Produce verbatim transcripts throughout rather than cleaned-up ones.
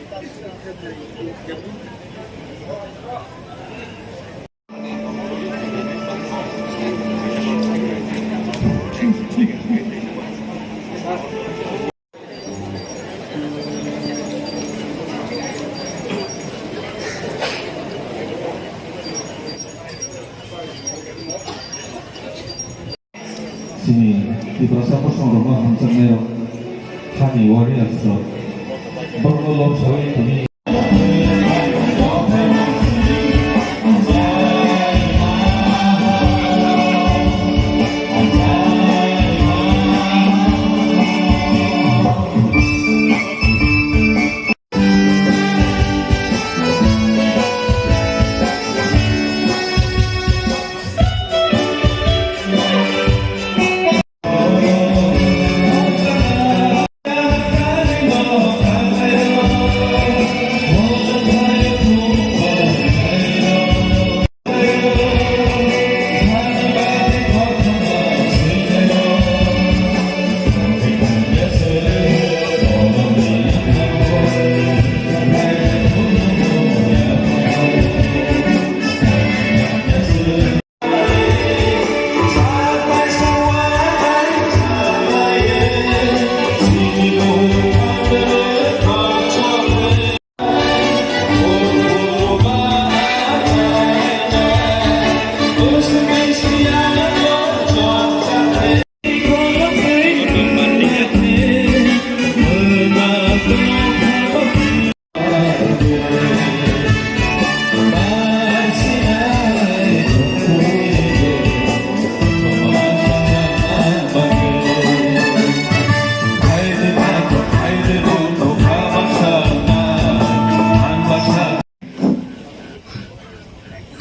Chini Tiprasa bosongrokno hamjaknairok, hani warriors rok, borokno lobsawi tini.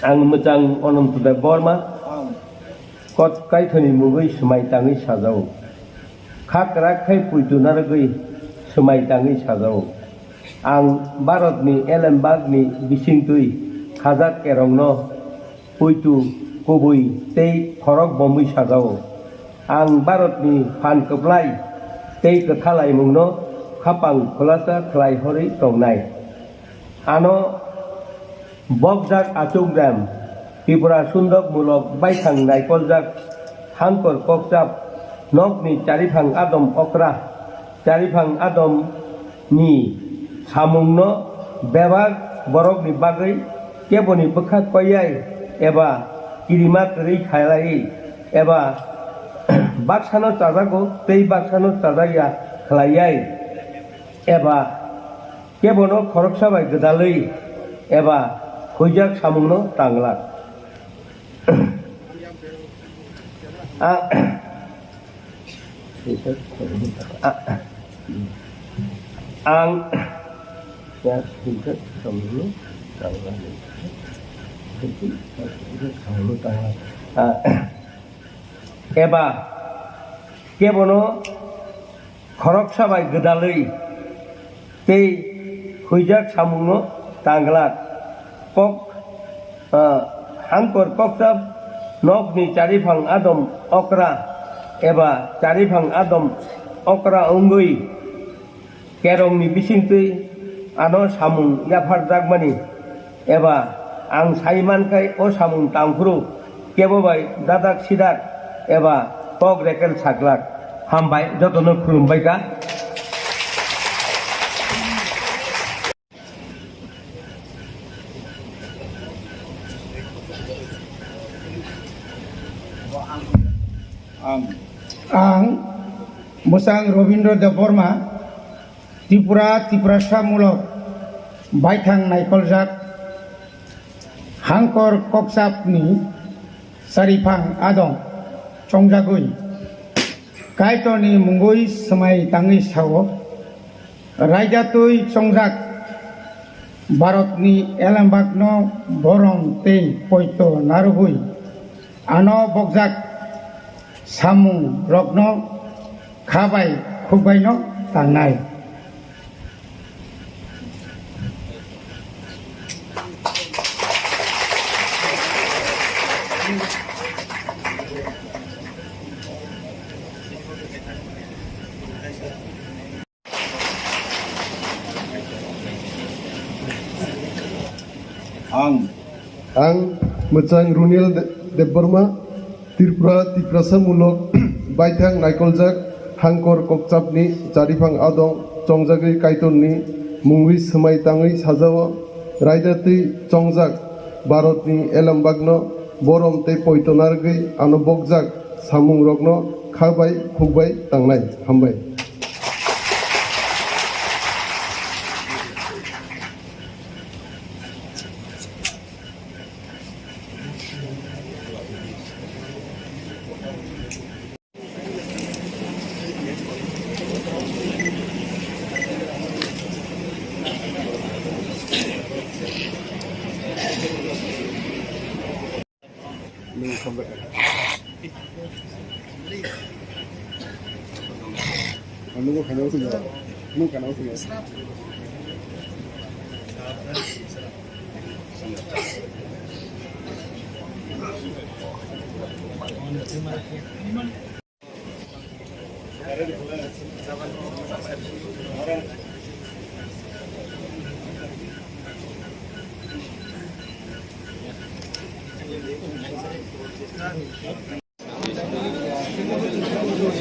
Ang mwchang Ononto Debbarma, Kot Kaithoni mungwi swmai tangwi sajao. Kha kwrak khai puitu narwgwi swmai tangwi sajao. Ang Bharatni elembakni bisingtwi khajak kerongno puitu kubui tei khorok bomwi sajao. Ang Bharatni phan kwplai tei kwthalaimungno khapang khulasa khlai horwi tongnai. Ano bokjak achukdam, Tripura sundok mulok baithang naikoljak hangkor kokchap nokni chariphang adom okra, chariphang adom ni samungno bebak borokni bagwi keboni bwkha koiyai eba kirima kwrwi khlaiwi eba baksano chajago tei baksano chajakya khlaiyai eba kebono khoroksa bai gwdalwi eba huijak samungno tanglak. A-, a-, ang a-, eba kebono khoroksa bai gwdalwi tei huijak samungno tanglak. Kok, ah, hangkor kokchap nokni chariphang adom okra eba chariphang adom okra wngwi kerongni bisingtwi ano samung yapharjakmani eba ang sai mankhai o samung tangphuru kebo bai dadak sidak eba tok rekel saklak. Hambai, jotono khulumbai kha. Ang, ang Mwchang Robindra Debbarma, Tripura, Tiprasa mulok baithang naikoljak hangkor kokchapni chariphang adong chongjagwi Kaitorni mungwi swmai tangwi sao, raida twi chongjak Bharatni elembakno borom tei poito narwgwi ano bokjak samung rokno kha bai khuk baino tangnai. Ang. Ang Mwchang Runil De-, Debbarma, Tripura Tiprasa mulok baithang naikoljak Hangkor Kokchapni Chariphang Adong chongjagwi Kaitorni mungwi swmai tangwi sajao, raida twi chongjak Bharatni elembakno borom tei poito narwgwi ano bokjak samungrokno kha bai khuk bai tangnai. Hambai.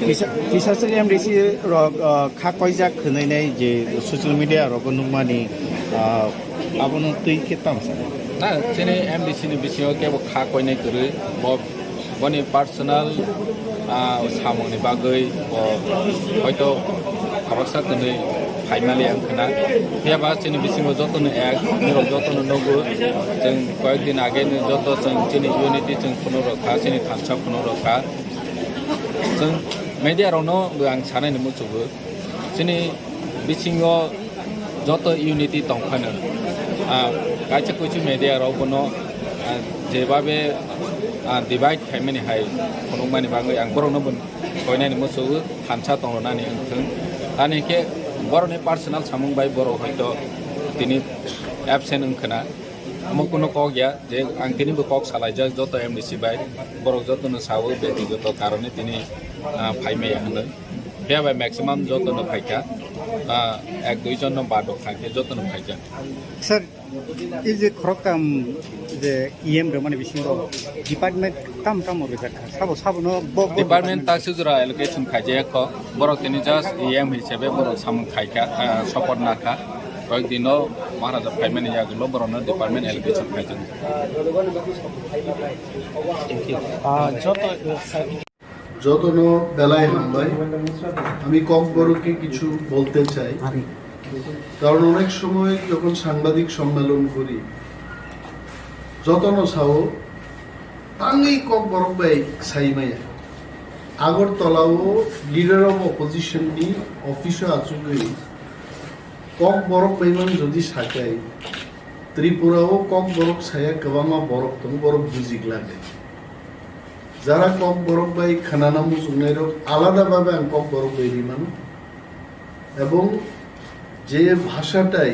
Kisa, kisa se M D C rok, ah, kha koijak hwnwi nai je social media rogo nukmani, ah, abono twi khe tamo sana? Na, chini M D C ni bisingo kebo kha koinai kwrwi, bo, boni personal, ah, samungni bagwi bo hoito khoroksa kwnwi phaimali ang khna. Phiya ba chini bisingo jotono ek, norok jotono nugo, chwng koyek din age ni joto chwng chini unity chwng phunuk rok kha, chini thansa phunuk rok kha. Chwng media rokno bo ang sanai ni muchungo. Chini bisingo joto unity tong phano, ah, kaisa kuisu media rok bono, ah, jebabe, ah, divide khaimani hai phunukmani bagwi ang borokno bo koinani muchungo, thansa tong rwnani wngthung. Ani khe borokni personal samung bai borok hoito tini absent wng khna. Omo kuno kok ya je ang tini bo kok salaijak joto M D C bai, borok jotono sao beti joto karone tini, ah, phaimaya hwnwi. Phiya bai maximum jotono phaikha, ah, ek dui jon no bad rok thangkhe jotono phaikha. Sir, ei je khoroktham je E M rwmani bisingo department tam tam rwjak kha, sabo sabo no bo bo Department department. Taksi jora allocation khaijak kho, borok tini just E M hisabe borok samung khaikha, ah, support nakha. Koyek dino Maharaja phaimani yagulo borokno department allocation khaijak. Ah, joto, uh, Jotono belai hambai. আমি ককবরককে কিছু বলতে চাই, কারণ অনেক সময় যখন সাংবাদিক সম্মেলন করি, jotono sao tangwi Kokborok bai saimaya. Agartala o Leader of Opposition ni office o achugwi Kokborok bai man jodi sakai, Tripura o Kokborok saya kwbangma borok tongo, borok bujik lage. Jara Kokborok bai khwnana muchungnai rok alada bhabe ang Kokborok bai rimano. Ebong je bhashatai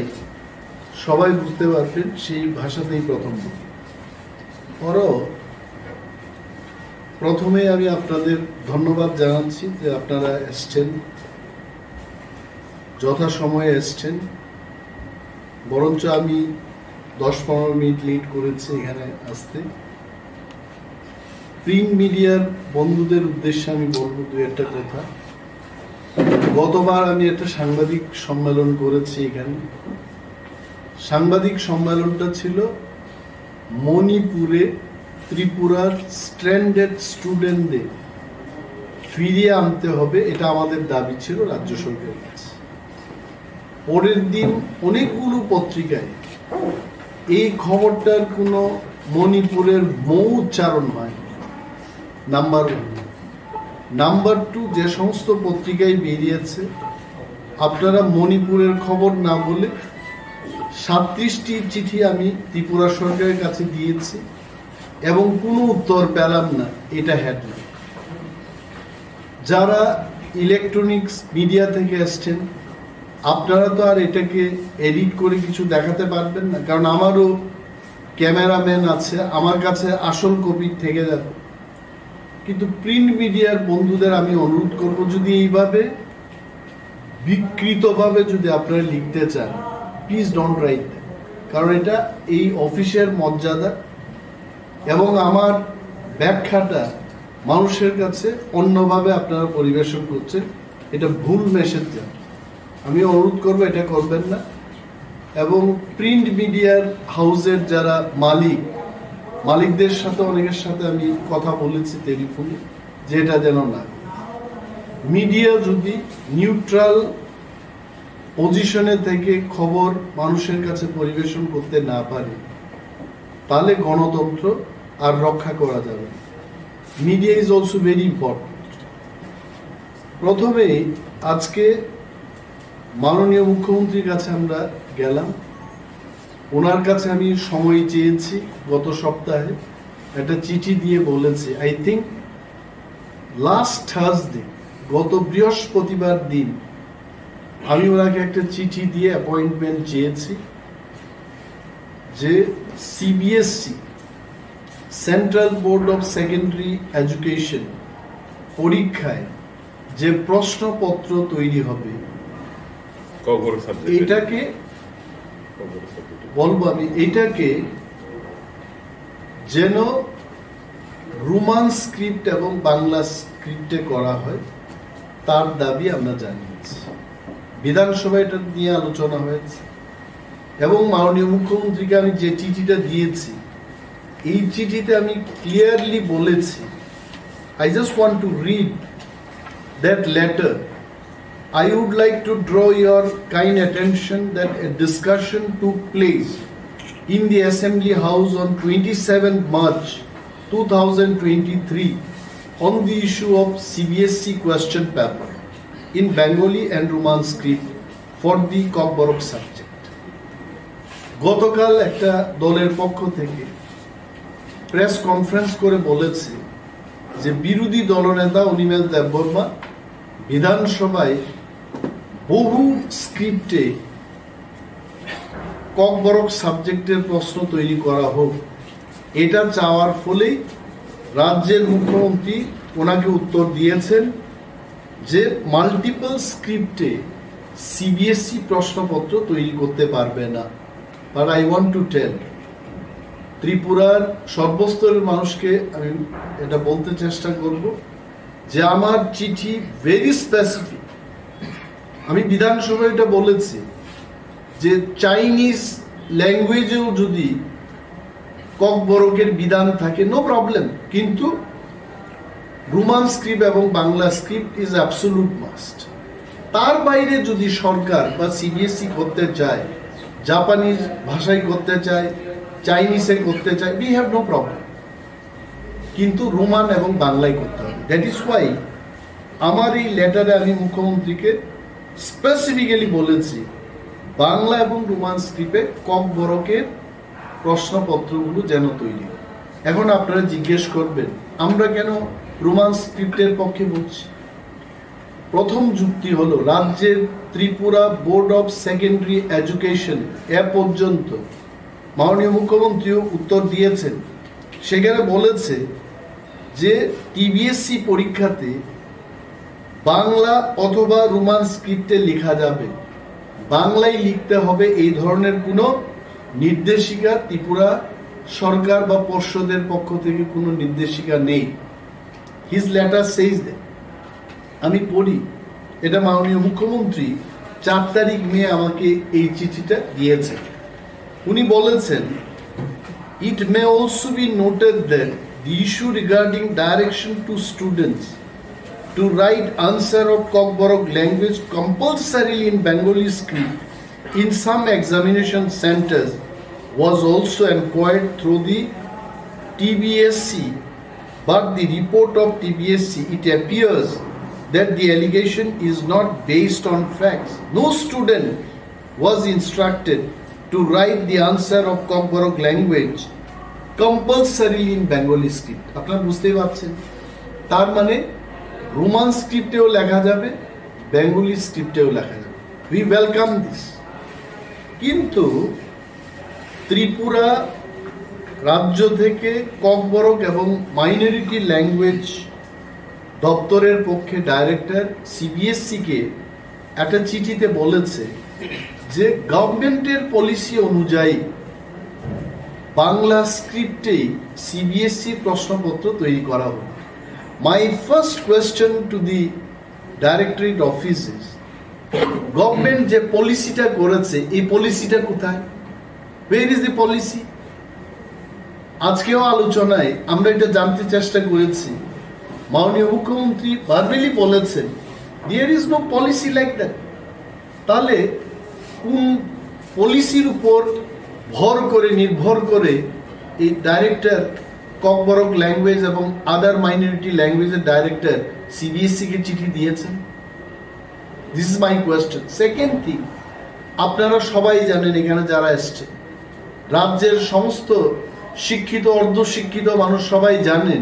sobai bujte parben, sei bhashatei prothom buli. Oro prothomei ami apnader dhonnobad janacchi je apnara esechhen, jotha shomoye esechhen. বরঞ্চ আমি দশ পনেরো minute late করেছি এখানে আসতে। প্রিন্ট মিডিয়ার বন্ধুদের উদ্দেশ্যে আমি বলবো দু একটা কথা। গতবার আমি একটা সাংবাদিক সম্মেলন করেছি এখানে। সাংবাদিক সম্মেলনটা ছিল মণিপুরে ত্রিপুরার স্ট্র্যান্ডেড স্টুডেন্টদের ফিরিয়ে আনতে হবে, এটা আমাদের দাবি ছিল রাজ্য সরকারের কাছে। পরের দিন অনেকগুলো পত্রিকায় এই খবরটার কোনো মণিপুরের মৌ উচ্চারণ হয়, নাম্বার ওয়ান। নাম্বার টু, যে সমস্ত পত্রিকায় বেরিয়েছে, আপনারা মণিপুরের খবর না বলে সাতত্রিশটি চিঠি আমি ত্রিপুরা সরকারের কাছে দিয়েছি এবং কোনো উত্তর পেলাম না, এটা হেডলাইন। যারা ইলেকট্রনিক্স মিডিয়া থেকে এসছেন, আপনারা তো আর এটাকে এডিট করে কিছু দেখাতে পারবেন না, কারণ আমারও ক্যামেরাম্যান আছে, আমার কাছে আসল কপি থেকে যাবে। কিন্তু প্রিন্ট মিডিয়ার বন্ধুদের আমি অনুরোধ করব, যদি এইভাবে বিকৃতভাবে যদি আপনারা লিখতে চান, প্লিজ ডোন্ট রাইট দ্যাট। কারণ এটা এই অফিসের মর্যাদা এবং আমার ব্যাখ্যাটা মানুষের কাছে অন্যভাবে আপনারা পরিবেশন করছেন, এটা ভুল মেসেজ যায়। আমি অনুরোধ করবো এটা করবেন না। এবং প্রিন্ট মিডিয়ার হাউসের যারা মালিক, মালিকদের সাথে অনেকের সাথে আমি কথা বলেছি টেলিফোনে, যে এটা যেন না। মিডিয়া যদি নিউট্রাল পজিশনে থেকে খবর মানুষের কাছে পরিবেশন করতে না পারে, তাহলে গণতন্ত্র আর রক্ষা করা যাবে না। Media is also very important. প্রথমেই আজকে মাননীয় মুখ্যমন্ত্রীর কাছে আমরা গেলাম, ওনার কাছে আমি সময় চেয়েছি। গত সপ্তাহে একটা চিঠি দিয়ে বলেছি, আই থিঙ্ক লাস্ট থার্সডে, গত বৃহস্পতিবার দিন আমি ওনাকে একটা চিঠি দিয়ে অ্যাপয়েন্টমেন্ট চেয়েছি যে CBSE, central board of secondary education পরীক্ষায় যে প্রশ্নপত্র তৈরি হবে, ককবরক সাবজেক্টে। এইটাকে ককবরক সাবজেক্টে। বলবো আমি, এইটাকে যেন রোমান স্ক্রিপ্ট এবং বাংলা স্ক্রিপ্টে করা হয়, তার দাবি আমরা জানিয়েছি। বিধানসভায় এটা নিয়ে আলোচনা হয়েছে এবং মাননীয় মুখ্যমন্ত্রীকে আমি যে চিঠিটা দিয়েছি, এই চিঠিতে আমি ক্লিয়ারলি বলেছি, I just want to read that letter. I would like to draw your kind attention that a discussion took place in the Assembly House on twenty-seventh March two thousand twenty-three on the issue of C B S E question paper in Bengali and Roman script for the Kokborok subject. গতকাল একটা দলের পক্ষ থেকে press conference করে বলেছে যে বিরোধী দলনেতা অনিমেষ দেববর্মা বিধানসভায় বহু স্ক্রিপ্টে ককবরক সাবজেক্টের প্রশ্ন তৈরি করা হোক, এটা চাওয়ার ফলেই রাজ্যের মুখ্যমন্ত্রী ওনাকে উত্তর দিয়েছেন যে মাল্টিপল স্ক্রিপ্টে সিবিএসই প্রশ্নপত্র তৈরি করতে পারবে না। But I want to tell, ত্রিপুরার সর্বস্তরের মানুষকে আমি এটা বলতে চেষ্টা করব যে আমার চিঠি ভেরি স্পেসিফিক। আমি বিধানসভায় এটা বলেছি যে চাইনিজ ল্যাঙ্গুয়েজেও যদি ককবরকের বিধান থাকে, নো প্রবলেম, কিন্তু রোমান স্ক্রিপ্ট এবং Bangla script is absolute must. তার বাইরে যদি সরকার বা সিবিএসই করতে চায়, জাপানিজ ভাষায় করতে চায়, চাইনিজে করতে চায়, we have no problem, কিন্তু রোমান এবং বাংলায় করতে হবে। দ্যাট ইজ ওয়াই আমার এই লেটারে আমি মুখ্যমন্ত্রীকে স্পেসিফিক্যালি বলেছি বাংলা এবং রোমান স্ক্রিপ্টে ককবরকের প্রশ্নপত্রগুলো যেন তৈরি হয়। এখন আপনারা জিজ্ঞেস করবেন আমরা কেন রোমান স্ক্রিপ্টের পক্ষে বলছি? প্রথম যুক্তি হলো রাজ্যের Tripura board of secondary education এ পর্যন্ত মাননীয় মুখ্যমন্ত্রীও উত্তর দিয়েছেন, সেখানে বলেছে যে টিবিএসসি পরীক্ষাতে বাংলা অথবা রোমান স্ক্রিপ্টে লেখা যাবে, বাংলায় লিখতে হবে, এই ধরনের কোনো নির্দেশিকা ত্রিপুরা সরকার বা পর্ষদের পক্ষ থেকে কোনো নির্দেশিকা নেই। His letter says that. আমি পড়ি, এটা মাননীয় মুখ্যমন্ত্রী চার তারিখ মে আমাকে এই চিঠিটা দিয়েছে। উনি বলেছেন, It may also be noted that the issue regarding direction to students to write answer of Kokborok language compulsorily in Bengali script in some examination centers was also inquired through the T B S C, but the report of T B S C, it appears that the allegation is not based on facts. No student was instructed to write the answer of Kokborok language compulsorily in Bengali script. আপনারা বুঝতেই পারছেন, তার মানে রোমান স্ক্রিপ্টেও লেখা যাবে, বেঙ্গলি স্ক্রিপ্টেও লেখা যাবে। We welcome this. কিন্তু ত্রিপুরা রাজ্য থেকে ককবরক এবং মাইনরিটি ল্যাঙ্গুয়েজ দপ্তরের পক্ষে ডাইরেক্টর সিবিএসসিকে একটা চিঠিতে বলেছে যে গভর্নমেন্টের পলিসি অনুযায়ী বাংলা স্ক্রিপ্টেই সিবিএসই প্রশ্নপত্র তৈরি করা হোক। My first question to the directorate office is, government যে পলিসিটা করেছে, এই পলিসিটা কোথায়? Where is the policy? আজকেও আলোচনায় আমরা এটা জানতে চেষ্টা করেছি, মাননীয় মুখ্যমন্ত্রী ভার্বালি বলেছেন, there is no policy like that। তাহলে কোন পলিসির উপর ভর করে, নির্ভর করে এই ডাইরেক্টর ককবরক ল্যাঙ্গুয়েজ এবং আদার মাইনরিটি ল্যাঙ্গুয়েজের ডাইরেক্টর সিবিএসই কে চিঠি দিয়েছেন? This is my question. Second thing, আপনারা সবাই জানেন, এখানে যারা এসছে, রাজ্যের সমস্ত শিক্ষিত, অর্ধশিক্ষিত মানুষ সবাই জানেন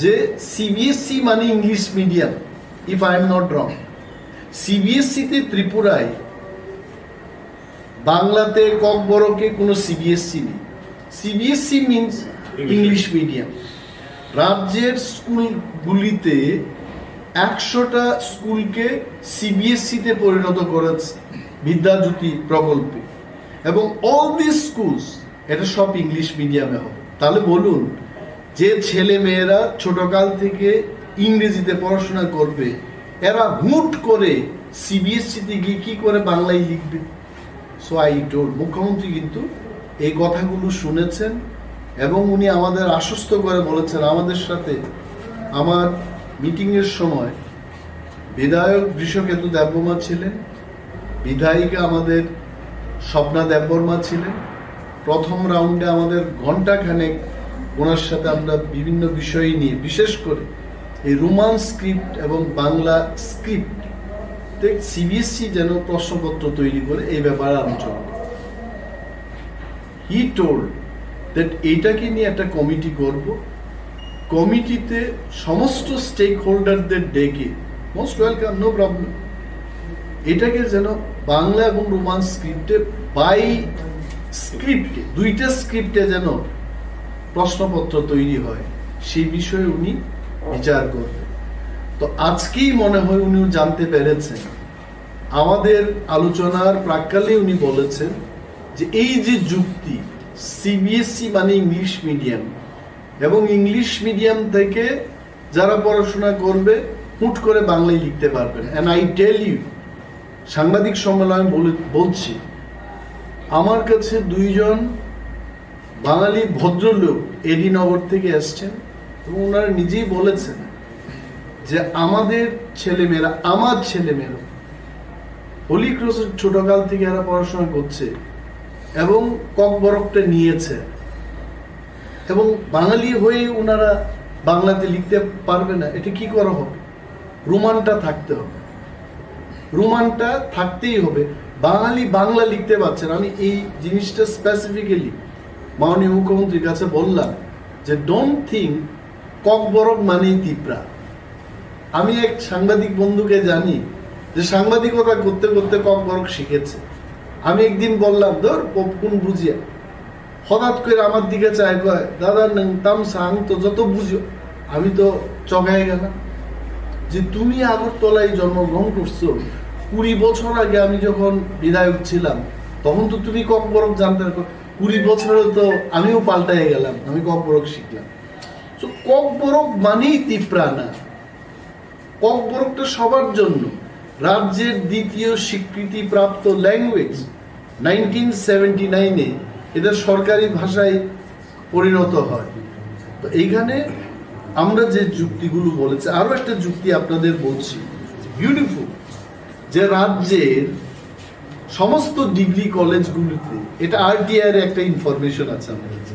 যে সিবিএসই মানে English medium, if I am not wrong। সিবিএসইতে ত্রিপুরায়, বাংলাতে, ককবরকে কোনো সিবিএসই নেই। CBSE means English medium. রাজ্যের স্কুলগুলিতে একশোটা স্কুলকে সিবিএসইতে পরিণত করেছে বিদ্যাজ্যোতি প্রকল্পে, এবং অল দিস স্কুলস, এটা সব ইংলিশ মিডিয়ামে হবে। তাহলে বলুন, যে ছেলে মেয়েরা ছোটকাল থেকে ইংরেজিতে পড়াশোনা করবে, এরা হুট করে সিবিএসইতে গিয়ে কি করে বাংলায় লিখবে? সো আই টোল্ড, মুখ্যমন্ত্রী কিন্তু এই কথাগুলো শুনেছেন এবং উনি আমাদের আশ্বস্ত করে বলেছেন, আমাদের সাথে আমার মিটিংয়ের সময় বিধায়ক বৃষকেতু দেববর্মা ছিলেন, বিধায়িকা আমাদের স্বপ্না দেববর্মা ছিলেন। প্রথম রাউন্ডে আমাদের ঘন্টাখানেক ওনার সাথে আমরা বিভিন্ন বিষয় নিয়ে, বিশেষ করে এই রোমান স্ক্রিপ্ট এবং বাংলা স্ক্রিপ্ট সিবিএসই যেন প্রশ্নপত্র তৈরি করে, এই ব্যাপারে আলোচনা করি। He told that এইটাকে নিয়ে একটা কমিটি করব, কমিটিতে সমস্ত স্টেক হোল্ডারদের ডেকে, মোস্ট ওয়েলকাম, নো প্রবলেম, এটাকে যেন বাংলা এবং রোমান স্ক্রিপ্টে, বাই স্ক্রিপ্টে, দুইটা স্ক্রিপ্টে যেন প্রশ্নপত্র তৈরি হয়, সেই বিষয়ে উনি বিচার করবেন। তো আজকেই মনে হয় উনিও জানতে পেরেছেন, আমাদের আলোচনার প্রাক্কালে উনি বলেছেন যে এই যে যুক্তি, সিবিএসই মানে ইংলিশ মিডিয়াম, এবং ইংলিশ মিডিয়াম থেকে যারা পড়াশোনা করবে হুট করে বাংলায় লিখতে পারবে না। And I tell you, সাংবাদিক সম্মেলনে আমি বলে, বলছি, আমার কাছে দুইজন বাঙালি ভদ্রলোক এডি নগর থেকে এসছেন এবং ওনারা নিজেই বলেছেন যে আমাদের ছেলেমেয়েরা, আমার ছেলেমেয়েরা হোলি ক্রসের ছোটকাল থেকে এরা পড়াশোনা করছে এবং ককবরকটা নিয়েছে, এবং বাঙালি হয়ে ওনারা বাংলাতে লিখতে পারবে না, এটা কি করা হবে? রোমানটা থাকতে হবে, রোমানটা থাকতেই হবে। বাঙালি বাংলা লিখতে পারছে না। আমি এই জিনিসটা স্পেসিফিক্যালি মাননীয় মুখ্যমন্ত্রীর কাছে বললাম যে, ডোন্ট থিঙ্ক ককবরক মানেই তিপ্রা। আমি এক সাংবাদিক বন্ধুকে জানি যে সাংবাদিকতা করতে করতে ককবরক শিখেছে। আমি একদিন বললাম, ধর, পপকুন বুঝিয়া, হঠাৎ করে আমার দিকে চায়, কয়, "দাদা, নং তাম সাং তো যত বুঝো।" আমি তো চগাই গেলাম যে, "তুমি আগরতলায় জন্মগ্রহণ করছো, কুড়ি বছর আগে আমি যখন বিধায়ক ছিলাম, তখন তো তুমি ককবরক জানতে না।" কুড়ি বছরে তো আমিও পাল্টাই গেলাম, আমি ককবরক শিখলাম। তো ককবরক মানেই তিপ্রা না, ককবরকটা সবার জন্য। রাজ্যের দ্বিতীয় স্বীকৃতিপ্রাপ্ত ল্যাঙ্গুয়েজ, নাইনটিন সেভেন্টি নাইনে এটা সরকারি ভাষায় পরিণত হয়। তো এইখানে আমরা যে যুক্তিগুলো বলেছি, আরো একটা যুক্তি আপনাদের বলছি, বিউটিফুল, যে রাজ্যের সমস্ত ডিগ্রি কলেজগুলিতে, এটা আরটিআই এর একটা ইনফরমেশন আছে আমার কাছে,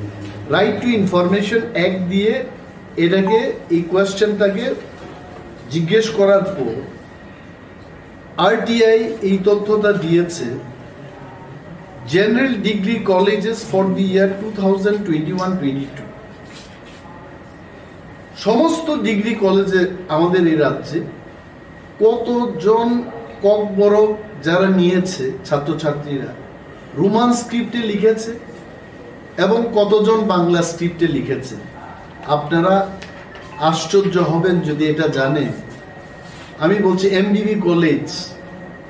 রাইট টু ইনফরমেশন অ্যাক্ট দিয়ে এটাকে, এই কোয়েশ্চেনটাকে জিজ্ঞেস করার পর আরটিআই এই তথ্যটা দিয়েছে, general degree colleges for the year two thousand twenty one twenty two। সমস্ত ডিগ্রি কলেজে আমাদের এই রাজ্যে কতজন ককবরক যারা নিয়েছে ছাত্রছাত্রীরা, রোমান স্ক্রিপ্টে লিখেছে এবং কতজন বাংলা স্ক্রিপ্টে লিখেছে? আপনারা আশ্চর্য হবেন যদি এটা জানেন। আমি বলছি MBB college,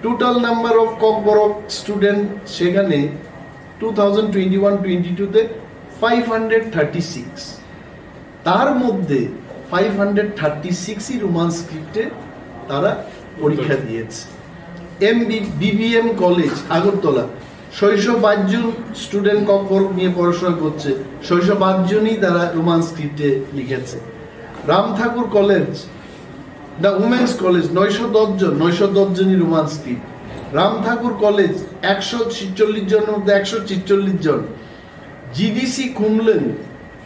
total number of Kokborok student সেখানে two thousand twenty one twenty টুতে ফাইভ হান্ড্রেড থার্টি সিক্স, তার মধ্যে ফাইভ হান্ড্রেড থার্টি সিক্সই রোমান স্ক্রিপ্টে তারা পরীক্ষা দিয়েছে। এমবি বিবিএম কলেজ আগরতলা, ছয়শো বাইশ জন স্টুডেন্ট ককবরক নিয়ে পড়াশোনা করছে, ছয়শো বাইশ জনই তারা রোমান স্ক্রিপ্টে লিখেছে। রাম ঠাকুর কলেজ, দ্য উমেন্স কলেজ, নয়শো দশ জন, নয়শো দশ জনই রোমান স্ক্রিপ্ট। রাম ঠাকুর কলেজ, একশো ছিচল্লিশ জনের মধ্যে একশো ছিচল্লিশ জন। জিডিসি কুমলেং,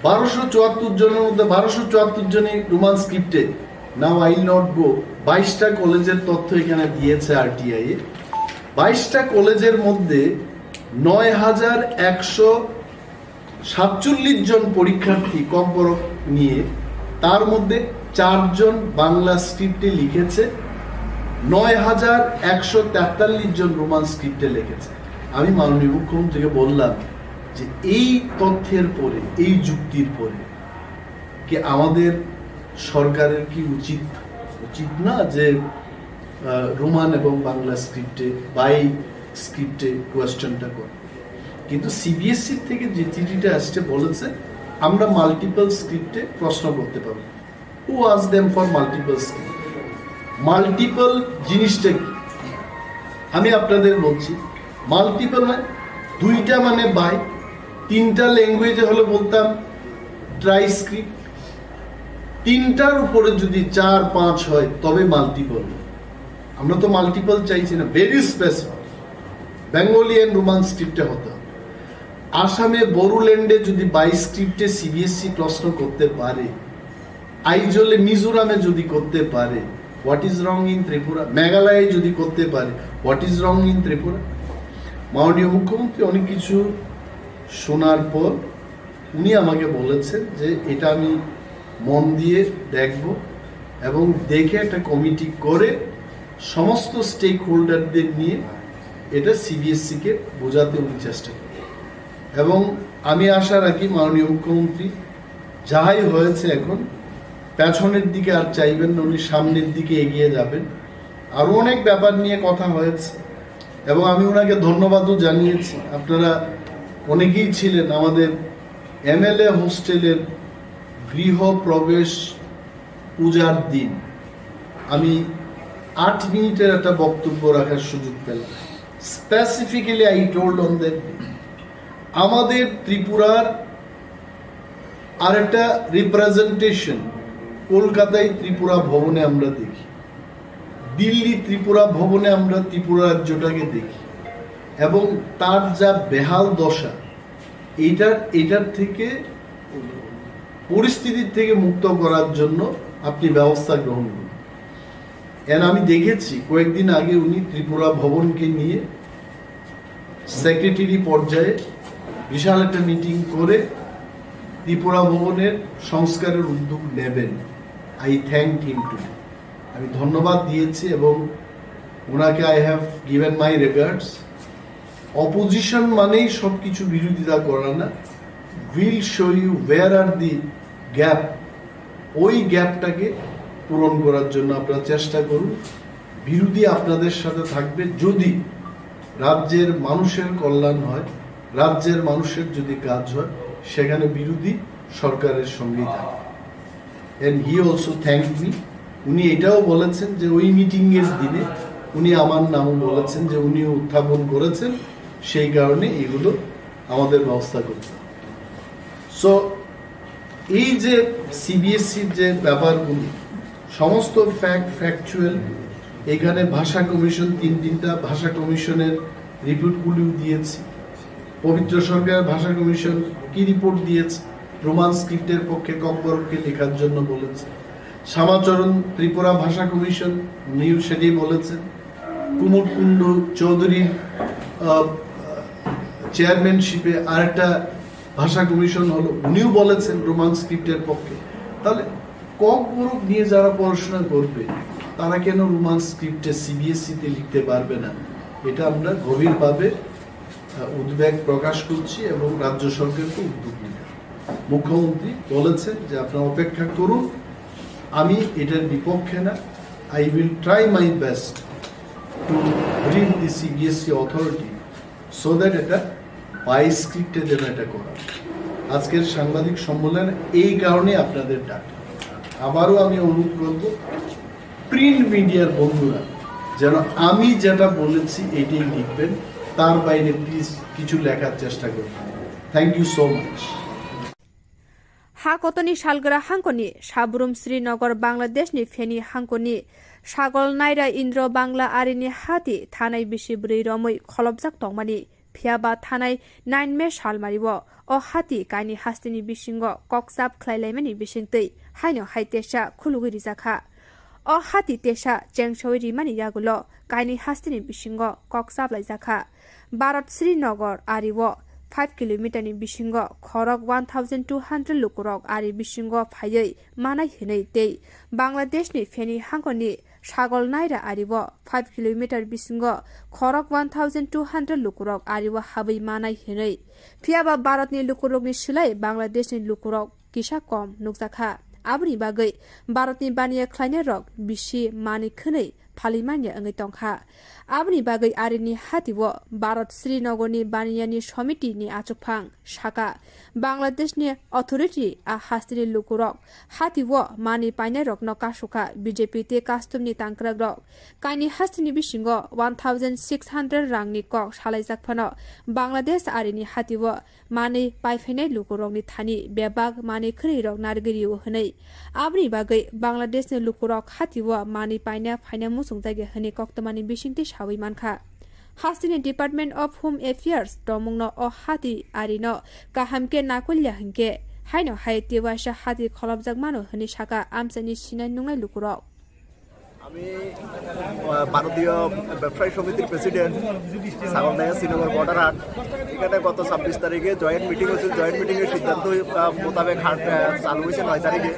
বারোশো চুয়াত্তর জনের মধ্যে বারোশো চুয়াত্তর জনই রোমান স্ক্রিপ্টে। Now I will not go, বাইশটা কলেজের তথ্য এখানে দিয়েছে আরটিআই এ। বাইশটা কলেজের মধ্যে নয় হাজার একশো সাতচল্লিশ জন পরীক্ষার্থী ককবরক নিয়ে, তার মধ্যে চারজন বাংলা স্ক্রিপ্টে লিখেছে, নয় হাজার একশো তেতাল্লিশ জন রোমান স্ক্রিপ্টে লিখেছে। আমি মাননীয় মুখ্যমন্ত্রীকে বললাম যে এই তথ্যের পরে, এই যুক্তির পরে কি আমাদের সরকারের কি উচিত, উচিত না যে আহ, রোমান এবং বাংলা স্ক্রিপ্টে, বাই স্ক্রিপ্টে কোয়েশ্চেনটা করে? কিন্তু সিবিএসই থেকে যে চিঠিটা আসছে বলেছে আমরা মাল্টিপল স্ক্রিপ্টে প্রশ্ন করতে পারবো। Who asked them for multiple script? Multiple জিনিসটা কি? আমি আপনাদের বলছি, মাল্টিপল মানে দুইটা মানে বাই, তিনটা ল্যাঙ্গুয়েজে হলে বলতাম ট্রাই স্ক্রিপ্ট। তিনটার উপরে যদি চার পাঁচ হয় তবে মাল্টিপল। আমরা তো মাল্টিপল চাইছি না, very specific. Bengali and Roman স্ক্রিপ্টে হতে হবে। আসামে বড়োল্যান্ডে যদি বাই স্ক্রিপ্টে সিবিএসই প্রশ্ন করতে পারে, আইজলে মিজোরামে যদি করতে পারে, what is wrong in Tripura? মেঘালয়ে যদি করতে পারে, what is wrong in Tripura? মাননীয় মুখ্যমন্ত্রী অনেক কিছু শোনার পর উনি আমাকে বলেছেন যে এটা আমি মন দিয়ে দেখব এবং দেখে একটা কমিটি করে সমস্ত স্টেক হোল্ডারদের নিয়ে এটা সিবিএসসি কে বোঝাতে উনি চেষ্টা করবেন। এবং আমি আশা রাখি মাননীয় মুখ্যমন্ত্রী যাই হয়েছে এখন পেছনের দিকে আর চাইবেন না, উনি সামনের দিকে এগিয়ে যাবেন। আরও অনেক ব্যাপার নিয়ে কথা হয়েছে এবং আমি ওনাকে ধন্যবাদও জানিয়েছি। আপনারা অনেকেই ছিলেন আমাদের এমএলএ হোস্টেলের গৃহ প্রবেশ পূজার দিন। আমি আট মিনিটের একটা বক্তব্য রাখার সুযোগ পেলাম। Specifically I told on that day, আমাদের ত্রিপুরার আরেকটা রিপ্রেজেন্টেশন কলকাতায় ত্রিপুরা ভবনে আমরা দেখি, দিল্লি ত্রিপুরা ভবনে আমরা ত্রিপুরা রাজ্যটাকে দেখি, এবং তার যা বেহাল দশা, এটার এটার থেকে, পরিস্থিতির থেকে মুক্ত করার জন্য আপনি ব্যবস্থা গ্রহণ করুন। এন আমি দেখেছি কয়েকদিন আগে উনি ত্রিপুরা ভবনকে নিয়ে সেক্রেটারি পর্যায়ে বিশাল একটা মিটিং করে ত্রিপুরা ভবনের সংস্কারের উদ্যোগ নেবেন। I thank him today. আমি ধন্যবাদ দিয়েছি এবং ওনাকে I have given my regards. Opposition মানেই সব কিছু বিরোধিতা করা না। We'll show you where are the gap. ওই গ্যাপটাকে পূরণ করার জন্য আপনারা চেষ্টা করুন। বিরোধী আপনাদের সাথে থাকবে। যদি রাজ্যের মানুষের কল্যাণ হয়, রাজ্যের মানুষের যদি কাজ হয়, সেখানে বিরোধী সরকারের সঙ্গেই থাকে। And he also thanked me. উনি এটাও বলেছেন যে ওই মিটিংয়ের দিনে উনি আমার নামও বলেছেন যে উনিও উত্থাপন করেছেন, সেই কারণে এগুলো আমাদের ব্যবস্থা করতে হবে। সো এই যে সিবিএসসির যে ব্যাপারগুলি, সমস্ত ফ্যাক্ট ফ্যাকচুয়াল। এখানে ভাষা কমিশন, তিন তিনটা ভাষা কমিশনের রিপোর্টগুলিও দিয়েছি। পবিত্র সরকার ভাষা কমিশন কি রিপোর্ট দিয়েছে? রোমান স্ক্রিপ্টের পক্ষে ককবরককে লেখার জন্য বলেছে। শ্যামাচরণ ত্রিপুরা ভাষা কমিশন, উনিও সেটাই বলেছেন। কুমুদ কুণ্ডু চৌধুরীর চেয়ারম্যানশিপে আরেকটা ভাষা কমিশন হলো, উনিও বলেছেন রোমান স্ক্রিপ্টের পক্ষে। তাহলে ককবরক নিয়ে যারা পড়াশোনা করবে, তারা কেন রোমান স্ক্রিপ্টে সিবিএসইতে লিখতে পারবে না? এটা আমরা গভীরভাবে আহ, উদ্বেগ প্রকাশ করছি এবং রাজ্য সরকারকে উদ্যোগ নিতে। মুখ্যমন্ত্রী বলেছেন যে আপনারা অপেক্ষা করুন, আমি এটার বিপক্ষে না। I will try my best to bring the CBSE authority so that এটা বাই স্ক্রিপ্টে যেন এটা করা। আজকের সাংবাদিক সম্মেলন এই কারণে আপনাদের ডাকা। আবারও আমি অনুরোধ করব, প্রিন্ট মিডিয়ার বন্ধুরা যেন আমি যেটা বলেছি এটাই লিখবেন, তার বাইরে প্লিজ কিছু লেখার চেষ্টা করবেন। Thank you so much. Ha kotorni salgra hangkoni Sabrum Srinagar Bangladeshni Feni hangkoni Sagol Naira Indro Bangla arini hati thanai bisi bwrwi romwi kholopjak tongmani. Phiya ba thanai nine May salmario o hati kaini hasteni bisingo kokchap khlai laimani bisingtwi haino hai tesa khulugwi rijak kha. O hati tesa chengsawi rimani yagulo kaini hasteni bisingo kokchap laijak kha. Bharat Srinagar ario five kilometer ni bisingo khorok one thousand two hundred lukurok ari bisingo phaiwi manai hinwi tei Bangladeshni Feni hangkoni Sagol Naira ario five kilometer bisingo khorok one thousand two hundred lukurok ario habwi manai hinwi. Phiya ba Bharatni lukurokni slai Bangladeshni lukurok kisa kom nukjakha. Aboni bagwi Bharatni baniya khlainairok bisi manwi khwnwi phalimanya wngwi tongkha. Aboni bagwi arini hatio Bharat Srinagarni baniyani somitini achukphang saka, Bangladeshni authority a hasteni lukurok hatio manwi painairokno kasukha B J P tei customni tangkrakrok. Kaini hasteni bisingo one thousand six hundred rangni kok salaijak phano Bangladesh arini hatio manwi paiphainai lukurokni thani bebak manwi khwnwirok narwgwi rio hwnwi. Aboni bagwi Bangladeshni lukurok hatio manwi paina phaina muchungjagya hwnwi koktwmani bisingtwi sawi mankha. Hasteni Department of Home Affairs tongmungno o hati arino kaham khe nakolya hinkhe haino hai tewaisa hati kholopjak mano hwnwi saka amchaini sinai nungnai lukurok. আমি, আহ, ভারতীয় ব্যবসায়ী সমিতির প্রেসিডেন্ট, সাগর নায়া শ্রীনগর বর্ডার হাট। এখানে গত ছাব্বিশ তারিখে জয়েন্ট মিটিং হয়েছিল। জয়েন্ট মিটিংয়ের সিদ্ধান্ত, আহ, মোতাবেক হাট, আহ, চালু হয়েছে নয় তারিখে।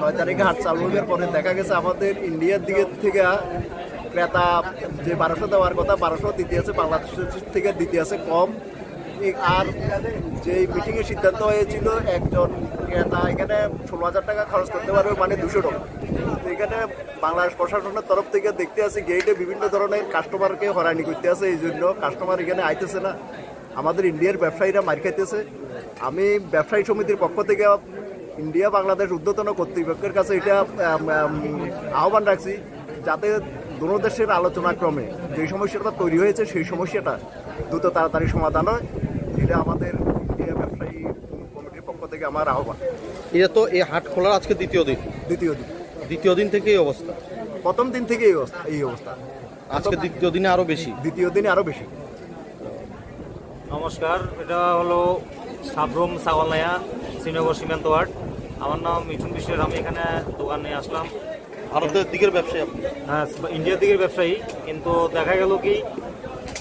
নয় তারিখে হাট চালু হওয়ার পরে দেখা গেছে আমাদের ইন্ডিয়ার দিকে থেকে ক্রেতা যে বারোশো দেওয়ার কথা, বারোশো দিতে আছে, বাংলাদেশ থেকে দিতে আছে কম। এই আর যে মিটিং এ সিদ্ধান্ত হয়েছিল, একজন ক্রেতা এখানে ষোলো হাজার টাকা খরচ করতে পারবে, মানে দুশো টাকা। তো এখানে বাংলাদেশ প্রশাসনের তরফ থেকে দেখতে আছে গেটে বিভিন্ন ধরনের কাস্টমারকে হয়রানি করতে আছে, এই জন্য কাস্টমার এখানে আইতেছে না। আমাদের ইন্ডিয়ার ব্যবসায়ীরা মার খাইতেছে। আমি ব্যবসায়ী সমিতির পক্ষ থেকে ইন্ডিয়া বাংলাদেশ ঊর্ধ্বতন কর্তৃপক্ষের কাছে এটা, আম, আম, আহ্বান রাখছি, যাতে দোনো দেশের আলোচনা ক্রমে যে সমস্যাটা তৈরি হয়েছে, সেই সমস্যাটা দ্রুত তাড়াতাড়ি সমাধান হয়। এটা আমাদের ইন্ডিয়া ব্যবসায়ী কমিটির পক্ষ থেকে আমার আহ্বান। এটা তো এই হাট খোলার আজকে দ্বিতীয় দিন। দ্বিতীয় দিন। দ্বিতীয় দিন থেকে এই অবস্থা। প্রথম দিন থেকে এই অবস্থা, এই অবস্থা। আজকে দ্বিতীয় দিনে আরো বেশি। দ্বিতীয় দিনে আরো বেশি। নমস্কার, এটা হলো সাবরুম ছাগলনাইয়া, শ্রীনগর সীমান্ত হাট। আমার নাম মিঠুন বিশ্বাস, আমি এখানে দোকান নিয়ে আসলাম। ভারতের দিকের ব্যবসায়ী আপনি? হ্যাঁ, ইন্ডিয়ার দিকের ব্যবসায়ী, কিন্তু দেখা গেল কি,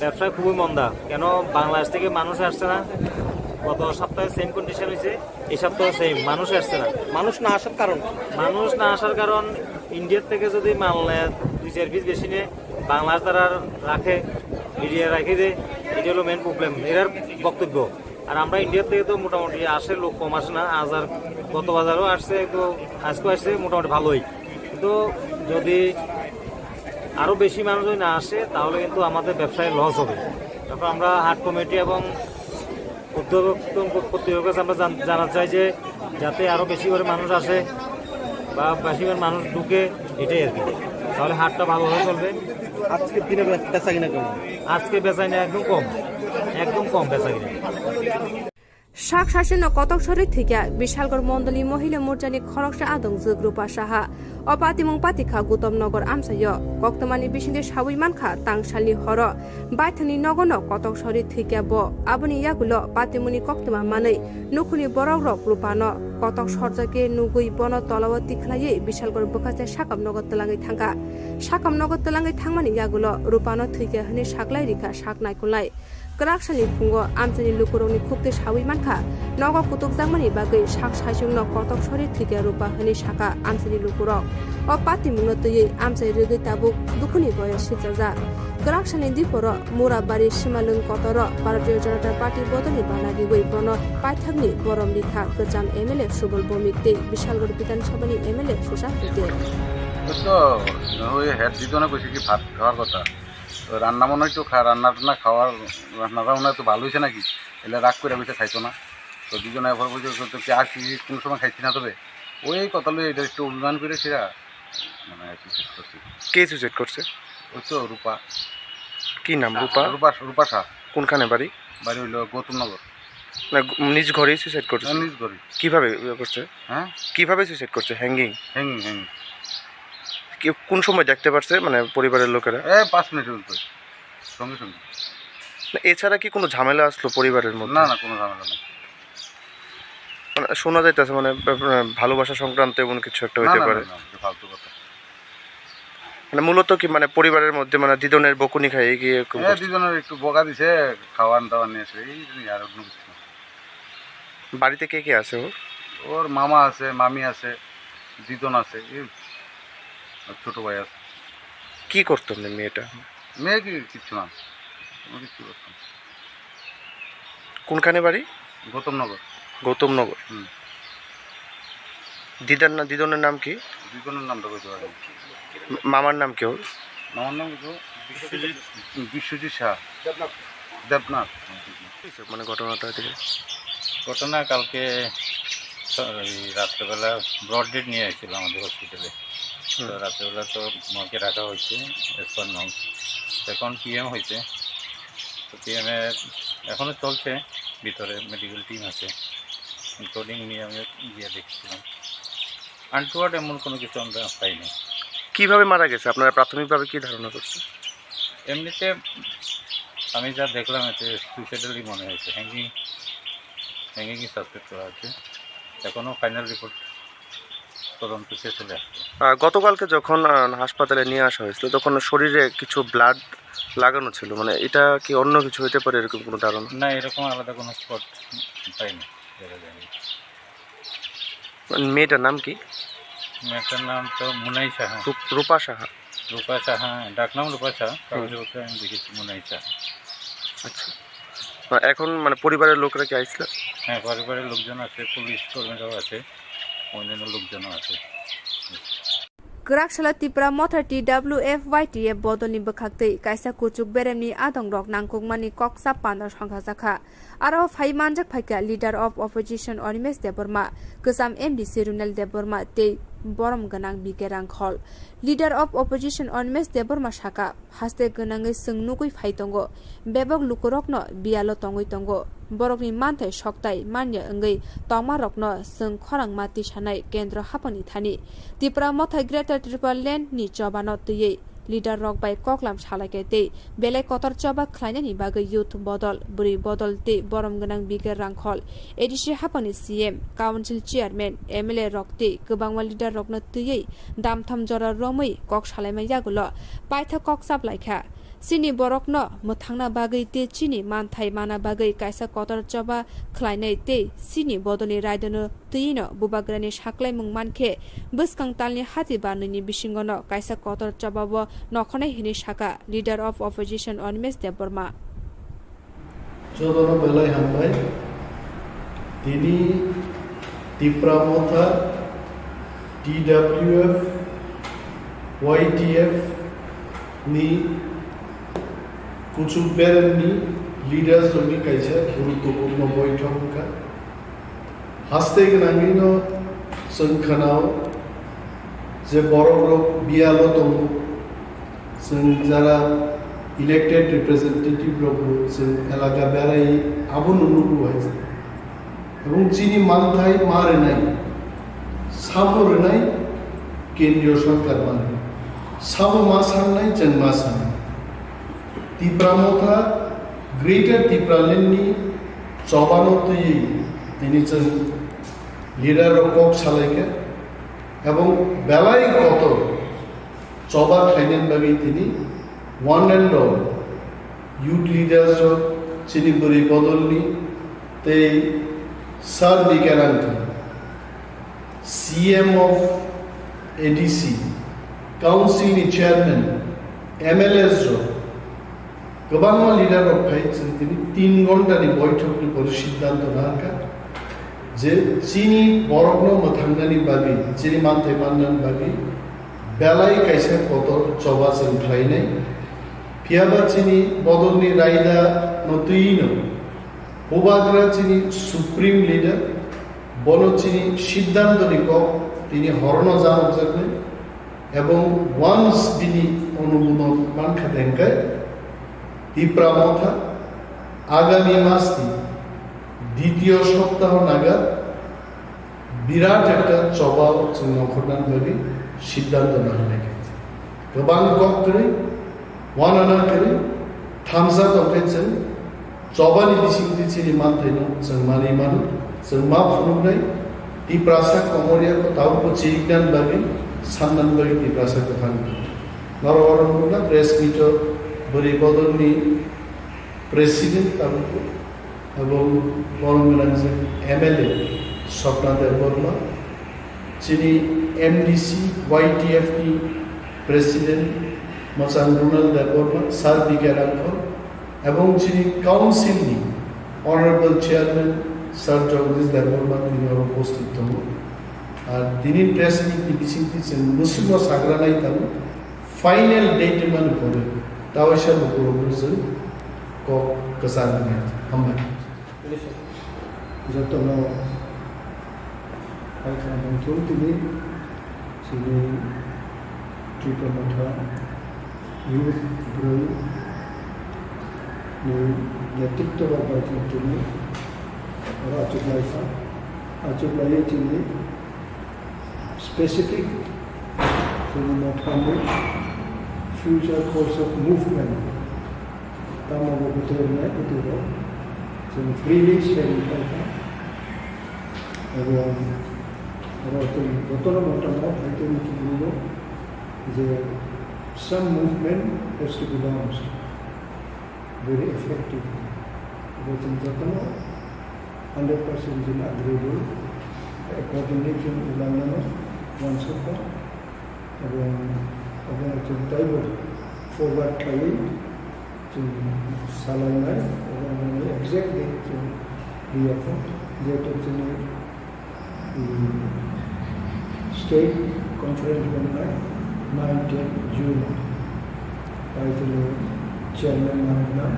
ব্যবসা খুবই মন্দা। কেন, বাংলাদেশ থেকে মানুষ আসছে না। গত সপ্তাহে সেম কন্ডিশন হয়েছে, এই সপ্তাহে সেম, মানুষ আসছে না। মানুষ না আসার কারণ? মানুষ না আসার কারণ, ইন্ডিয়ার থেকে যদি মাল নেয়, দুই চার পিস বেশি নেয়, বাংলাদেশ তারা রাখে, মিডিয়া রাখে দেয়, এটা হলো মেন প্রবলেম এরার বক্তব্য। আর আমরা ইন্ডিয়া থেকে তো মোটামুটি আসে, লোক কম আসে না, আজ আর গত বাজারও আসছে, তো আজকেও আসছে মোটামুটি ভালোই। কিন্তু যদি আরও বেশি মানুষ যদি না আসে, তাহলে কিন্তু আমাদের ব্যবসায় লস হবে। তারপর আমরা হাট কমিটি এবং উদ্যোগ কর্তৃপক্ষের কাছে আমরা জান-, জানাতে চাই যে যাতে আরও বেশি করে মানুষ আসে বা বেশি করে মানুষ ঢুকে, এটাই আর কি। তাহলে হাটটা ভালোভাবে চলবে। আজকের দিনে বে-, বেচা কিনা কেমন? আজকে বেচা কিনা একদম কম, একদম কম বেচা কিনা। Sak sasino kotok sori thwikya Bishalgarh Mondoli Mohila Morchani khoroksa adongjwk Rupa Saha. O patimung patikha Gutom Nogor amchaio. Koktwmani bisingtwi sawi mankha, tangsalni horo baithangni nogono kotok sori thwikya bo. Aboni yagulo patimungni koktwma manwi nukhungni borokrok Rupano kotok sorjakhe nugwi bono tolao tikhlaiwi Bishalgarh bwkhaste sakam nogo twlangwi thangkha. Sakam nogo twlangwi thangmani yagulo Rupano thwikha hwnwi saklai rikha sak naikolnai. Kwrak salni phungo amchaini lukurokni khuktwi sawi mankha, nogo kutukjakmani bagwi sak saichungno kotok sori thwikha Rupa hwnwi sakha amchaini lukurok. O patimungno twiwi amchai rwgwi tabuk dukhuni boyar sipjajak. Kwrak salni diporo Murabari Simalwng kotoro Bharatiya Janata Party bodolni bana riwi bono paithakni borom rikha kwcham M L A Subal Bhowmik tei Bishalgarh Bidhan Sabhani M L A Sushant Patel. তো ওই হেড দিত না, কইছে কি ভাত খাওয়ার কথা। তো রান্না মনে হয় তো খা-, রান্না টান্না খাওয়ার, রান্না বান্না তো ভালো হয়েছে নাকি? এলে রাগ করে কইছে খাইতো না। তো দুজন এফআইআর করছে, তো কি আর কি কোনো সময় খাইছি না তবে? ওই কথা লই এটা একটু অভিমান করে সেটা মানে আর কি শেষ করছি। কে সুইসাইড করছে? ওই তো রূপা। কি নাম? রূপা? রূপা, রূপা শাহ। কোনখানে বাড়ি? বাড়ি হইলো গৌতমনগর। না, গ-, নিজ ঘরেই সুইসাইড করছে? হ্যাঁ, নিজ ঘরে। কিভাবে ইয়ে করছে? হ্যাঁ? কিভাবে সুইসাইড করছে? হ্যাঙ্গিং? Hanging, hanging. কি, কোন সময় দেখতে পারছে, মানে, পরিবারের লোকেরা? এ, পাঁচ মিনিটের ভিতরে, সঙ্গে সঙ্গে। না, এছাড়া কি কোনো ঝামেলা আসলো পরিবারের মধ্যে? না, না, কোনো ঝামেলা নেই। মানে, শোনা যাইতেছে, মানে, ব-, ব-, ভালোবাসা সংক্রান্ত এমন কিছু একটা না, হইতে না, পারে। না, না, এটা ফালতু কথা। মানে, মূলত কি, মানে, পরিবারের মধ্যে, মানে, দিদনের বকুনি খায় কি এরকম হ্যাঁ, করছে? দিদনের একটু বকা দিছে, খাওয়ান দাওয়ান নিয়ে এসে, এই জন্যই, আর অন্য কিছু না। বাড়িতে কে কে আছে ওর? ওর মামা আছে, মামি আছে, দিদন আছে, এই আর ছোট ভাই আছে। কি করতো এমনি মেয়েটা? মেয়ে কি কিচ্ছু না, কোনো কিচ্ছু করতো না। কোনখানে বাড়ি? গৌতমনগর। গৌতমনগর। হুম। দিদার না-, দিদনের নাম কি? দিদনের নামটা কইতে পারি না। মামার নাম কি ওর? মামার নাম হলো বিশ্বজিৎ, বিশ্বজিৎ শাহ। দেবনাথ। মানে ঘটনাটা থেকে? ঘটনা কালকে স-, এই রাত্রেবেলা ব্রড ডেড নিয়ে আসছিল আমাদের হসপিটালে। তো হুম। রাত্রেবেলা তো মর্গে রাখা হয়েছে, এজ পার নর্মস। এখন পিএম হয়েছে, তো পিএমে এখনও চলছে, ভিতরে মেডিকেল টিম আছে, ইনক্লুডিং মি, আমিও গিয়ে দেখছিলাম। আনটুয়ার্ড এমন কোনো কিছু আমরা পাইনি। কিভাবে মারা গেছে? আপনারা প্রাথমিকভাবে কি ধারণা করছেন? এমনিতে আমি যা দেখলাম, এতে সুইসাইডালই মনে হয়েছে, হ্যাঙ্গিং, হ্যাঙ্গিংই সাসপেক্ট করা হচ্ছে। এখনও ফাইনাল রিপোর্ট তদন্ত শেষ হলে আসবে। আহ, গতকালকে যখন, আহ, হাসপাতালে নিয়ে আসা হয়েছিল, তখন শরীরে কিছু ব্লাড লাগানো ছিল, মানে, এটা কি অন্য কিছু হইতে পারে, এরকম কোনো ধারণা? না, এরকম আলাদা কোনো স্পট পাইনি, দেখা যায়নি। মানে, মেয়েটার নাম কি? মেয়েটার নাম তো মুনাই সাহা। রূপ-, রূপা সাহা। রূপা সাহা, ডাকনাম রূপা সাহা, হুম। কাগজপত্রে আমি দেখেছি মুনাই সাহা। আচ্ছা। মানে, এখন, মানে, পরিবারের লোকরা কি আইছিল? হ্যাঁ, পরিবারের লোকজন আছে, পুলিশ কর্মীরাও আছে, অন্যান্য লোকজনও আছে। Kwrak salo Tipra Motha T W F Y T F bodolni bwkhaktwi kaisa kuchuk beremni adongrok nangkukmani kok chap pano songkha jakha. Aro phai manjak phaikha Leader of Opposition Animesh Debbarma, kwcham M D C Runel Debbarma tei borom gwnang B K Rangkhol. Leader of Opposition Animesh Debbarma sakha, haste gwnangwi chwng nugwi phai tongo, bebak lukurokno biyalo tongwi tongo. Borokni manthai soktai manya wngwi tongmarokno chwng khorang ma tisanai kendro haphangni thani. Tipra Motha Greater Tipraland ni chobano twiwi leader rok bai koklam salaikha tei belai kotor choba khlainani bagwi youth bodol, bwrwi bodol tei borom gwnang B K Rangkhol, A D C haphangni C M, council chairman, M L A rok tei kwbangma leader rokno twiwi damtham jora romwi kok salaima yagulo paithak kok chaplaikha. Chini borokno mwthangna bagwi tei chini manthai mana bagwi kaisa kotor choba khlainai tei chini bodolni raidano twino bubagrani saklaimung mankhe bwskang talni hati banwini bisingono kaisa kotor chobao nokhonai hinwi sakha Leader of Opposition Animesh Debbarma. Jotono belai hambai. Tini Tipra Motha, T W F, Y T F ni kuchuk beremni leaders rokni kaisa guruttopurno boithok wngkha. Haste gwnangwino chwng khwnao je borokrok biyalo tongo, chwng jara elected representative rokbo chwng elaka berai abono nugo hai. Ebong chini manthai ma rwnai, sabo rwnai kendriyo sarkar ma rwnai, sabo ma sannai chwng ma sannai. Tipra Motha Greater Tipraland ni chobano twiwi tini chwng leader rok kok salaikha ebong belai kotor choba khlainani bagwi tini one and all youth leaders rok chini bwrwi bodolni tei Sir B K Rangkhol, C M of A D C, Council ni Chairman, M L As rok, kwbangma leader rok phai chwng tini tin ghonta ni boithok ni pore siddhanto nangkha je chini borokno mwthangnani bagwi, chini manthai mannani bagwi belai kaisa kotor choba chwng khlainai. Phiyaba chini bodolni raida no twino Bubagra chini supreme leader, bono chini siddhantoni kok tini horono janokjaknai, ebong once bini onumodon mankha tengkai, Tipra Motha agami masni ditiyo soptaho naga birat ekta chobao chwng nongkhornani bagwi siddhanto nahilai kha. Kwbang kok kwrwi, wanana kwrwi, thamsa tongkhe chwng chobani bisingtwi chini manthaino chwng manwi mano, chwng ma phunuknai, Tiprasa Komoria ko tabukbo chiriknani bagwi, sannani bagwi Tiprasa kwthang. Norok oro nukna press meet-o bwrwi bodolni president tabukbo. Abo borok gwnang je M L A Swapna Debbarma, chini M D C Y T F ni President Mwchang Ronald Debbarma, Sir B K Rangkhol, ebong chini Council ni Honorable Chairman Sir Jagdish Debbarma tini oro upasthit tongo. Ar tini press meet ni bisingtwi chwng mwswkno sagra nai tongo, final date mani pore tawaisa lukurokno chwng kok kwchang wngnai. Hambai. Jotono hai kha mungthung tini chini Tipra Motha youth bwrwi ni netritwo rok bai chwng tini oro achuklai kha. Achuklaiwi chini specific chini Mothani future course of movement tamo bo bwtwi rwnai bwtwi rok chwng freely share khaikha. Abo oro chwng jotono motamot hai tini chwng nugo je some movement has to be launched very effective. Abo chwng jotono hundred percent chini agree rw, accordingly chwng ulangnano uansukha, ebong obono chwng teibo forward khlaiwi chwng salainai, obono exact date chwng riyakha, jehetu chini State Conference wngnai nine ten June o. Paitulu Chairman manna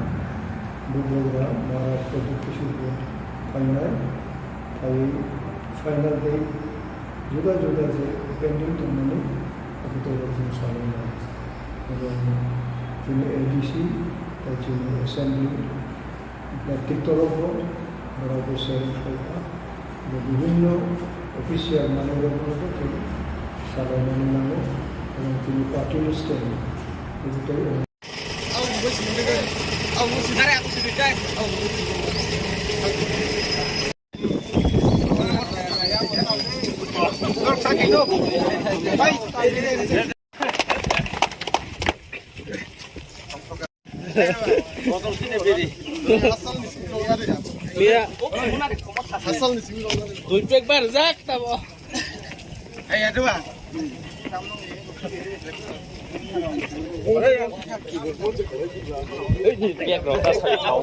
Bubagra Maharaj Pradyut Kishore bo phainai, phaiwi final date juda juda je pending tongmani abo tei rok chwng salainai. Abo chini A D C tei chini Assembly Netritwo rok bo borok bo sharing khlai kha. Bo bibhinno official manwi rok no bo tei salai mani nango. Abo chini party ni stand. Abo tei Mira. Dui pek bar jak tabo. Ei, ni pek rok ta sai thau.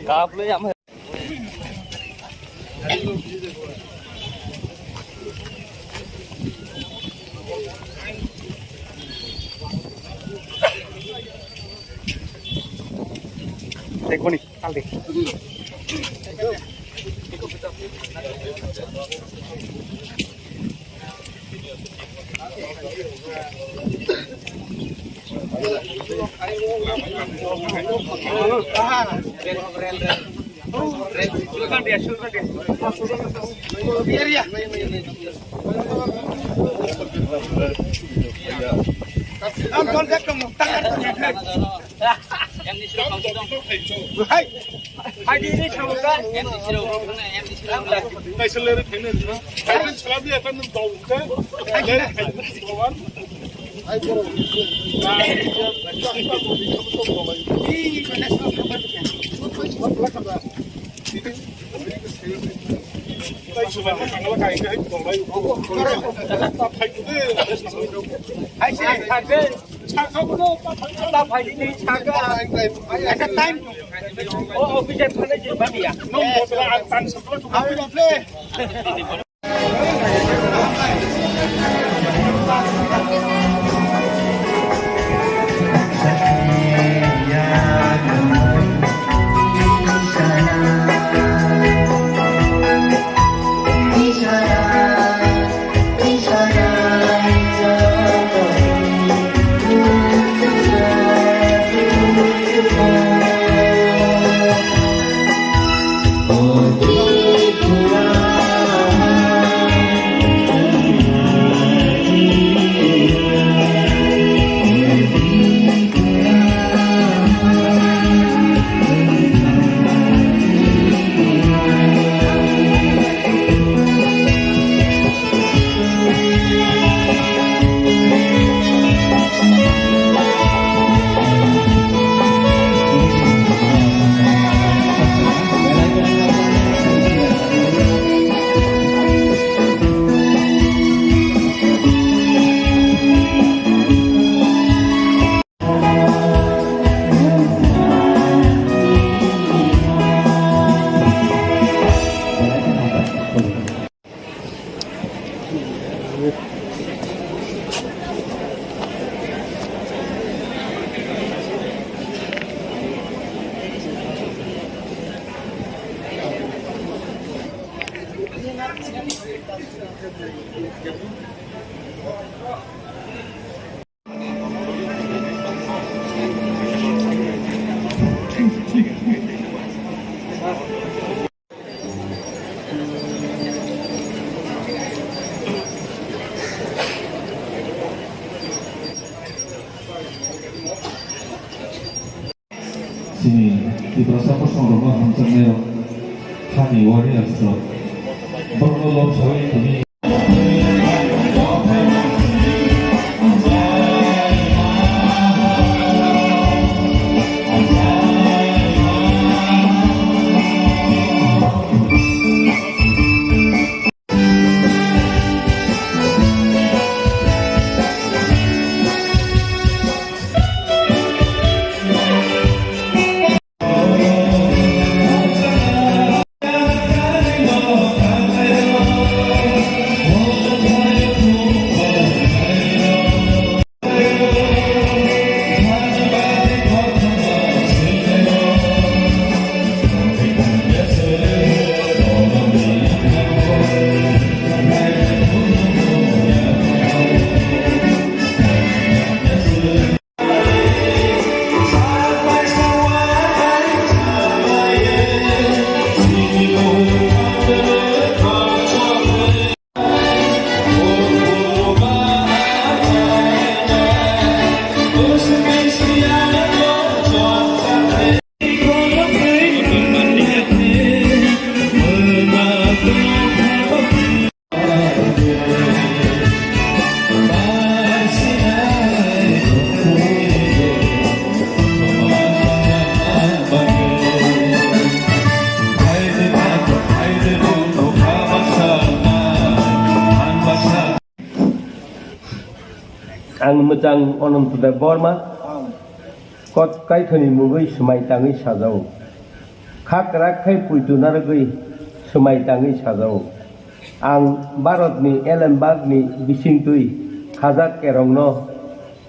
Kap le am. Dekoni, al de. Chini Tiprasa bosongrokno hamjaknairok, hani warriors rok, borokno lobsawi tini. Ang mwchang Ananto Debbarma, Kot Kaithoni mungwi swmai tangwi sajao. Kha kwrak khai puitu narwgwi swmai tangwi sajao. Ang Bharatni elembakni bisingtwi khajak kerongno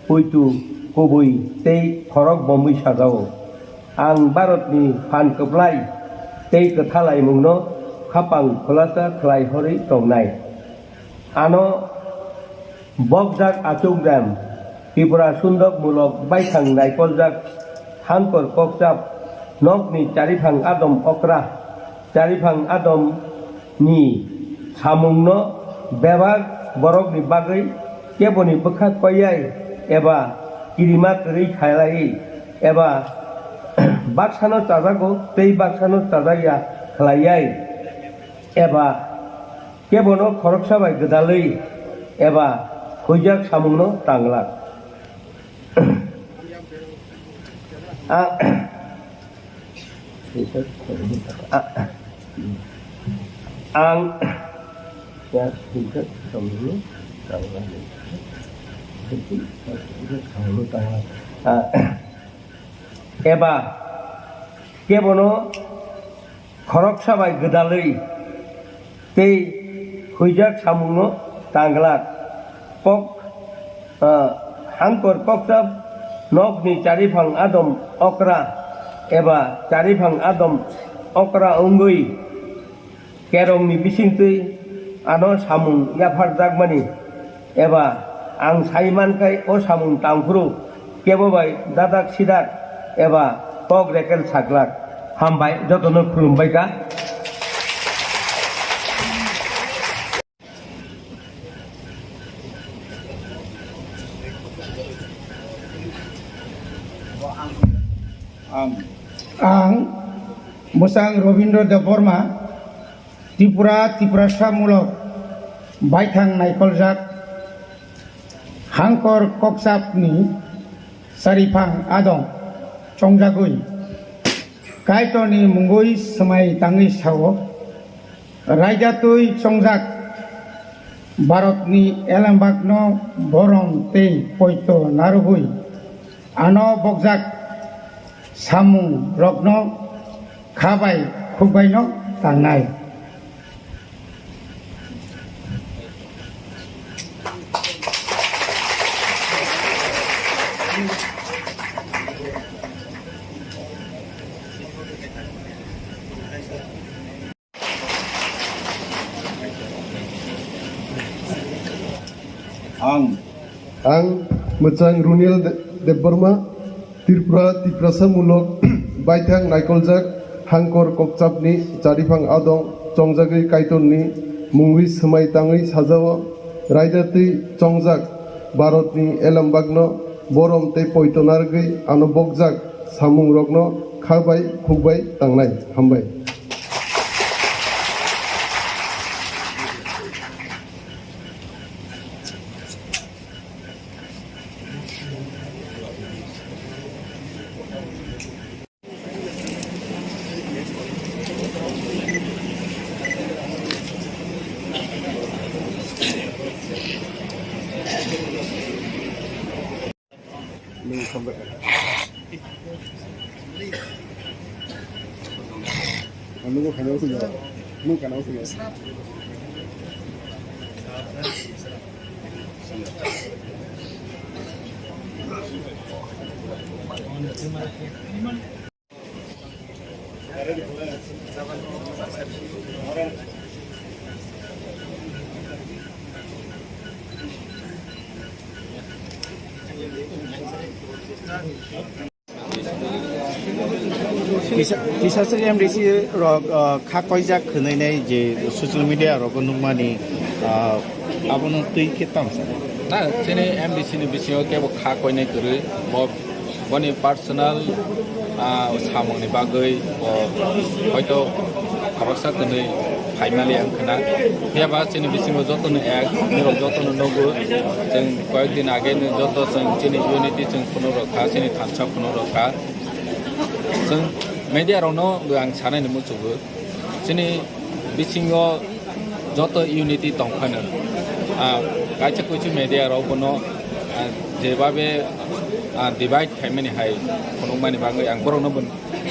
puitu kubui tei khorok bomwi sajao. Ang Bharatni phan kwplai tei kwthalaimungno khapang khulasa khlai horwi tongnai. Ano bokjak achukdam, Tripura sundok mulok baithang naikoljak, hangkor kokchap, nokni chariphang adom okra, chariphang adom ni samungno bebak borokni bagwi keboni bwkha koiyai eba kirima kwrwi khlaiwi eba baksano chajago tei baksano chajakya khlaiyai eba kebono khoroksa bai gwdalwi eba huijak samungno tanglak. A-, a-, ang a, eba kebono khoroksa bai gwdalwi tei huijak samungno tanglak. Kok, ah, hangkor kokchap nokni chariphang adom okra eba chariphang adom okra wngwi kerongni bisingtwi ano samung yapharjakmani eba ang sai mankhai o samung tangphuru kebo bai dadak sidak eba kok rekel saklak. Hambai, jotono khulumbai kha. Ang bwsang Robindra Debbarma, Tripura, Tiprasa mulok baithang naikoljak, hangkor kokchapni chariphang adong chongjagwi Kaitorni mungwi swmai tangwi sao, raida twi chongjak Bharatni elembakno borom tei poito narwgwi ano bokjak samung rokno kha bai khuk bai no tangnai. Ang. Ang Mwchang Runiel De-, Debbarma, Tripura Tiprasa mulok baithang naikoljak Hangkor Kokchapni Chariphang Adong chongjagwi Kaitorni mungwi swmai tangwi sajao, raida twi chongjak Bharatni elembakno borom tei poito narwgwi ano bokjak samungrokno kha bai khuk bai tangnai. Hambai. Kisa, kisa se M D C rok, ah, kha koijak hwnwi nai je social media rogo nukmani, ah, abono twi khe tamo sana? Na, chini M D C ni bisingo kebo kha koinai kwrwi, bo, boni personal, ah, samungni bagwi bo hoito khoroksa twnwi phaimali wngkha na. Phiya ba chini bisingo jotono ek, nirok jotono nugo, chwng koyek din age no joto chwng chini unity chwng phunuk rok kha, chini thansa phunuk rok kha. Chwng media rokno bo ang sanai ni muchungo. Chini bisingo joto unity tong phano, ah, kaisa kuisu media rok bono, ah, jebabe, ah, divide khaimani hai phunukmani bagwi ang borokno bo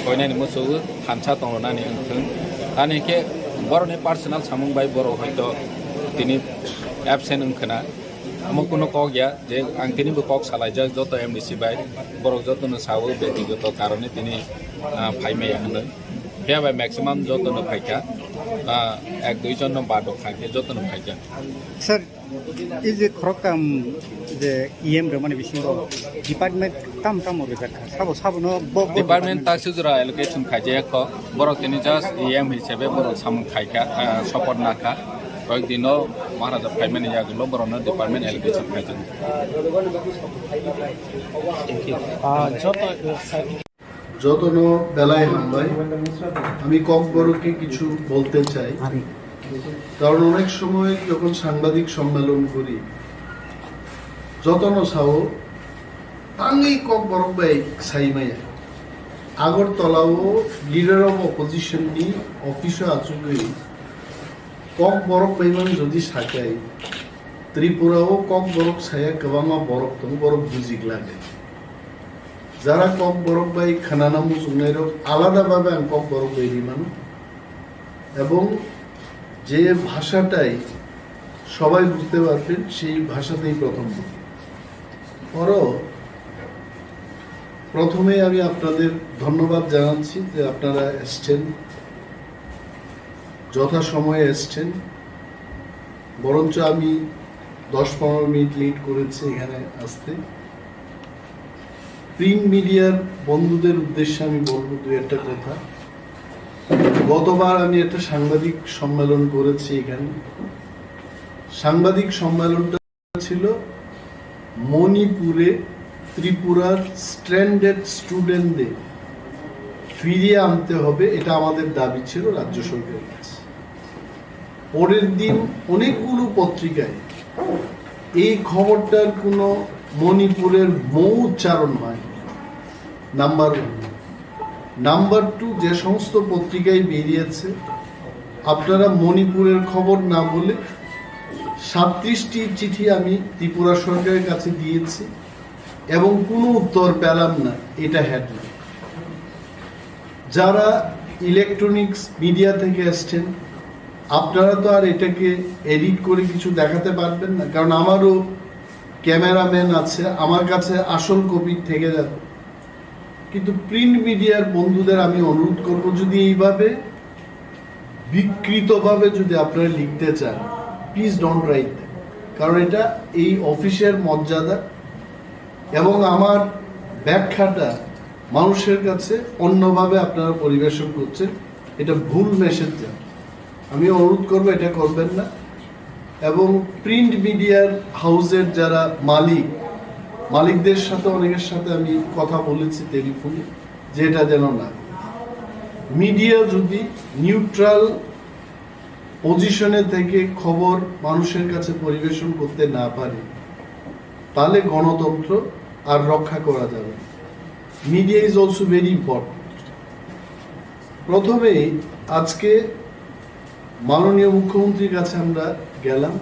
koinani muchungo, thansa tong rwnani wngthwng. Ani khe borokni personal samung bai borok hoito tini absent wngkhwna. Omo kuno kok ya je ang tini bo kok salaijak joto M D C bai, borok jotono sao bektigoto karone tini, ah, phaimaya hwnwi. Phiya bai maximum jotono phaikha, ah, ek dui jon no bad rok kha khe jotono phaikha. Sir, ei je khoroktham je E M rwmani bisingo department tam tam rwjak kha, sabo sabo no bo, bo department ta sujura allocation khaijak kho, borok tini just E M hisabe borok samung khaikha, ah, support nakha. Koyek dino Maharaja phaimani yagulo borokno department allocation khaijak. Ah, joto, uh, jotono belai hambai. আমি ককবরকে কিছু বলতে চাই, কারণ অনেক সময় যখন সাংবাদিক সম্মেলন করি, jotono sao tangwi Kokborok bai saimaya. Agartala o Leader of Opposition ni office o achugwi Kokborok bai mang jodi sakai, Tripura o Kokborok saya kwbangma borok tongo, borok bujik lage. Jara Kokborok bai khwnana muchungnai rok alada bhabe ang Kokborok bai rimano. এবং যে ভাষাটাই সবাই বুঝতে পারবেন, সেই ভাষাতেই প্রথম বলি। পরও প্রথমে আমি আপনাদের ধন্যবাদ জানাচ্ছি যে আপনারা এসছেন, যথাসময়ে এসছেন। বরঞ্চ আমি দশ পনেরো মিনিট লেট করেছি এখানে আসতে। প্রিন্ট মিডিয়ার বন্ধুদের উদ্দেশ্যে আমি বলবো দু একটা কথা। গতবার আমি একটা সাংবাদিক সম্মেলন করেছি এখানে। সাংবাদিক সম্মেলনটা ছিল মণিপুরে ত্রিপুরার স্ট্র্যান্ডেড স্টুডেন্টদের ফিরিয়ে আনতে হবে, এটা আমাদের দাবি ছিল রাজ্য সরকারের কাছে। পরের দিন অনেকগুলো পত্রিকায় এই খবরটার কোনো মণিপুরের মৌ উচ্চারণ হয়, নাম্বার ওয়ান। নাম্বার টু, যে সমস্ত পত্রিকায় বেরিয়েছে, আপনারা মণিপুরের খবর না বলে সাতত্রিশটি চিঠি আমি ত্রিপুরা সরকারের কাছে দিয়েছি এবং কোনো উত্তর পেলাম না, এটা হেডলাইন। যারা ইলেকট্রনিক্স মিডিয়া থেকে এসছেন, আপনারা তো আর এটাকে এডিট করে কিছু দেখাতে পারবেন না, কারণ আমারও ক্যামেরাম্যান আছে, আমার কাছে আসল কপি থেকে যাবে। কিন্তু প্রিন্ট মিডিয়ার বন্ধুদের আমি অনুরোধ করব, যদি এইভাবে বিকৃতভাবে যদি আপনারা লিখতে চান, প্লিজ ডোন্ট রাইট দ্যাট। কারণ এটা এই অফিসের মর্যাদা এবং আমার ব্যাখ্যাটা মানুষের কাছে অন্যভাবে আপনারা পরিবেশন করছেন, এটা ভুল মেসেজ যায়। আমি অনুরোধ করবো এটা করবেন না। এবং প্রিন্ট মিডিয়ার হাউসের যারা মালিক, মালিকদের সাথে অনেকের সাথে আমি কথা বলেছি টেলিফোনে, যে এটা যেন না। মিডিয়া যদি নিউট্রাল পজিশনে থেকে খবর মানুষের কাছে পরিবেশন করতে না পারে, তাহলে গণতন্ত্র আর রক্ষা করা যাবে না। Media is also very important. প্রথমেই আজকে মাননীয় মুখ্যমন্ত্রীর কাছে আমরা গেলাম।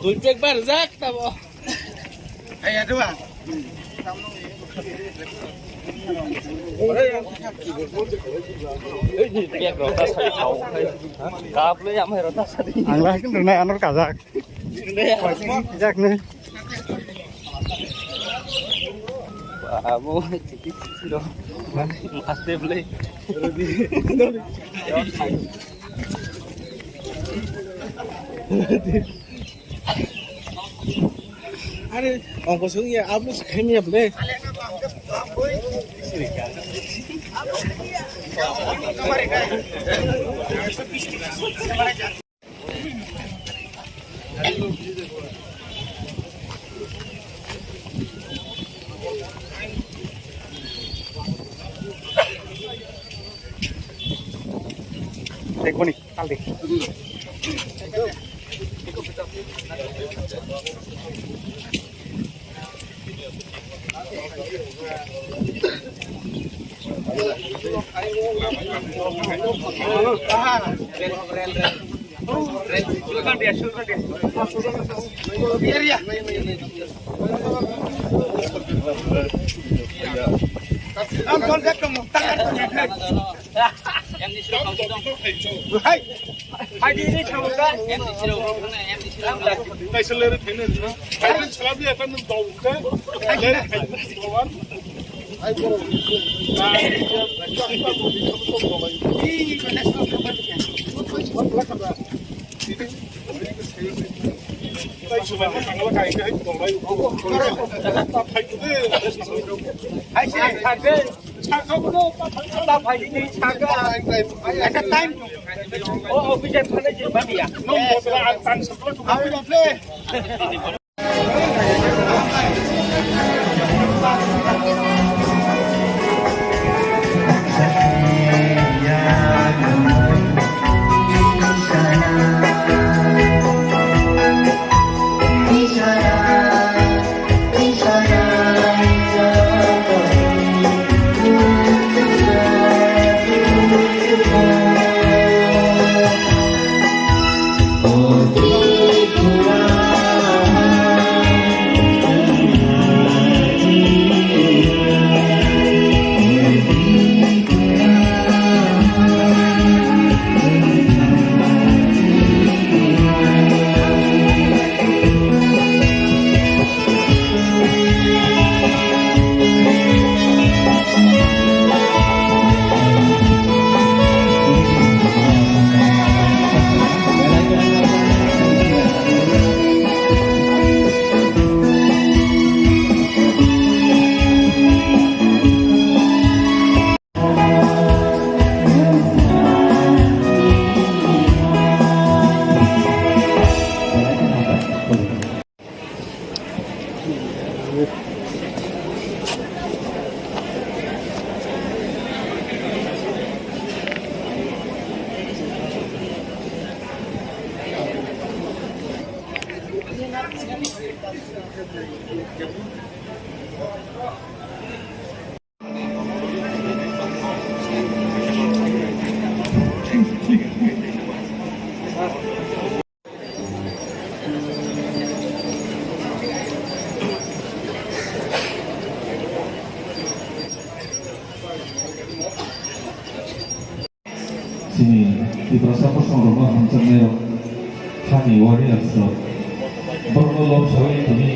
Duit bag baru zak tabo. Ang lagi kena anor kazak. Kazak nih. Amo, chiki chiki lo. Mas de play. Are, ongko sung ya, abu sung kami ya play. Dekoni, tal dekhi. Hai. Tiprasa bosongrokno hamjaknairok, hani warriors rok, borokno lobsawi tini.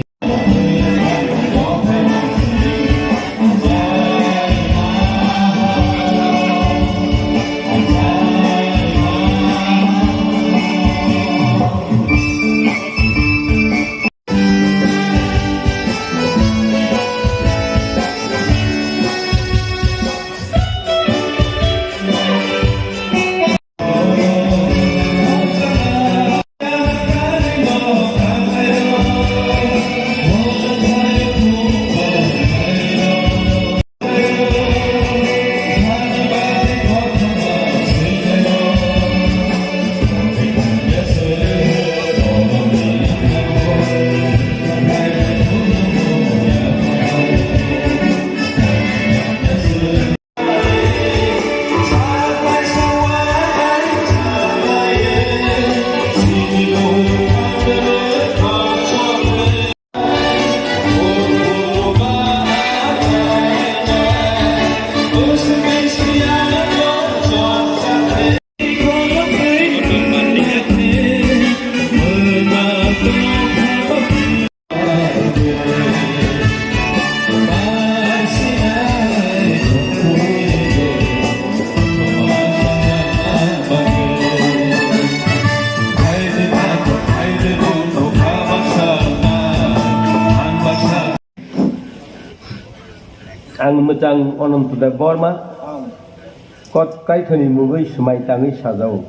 Ang mwchang Ananto Debbarma, Kot Kaithoni mungwi swmai tangwi sajao.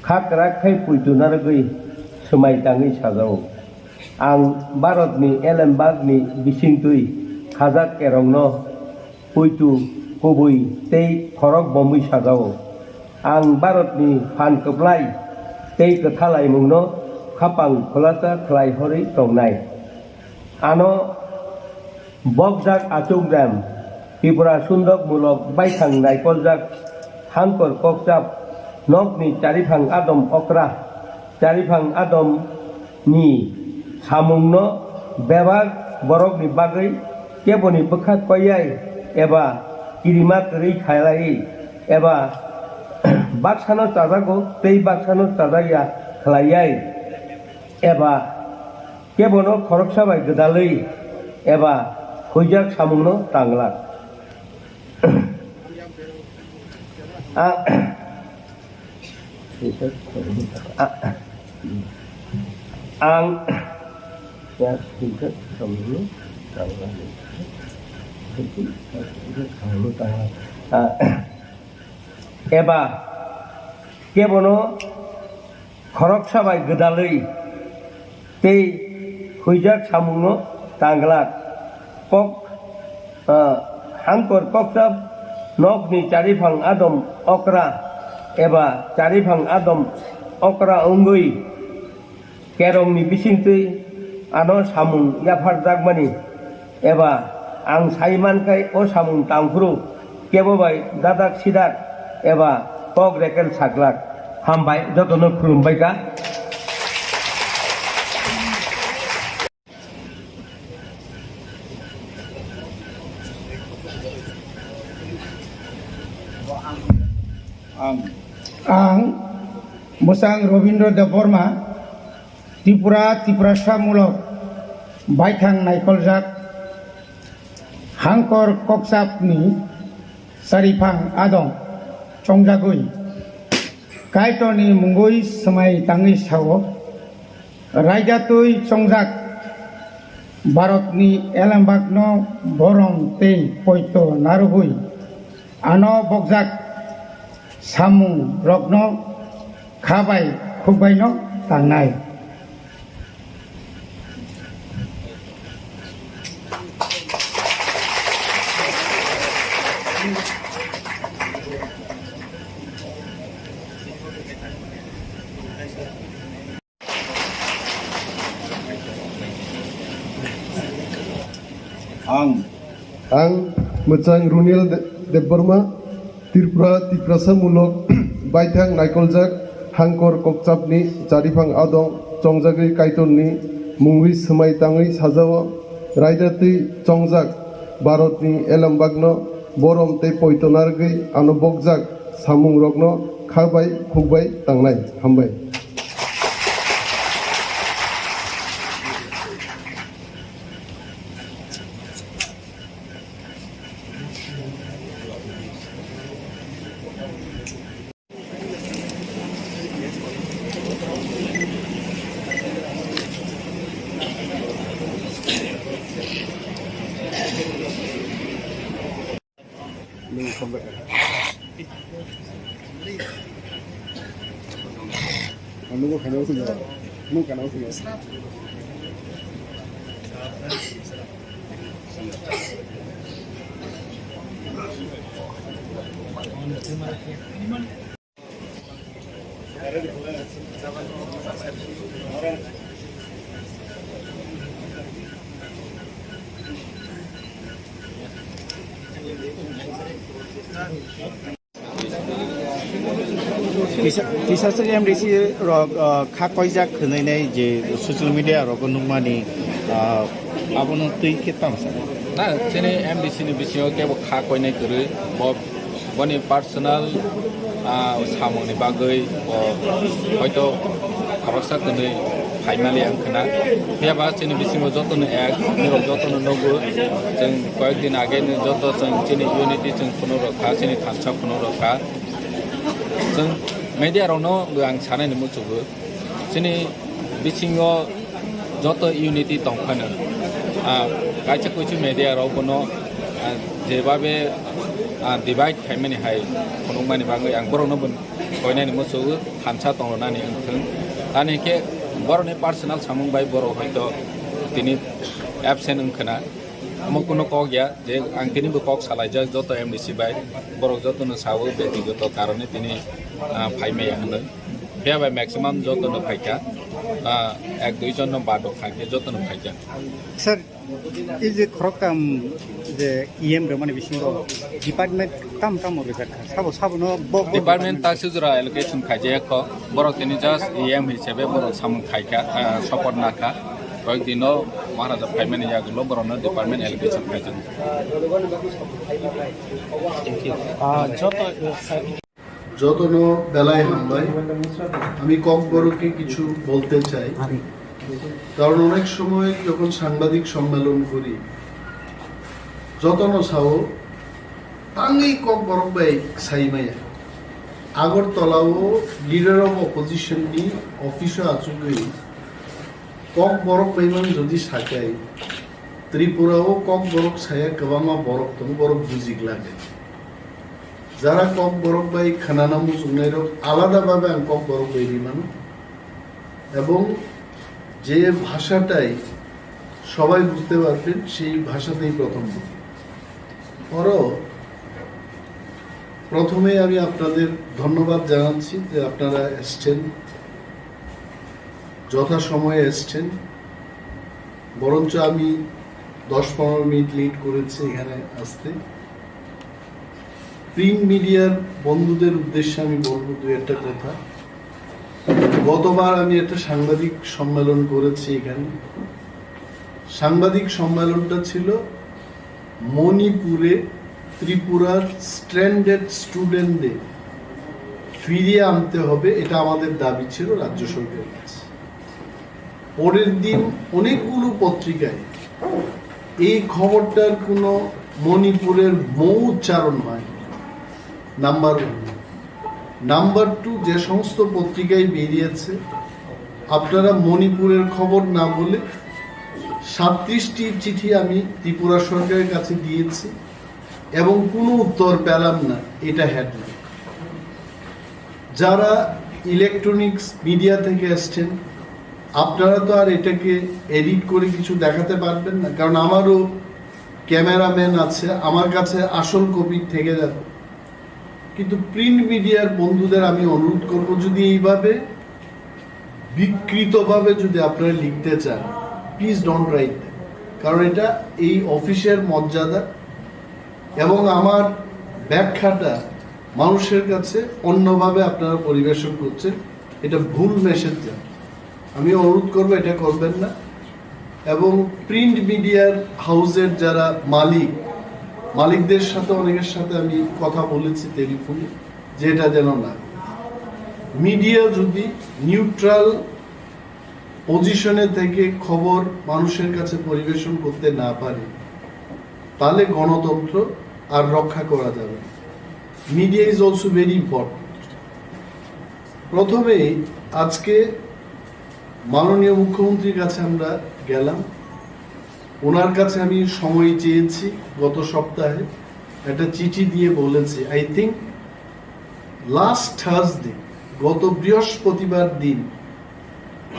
Kha kwrak khai puitu narwgwi swmai tangwi sajao. Ang Bharatni elembakni bisingtwi khajak kerongno puitu kubui tei khorok bomwi sajao. Ang Bharatni phan kwplai tei kwthalaimungno khapang khulasa khlai horwi tongnai. Ano bokjak achukdam, Tripura sundok mulok baithang naikoljak, hangkor kokchap, nokni chariphang adom okra, chariphang adom ni samungno bebak borokni bagwi keboni bwkha koyai eba kirima kwrwi khailai eba baksano chajago tei baksano chajakya khlaiwi eba kebono khoroksa bai gwdalwi eba huijak samungno tanglak. A-, a-, ang, a, eba kebono khoroksa bai gwdalwi tei huijak samungno tanglak. Kok, ah, hangkor kokchap nokni chariphang adom okra eba chariphang adom okra wngwi kerongni bisingtwi ano samung yapharjakmani eba ang sai mankhai o samung tangphuru kebo bai dadak sidak eba kok reker saklak. Hambai, jotono khulumbai kha. Ang. Ang Bwsang Robindra Debbarma, Tripura, Tiprasa mulok baithang naikoljak, hangkor kokchapni chariphang adong chongjagwi Kaitorni mungwi swmai tangwi sao, raida twi chongjak Bharatni elembakno borom tei poito narwgwi ano bokjak samung rokno kha bai khuk baino tangnai. Ang. Ang Mwchang Runil De-, Debbarma, Tripura, Tiprasa mulok baithang naikoljak hangkor kokchapni chariphang adong chongjagwi Kaitorni mungwi swmai tangwi sajao, raida twi chongjak Bharatni elembakno borom tei poito narwgwi ano bokjak Samungrokno kha bai khuk bai tangnai. Hambai. Kisa, kisa se M D C rok, ah, kha koijak hwnwi nai je social media rogo nukmani, ah, abono twi khe tamo sa? Na, chini M D C ni bisingo kebo kha koinai kwrwi, bo, boni personal, ah, samungni bagwi bo hoito khoroksa kwnwi phaimaliya wngkhwna. Phiya ba chini bisingo jotono ek, nirok jotono nugo, chwng koyek din age ni joto chwng chini unity chwng phunuk rok kha, chini thansa phunuk rok kha. Chwng media rokno bo ang sanani muchungo, chini bisingo joto unity tongphano, ah, kaisa kuisu media rok bono, ah, jebabe, ah, divide khaimani hai phunukmani bagwi ang borokno bo koinani muchungo, thansa tongnani wngthwng. Ani khe borokni personal samung bai borok hoito tini absent wngkhwna. Omo kuno kok ya je ang tini bo kok salaijak joto M D C bai, borok jotono sao beti joto karone tini, ah, phaimaya hwnwi. Phiya bai maximum jotono phaikha, ah, ek dui jon no bad rok kha khe jotono phaikha. Sir, ei je khoroktham je E M rwmani bisingo department tam tam rwjak kha, sabo sabo no bo, bo department ta sujura allocation khaijak kho, borok tini just E M hisabe borok samung khaikha, ah, support nakha. Koyek dino Maharaja phaimani yagulo borokno department allocation khaijak. Thank you. Ah, joto, jotono belai hambai. আমি ককবরকে কিছু বলতে চাই, কারণ অনেক সময় যখন সাংবাদিক সম্মেলন করি, jotono sao tangwi kokborok bai saimaya. Agartala o leader of opposition ni office o achugwi kokborok bai man jodi sakai, Tripura o kokborok saya kwbangma borok tongo, borok bujik lage. Jara kokborok bai khwnana muchungnairok alada bhabe ang kokborok bai rimano, ebong je bhashatai sobai bujte parben, sei bhashatei prothom bujbe. Oro prothomei ami apnader dhonnobad janacchi je apnara esechhen, jothasomoye esechhen, boroncho ami dosh ponero minit late korechi ekhane aste. Print মিডিয়ার বন্ধুদের উদ্দেশ্যে আমি বলবো দুই একটা কথা। গতবার আমি একটা সাংবাদিক সম্মেলন করেছি এখানে। সাংবাদিক সম্মেলনটা ছিল মণিপুরে ত্রিপুরার স্ট্র্যান্ডেড স্টুডেন্টদের ফিরিয়ে আনতে হবে, এটা আমাদের দাবি ছিল রাজ্য সরকারের কাছে। পরের দিন অনেকগুলো পত্রিকায় এই খবরটার কোনো মণিপুরের মৌ উচ্চারণ হয়, নাম্বার ওয়ান। নাম্বার টু, যে সমস্ত পত্রিকায় বেরিয়েছে, আপনারা মণিপুরের খবর না বলে সাতত্রিশটি চিঠি আমি ত্রিপুরা সরকারের কাছে দিয়েছি এবং কোনো উত্তর পেলাম না, এটা হেডলাইন। যারা ইলেকট্রনিক্স মিডিয়া থেকে এসছেন, আপনারা তো আর এটাকে এডিট করে কিছু দেখাতে পারবেন না, কারণ আমারও ক্যামেরাম্যান আছে, আমার কাছে আসল কপি থেকে যাবে। কিন্তু প্রিন্ট মিডিয়ার বন্ধুদের আমি অনুরোধ করব, যদি এইভাবে বিকৃতভাবে যদি আপনারা লিখতে চান, প্লিজ ডোন্ট রাইট দ্যাট, কারণ এটা এই অফিসের মর্যাদা এবং আমার ব্যাখ্যাটা মানুষের কাছে অন্যভাবে আপনারা পরিবেশন করছেন, এটা ভুল মেসেজ যায়। আমি অনুরোধ করবো এটা করবেন না। এবং প্রিন্ট মিডিয়ার হাউসের যারা মালিক, মালিকদের সাথে অনেকের সাথে আমি কথা বলেছি টেলিফোনে। যেটা যেন না। মিডিয়া যদি নিউট্রাল পজিশনে থেকে খবর মানুষের কাছে পরিবেশন করতে না পারে, তাহলে গণতন্ত্র আর রক্ষা করা যাবে না। Media is also very important. প্রথমেই আজকে মাননীয় মুখ্যমন্ত্রীর কাছে আমরা গেলাম, ওনার কাছে আমি সময় চেয়েছি। গত সপ্তাহে একটা চিঠি দিয়ে বলেছি, আই থিঙ্ক লাস্ট থার্সডে, গত বৃহস্পতিবার দিন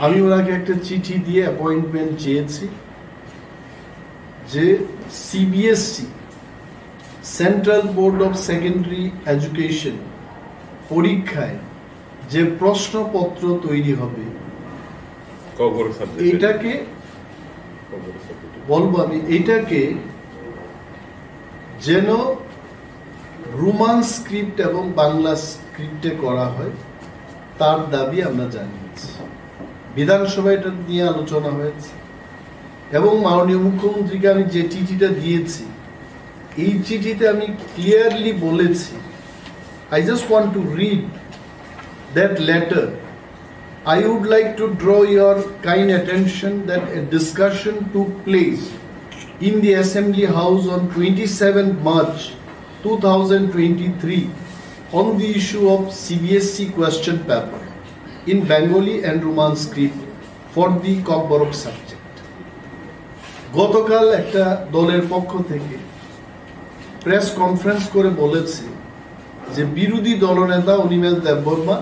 আমি ওনাকে একটা চিঠি দিয়ে অ্যাপয়েন্টমেন্ট চেয়েছি যে CBSE, central board of secondary education পরীক্ষায় যে প্রশ্নপত্র তৈরি হবে, ককবরক সাবজেক্টে। এটাকে ককবরক সাবজেক্টে। বলবো আমি, এটাকে যেন রোমান স্ক্রিপ্ট এবং বাংলা স্ক্রিপ্টে করা হয়, তার দাবি আমরা জানিয়েছি। বিধানসভায় এটা নিয়ে আলোচনা হয়েছে এবং মাননীয় মুখ্যমন্ত্রীকে আমি যে চিঠিটা দিয়েছি, এই চিঠিতে আমি ক্লিয়ারলি বলেছি, I just want to read that letter. I would like to draw your kind attention that a discussion took place in the Assembly House on twenty-seventh March two thousand twenty-three on the issue of C B S E question paper in Bengali and Roman script for the Kokborok subject. গতকাল একটা দলের পক্ষ থেকে press conference করে বলেছে যে বিরোধী দলনেতা অনিমেষ দেববর্মা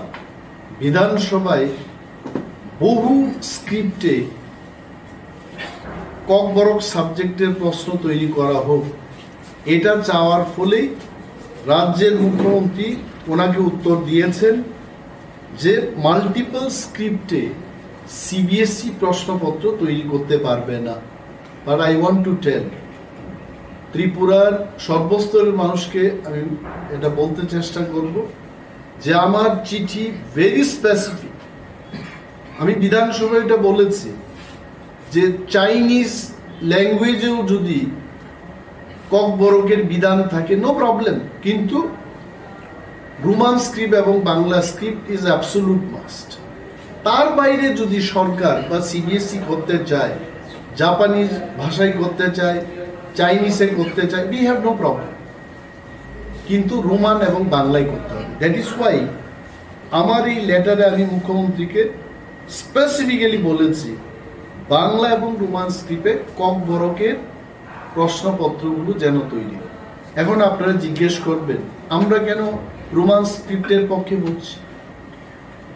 বিধানসভায় বহু স্ক্রিপ্টে ককবরক সাবজেক্টের প্রশ্ন তৈরি করা হোক, এটা চাওয়ার ফলেই রাজ্যের মুখ্যমন্ত্রী ওনাকে উত্তর দিয়েছেন যে মাল্টিপল স্ক্রিপ্টে সিবিএসই প্রশ্নপত্র তৈরি করতে পারবে না। But I want to tell, ত্রিপুরার সর্বস্তরের মানুষকে আমি এটা বলতে চেষ্টা করব যে আমার চিঠি ভেরি স্পেসিফিক। আমি বিধানসভায় এটা বলেছি যে চাইনিজ ল্যাঙ্গুয়েজেও যদি ককবরকের বিধান থাকে, নো প্রবলেম, কিন্তু রোমান স্ক্রিপ্ট এবং Bangla script is absolute must. তার বাইরে যদি সরকার বা সিবিএসই করতে চায়, জাপানিজ ভাষায় করতে চায়, চাইনিজে করতে চায়, we have no problem, কিন্তু রোমান এবং বাংলায় করতে হবে। দ্যাট ইজ ওয়াই আমার এই লেটারে আমি মুখ্যমন্ত্রীকে স্পেসিফিক্যালি বলেছি বাংলা এবং রোমান স্ক্রিপ্টে ককবরকের প্রশ্নপত্রগুলো যেন তৈরি হয়। এখন আপনারা জিজ্ঞেস করবেন, আমরা কেন রোমান স্ক্রিপ্টের পক্ষে বলছি?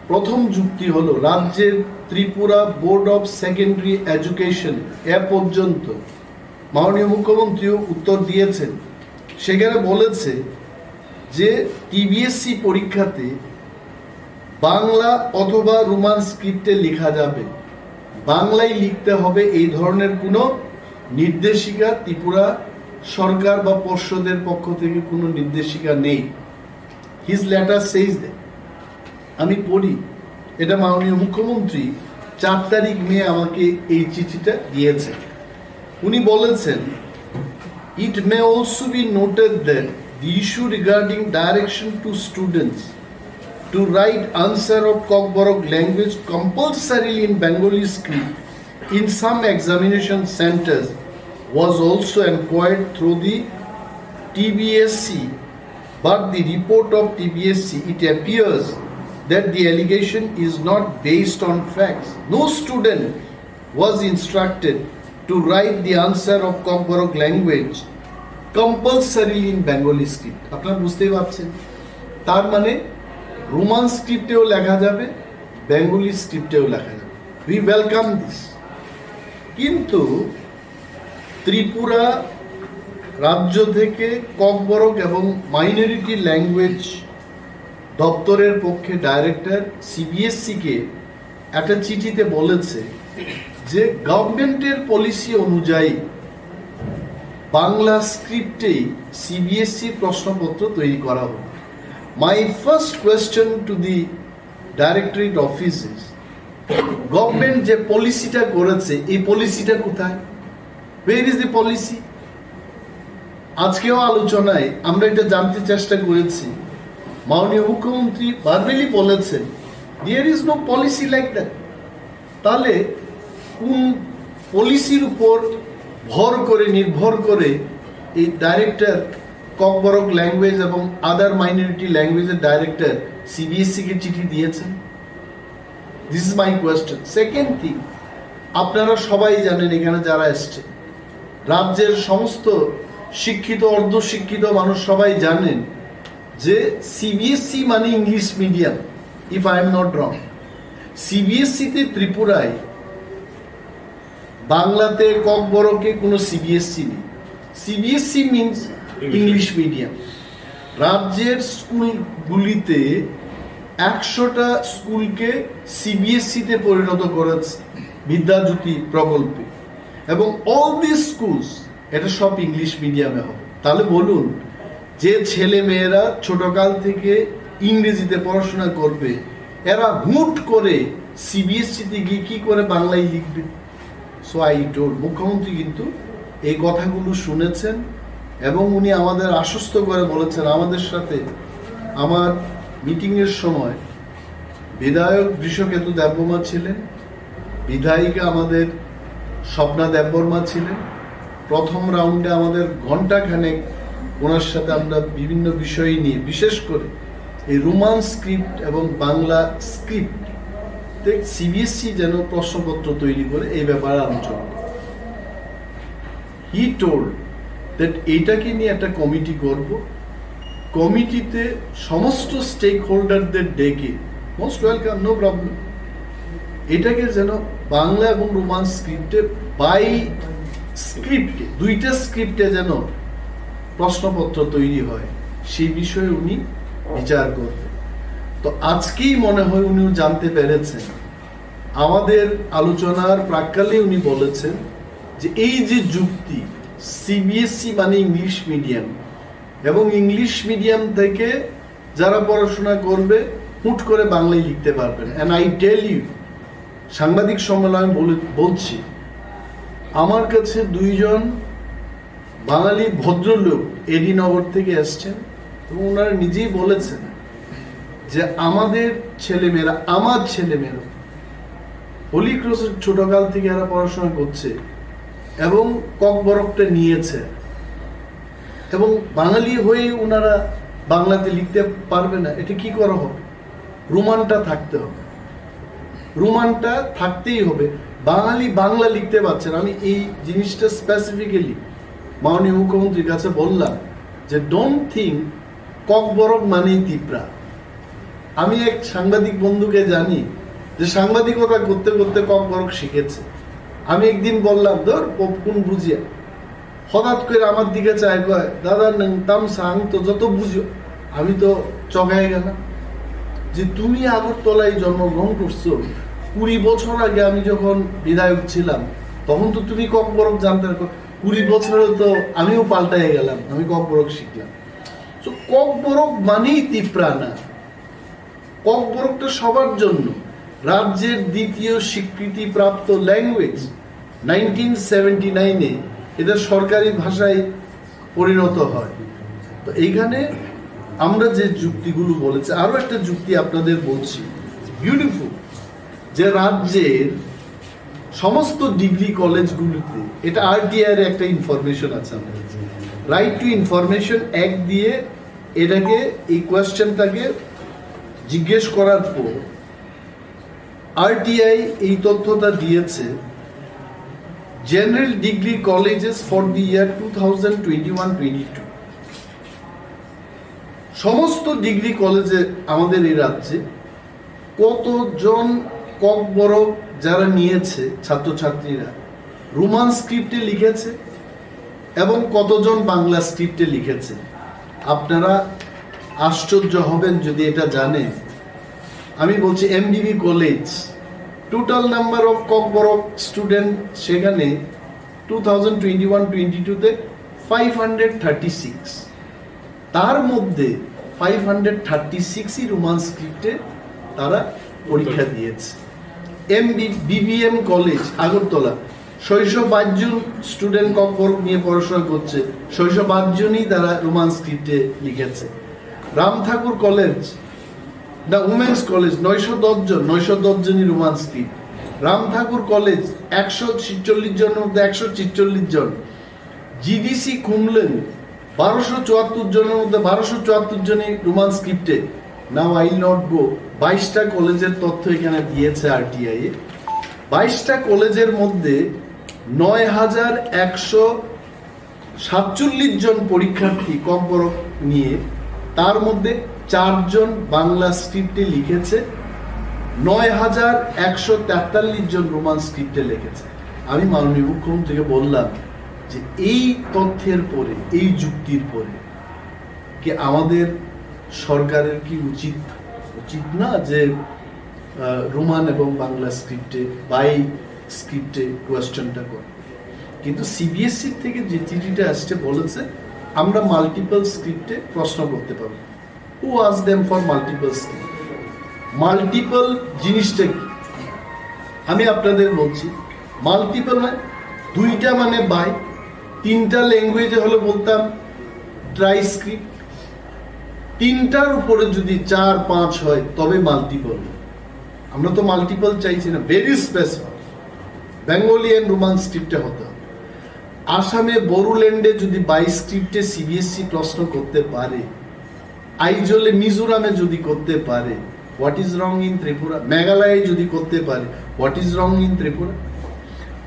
প্রথম যুক্তি হলো, রাজ্যের Tripura board of secondary education এ পর্যন্ত মাননীয় মুখ্যমন্ত্রীও উত্তর দিয়েছেন, সেখানে বলেছে যে টিবিএসসি পরীক্ষাতে বাংলা অথবা রোমান স্ক্রিপ্টে লেখা যাবে, বাংলায় লিখতে হবে, এই ধরনের কোনো নির্দেশিকা ত্রিপুরা সরকার বা পর্ষদের পক্ষ থেকে কোনো নির্দেশিকা নেই। His letter says that. আমি পড়ি, এটা মাননীয় মুখ্যমন্ত্রী চার তারিখ মে আমাকে এই চিঠিটা দিয়েছেন। উনি বলেছেন, "It may also be noted that the issue regarding direction to students to write answer of Kokborok language compulsorily in Bengali script in some examination centers was also inquired through the T B S C, but the report of T B S C, it appears that the allegation is not based on facts. No student was instructed to write the answer of Kokborok language compulsorily in Bengali script." আপনারা বুঝতেই পারছেন, তার মানে রোমান স্ক্রিপ্টেও লেখা যাবে, বেঙ্গলি স্ক্রিপ্টেও লেখা যাবে। We welcome this. কিন্তু ত্রিপুরা রাজ্য থেকে ককবরক এবং মাইনরিটি ল্যাঙ্গুয়েজ দপ্তরের পক্ষে ডাইরেক্টর সিবিএসসিকে একটা চিঠিতে বলেছে যে গভর্নমেন্টের পলিসি অনুযায়ী বাংলা স্ক্রিপ্টেই সিবিএসসি প্রশ্নপত্র তৈরি করা হবে। My first question to the directorate office is, government যে পলিসিটা করেছে, এই পলিসিটা কোথায়? Where is the policy? আজকেও আলোচনায় আমরা এটা জানতে চেষ্টা করেছি মাননীয় মুখ্যমন্ত্রী ভার্বালি বলেছেন, there is no policy like that. তাহলে কোন পলিসির উপর ভর করে, নির্ভর করে এই ডাইরেক্টর ককবরক ল্যাঙ্গুয়েজ এবং আদার মাইনরিটি ল্যাঙ্গুয়েজের ডাইরেক্টর সিবিএসসি কে চিঠি দিয়েছেন? This is my question. Second thing, আপনারা সবাই জানেন, এখানে যারা এসছে, রাজ্যের সমস্ত শিক্ষিত, অর্ধশিক্ষিত মানুষ সবাই জানেন যে সিবিএসসি মানে English medium, if I am not wrong. সিবিএসসিতে ত্রিপুরায়, বাংলাতে, ককবরকে কোনো সিবিএসসি নেই। CBSE means English medium. রাজ্যের স্কুলগুলিতে একশোটা স্কুলকে সিবিএসসিতে পরিণত করেছে বিদ্যাজ্যোতি প্রকল্পে, এবং অল দিস স্কুলস, এটা সব ইংলিশ মিডিয়ামে হবে। তাহলে বলুন, যে ছেলে মেয়েরা ছোটকাল থেকে ইংরেজিতে পড়াশোনা করবে, এরা হুট করে সিবিএসসিতে গিয়ে কি করে বাংলায় লিখবে? সো আই টোল্ড, মুখ্যমন্ত্রী কিন্তু এই কথাগুলো শুনেছেন এবং উনি আমাদের আশ্বস্ত করে বলেছেন, আমাদের সাথে আমার মিটিংয়ের সময় বিধায়ক বৃষকেতু দেববর্মা ছিলেন, বিধায়িকা আমাদের স্বপ্না দেববর্মা ছিলেন। প্রথম রাউন্ডে আমাদের ঘন্টাখানেক ওনার সাথে আমরা বিভিন্ন বিষয় নিয়ে, বিশেষ করে এই রোমান স্ক্রিপ্ট এবং বাংলা স্ক্রিপ্ট সিবিএসসি যেন প্রশ্নপত্র তৈরি করে, এই ব্যাপারে আলোচনা করি। He told that এইটাকে নিয়ে একটা কমিটি করব, কমিটিতে সমস্ত স্টেক হোল্ডারদের ডেকে, মোস্ট ওয়েলকাম, নো প্রবলেম, এটাকে যেন বাংলা এবং রোমান স্ক্রিপ্টে, বাই স্ক্রিপ্টে, দুইটা স্ক্রিপ্টে যেন প্রশ্নপত্র তৈরি হয়, সেই বিষয়ে উনি বিচার করবেন। তো আজকেই মনে হয় উনিও জানতে পেরেছেন, আমাদের আলোচনার প্রাক্কালে উনি বলেছেন যে এই যে যুক্তি, সিবিএসসি মানে ইংলিশ মিডিয়াম, এবং ইংলিশ মিডিয়াম থেকে যারা পড়াশোনা করবে হুট করে বাংলায় লিখতে পারবে না। And I tell you, সাংবাদিক সম্মেলনে আমি বলে, বলছি, আমার কাছে দুইজন বাঙালি ভদ্রলোক এডি নগর থেকে এসছেন এবং ওনারা নিজেই বলেছেন যে আমাদের ছেলেমেয়েরা, আমার ছেলেমেয়েরা হোলি ক্রসের ছোটকাল থেকে এরা পড়াশোনা করছে এবং ককবরকটা নিয়েছে, এবং বাঙালি হয়ে ওনারা বাংলাতে লিখতে পারবে না, এটা কি করা হবে? রোমানটা থাকতে হবে, রোমানটা থাকতেই হবে। বাঙালি বাংলা লিখতে পারছে না। আমি এই জিনিসটা স্পেসিফিক্যালি মাননীয় মুখ্যমন্ত্রীর কাছে বললাম যে, ডোন্ট থিঙ্ক ককবরক মানেই তিপ্রা। আমি এক সাংবাদিক বন্ধুকে জানি যে সাংবাদিকতা করতে করতে ককবরক শিখেছে। আমি একদিন বললাম, "ধর, পপকুন বুঝিয়া।" হঠাৎ করে আমার দিকে চায়, কয়, "দাদা, নং তাম সাং তো যত বুঝো।" আমি তো চকায় গেলাম যে, "তুমি আগরতলায় জন্মগ্রহণ করছো, কুড়ি বছর আগে আমি যখন বিধায়ক ছিলাম, তখন তো তুমি ককবরক জানতে না।" কুড়ি বছরে তো আমিও পাল্টাই গেলাম, আমি ককবরক শিখলাম। তো ককবরক মানেই তিপ্রা না, ককবরকটা সবার জন্য। রাজ্যের দ্বিতীয় স্বীকৃতিপ্রাপ্ত ল্যাঙ্গুয়েজ, নাইনটিন সেভেন্টি নাইনে এটা সরকারি ভাষায় পরিণত হয়। তো এইখানে আমরা যে যুক্তিগুলো বলেছি, আরো একটা যুক্তি আপনাদের বলছি, বিউটিফুল, যে রাজ্যের সমস্ত ডিগ্রি কলেজগুলিতে, এটা আরটিআই এর একটা ইনফরমেশন আছে আমাদের, রাইট টু ইনফরমেশন অ্যাক্ট দিয়ে এটাকে, এই কোয়েশ্চেনটাকে জিজ্ঞেস করার পর আরটিআই এই তথ্যটা দিয়েছে, general degree colleges for the year two thousand twenty one twenty two। সমস্ত ডিগ্রি কলেজে আমাদের এই রাজ্যে কতজন ককবরক যারা নিয়েছে ছাত্রছাত্রীরা, রোমান স্ক্রিপ্টে লিখেছে এবং কতজন বাংলা স্ক্রিপ্টে লিখেছে? আপনারা আশ্চর্য হবেন যদি এটা জানেন। আমি বলছি MBB college, total number of Kokborok student সেখানে two thousand twenty one twenty টুতে ফাইভ হান্ড্রেড থার্টি সিক্স, তার মধ্যে ফাইভ হান্ড্রেড থার্টি সিক্সই রোমান স্ক্রিপ্টে তারা পরীক্ষা দিয়েছে। এমবি বিবিএম কলেজ আগরতলা, ছয়শো বাইশ জন স্টুডেন্ট ককবরক নিয়ে পড়াশোনা করছে, ছয়শো বাইশ জনই তারা রোমান স্ক্রিপ্টে লিখেছে। রাম ঠাকুর কলেজ, দ্য উমেন্স কলেজ, নয়শো দশ জন, নয়শো দশ জনই রোমান স্ক্রিপ্ট। রাম ঠাকুর কলেজ, একশো ছিচল্লিশ জনের মধ্যে একশো ছিচল্লিশ জন। জিডিসি কুমলেং, বারোশো চুয়াত্তর জনের মধ্যে বারোশো চুয়াত্তর জনই রোমান স্ক্রিপ্টে। নাও আই নট গো, বাইশটা কলেজের তথ্য এখানে দিয়েছে আরটিআই এ। বাইশটা কলেজের মধ্যে নয় হাজার একশো সাতচল্লিশ জন পরীক্ষার্থী ককবরক নিয়ে, তার মধ্যে চারজন বাংলা স্ক্রিপ্টে লিখেছে, নয় হাজার একশো তেতাল্লিশ জন রোমান স্ক্রিপ্টে লিখেছে। আমি মাননীয় মুখ্যমন্ত্রীকে বললাম যে এই তথ্যের পরে, এই যুক্তির পরে কি আমাদের সরকারের কি উচিত, উচিত না যে আহ, রোমান এবং বাংলা স্ক্রিপ্টে, বাই স্ক্রিপ্টে কোয়েশ্চেনটা করে? কিন্তু সিবিএসসি থেকে যে চিঠিটা আসছে বলেছে আমরা মাল্টিপল স্ক্রিপ্টে প্রশ্ন করতে পারবো। Who asked them for multiple script? Multiple জিনিসটা কি? আমি আপনাদের বলছি, মাল্টিপল মানে দুইটা মানে বাই, তিনটা ল্যাঙ্গুয়েজে হলে বলতাম ট্রাই স্ক্রিপ্ট, তিনটার উপরে যদি চার পাঁচ হয় তবে মাল্টিপল। আমরা তো মাল্টিপল চাইছি না, very specific Bengali and Roman স্ক্রিপ্টে হতে হবে। আসামে বড়োল্যান্ডে যদি বাই স্ক্রিপ্টে সিবিএসসি প্রশ্ন করতে পারে, আইজলে মিজোরামে যদি করতে পারে, what is wrong in Tripura? মেঘালয়ে যদি করতে পারে, what is wrong in Tripura?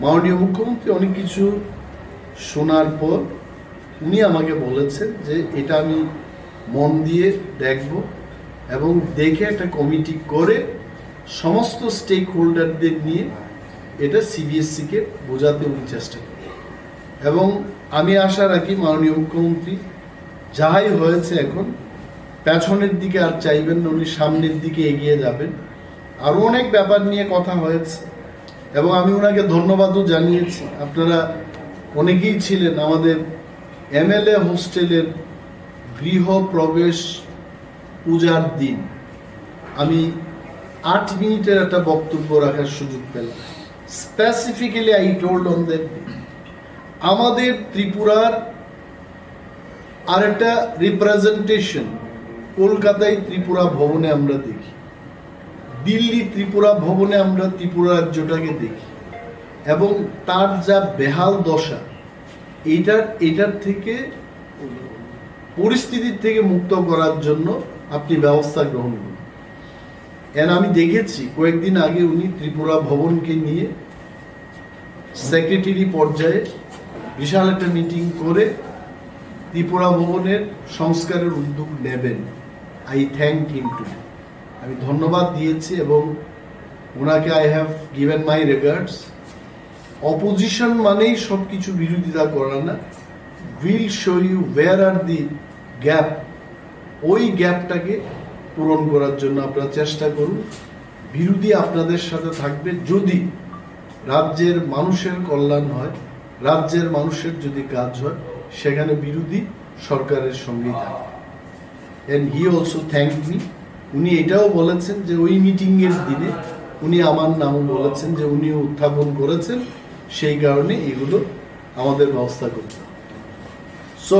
মাননীয় মুখ্যমন্ত্রী অনেক কিছু শোনার পর উনি আমাকে বলেছেন যে এটা আমি মন দিয়ে দেখব এবং দেখে একটা কমিটি করে সমস্ত স্টেক হোল্ডারদের নিয়ে এটা সিবিএসসিকে বোঝাতে উনি চেষ্টা করবেন। এবং আমি আশা রাখি মাননীয় মুখ্যমন্ত্রী যাই হয়েছে এখন পেছনের দিকে আর চাইবেন না, উনি সামনের দিকে এগিয়ে যাবেন। আরও অনেক ব্যাপার নিয়ে কথা হয়েছে এবং আমি ওনাকে ধন্যবাদও জানিয়েছি। আপনারা অনেকেই ছিলেন আমাদের এমএলএ হোস্টেলের গৃহ প্রবেশ পূজার দিন। আমি আট মিনিটের একটা বক্তব্য রাখার সুযোগ পেলাম। Specifically I told on that day, আমাদের ত্রিপুরার আরেকটা রিপ্রেজেন্টেশন কলকাতায় ত্রিপুরা ভবনে আমরা দেখি, দিল্লি ত্রিপুরা ভবনে আমরা ত্রিপুরা রাজ্যটাকে দেখি, এবং তার যা বেহাল দশা, এইটার এটার থেকে, পরিস্থিতির থেকে মুক্ত করার জন্য আপনি ব্যবস্থা গ্রহণ করুন। এন আমি দেখেছি কয়েকদিন আগে উনি ত্রিপুরা ভবনকে নিয়ে সেক্রেটারি পর্যায়ে বিশাল একটা মিটিং করে ত্রিপুরা ভবনের সংস্কারের উদ্যোগ নেবেন। I thank him too. আমি ধন্যবাদ দিয়েছি এবং ওনাকে I have given my regards. Opposition মানেই সব কিছু বিরোধিতা করা না। We'll show you where are the gap. ওই গ্যাপটাকে পূরণ করার জন্য আপনারা চেষ্টা করুন। বিরোধী আপনাদের সাথে থাকবে যদি রাজ্যের মানুষের কল্যাণ হয়, রাজ্যের মানুষের যদি কাজ হয়, সেখানে বিরোধী সরকারের সঙ্গেই থাকবে। And he also thanked me. উনি এটাও বলেছেন যে ওই মিটিংয়ের দিনে উনি আমার নামও বলেছেন যে উনিও উত্থাপন করেছেন, সেই কারণে এগুলো আমাদের ব্যবস্থা করতে হবে। সো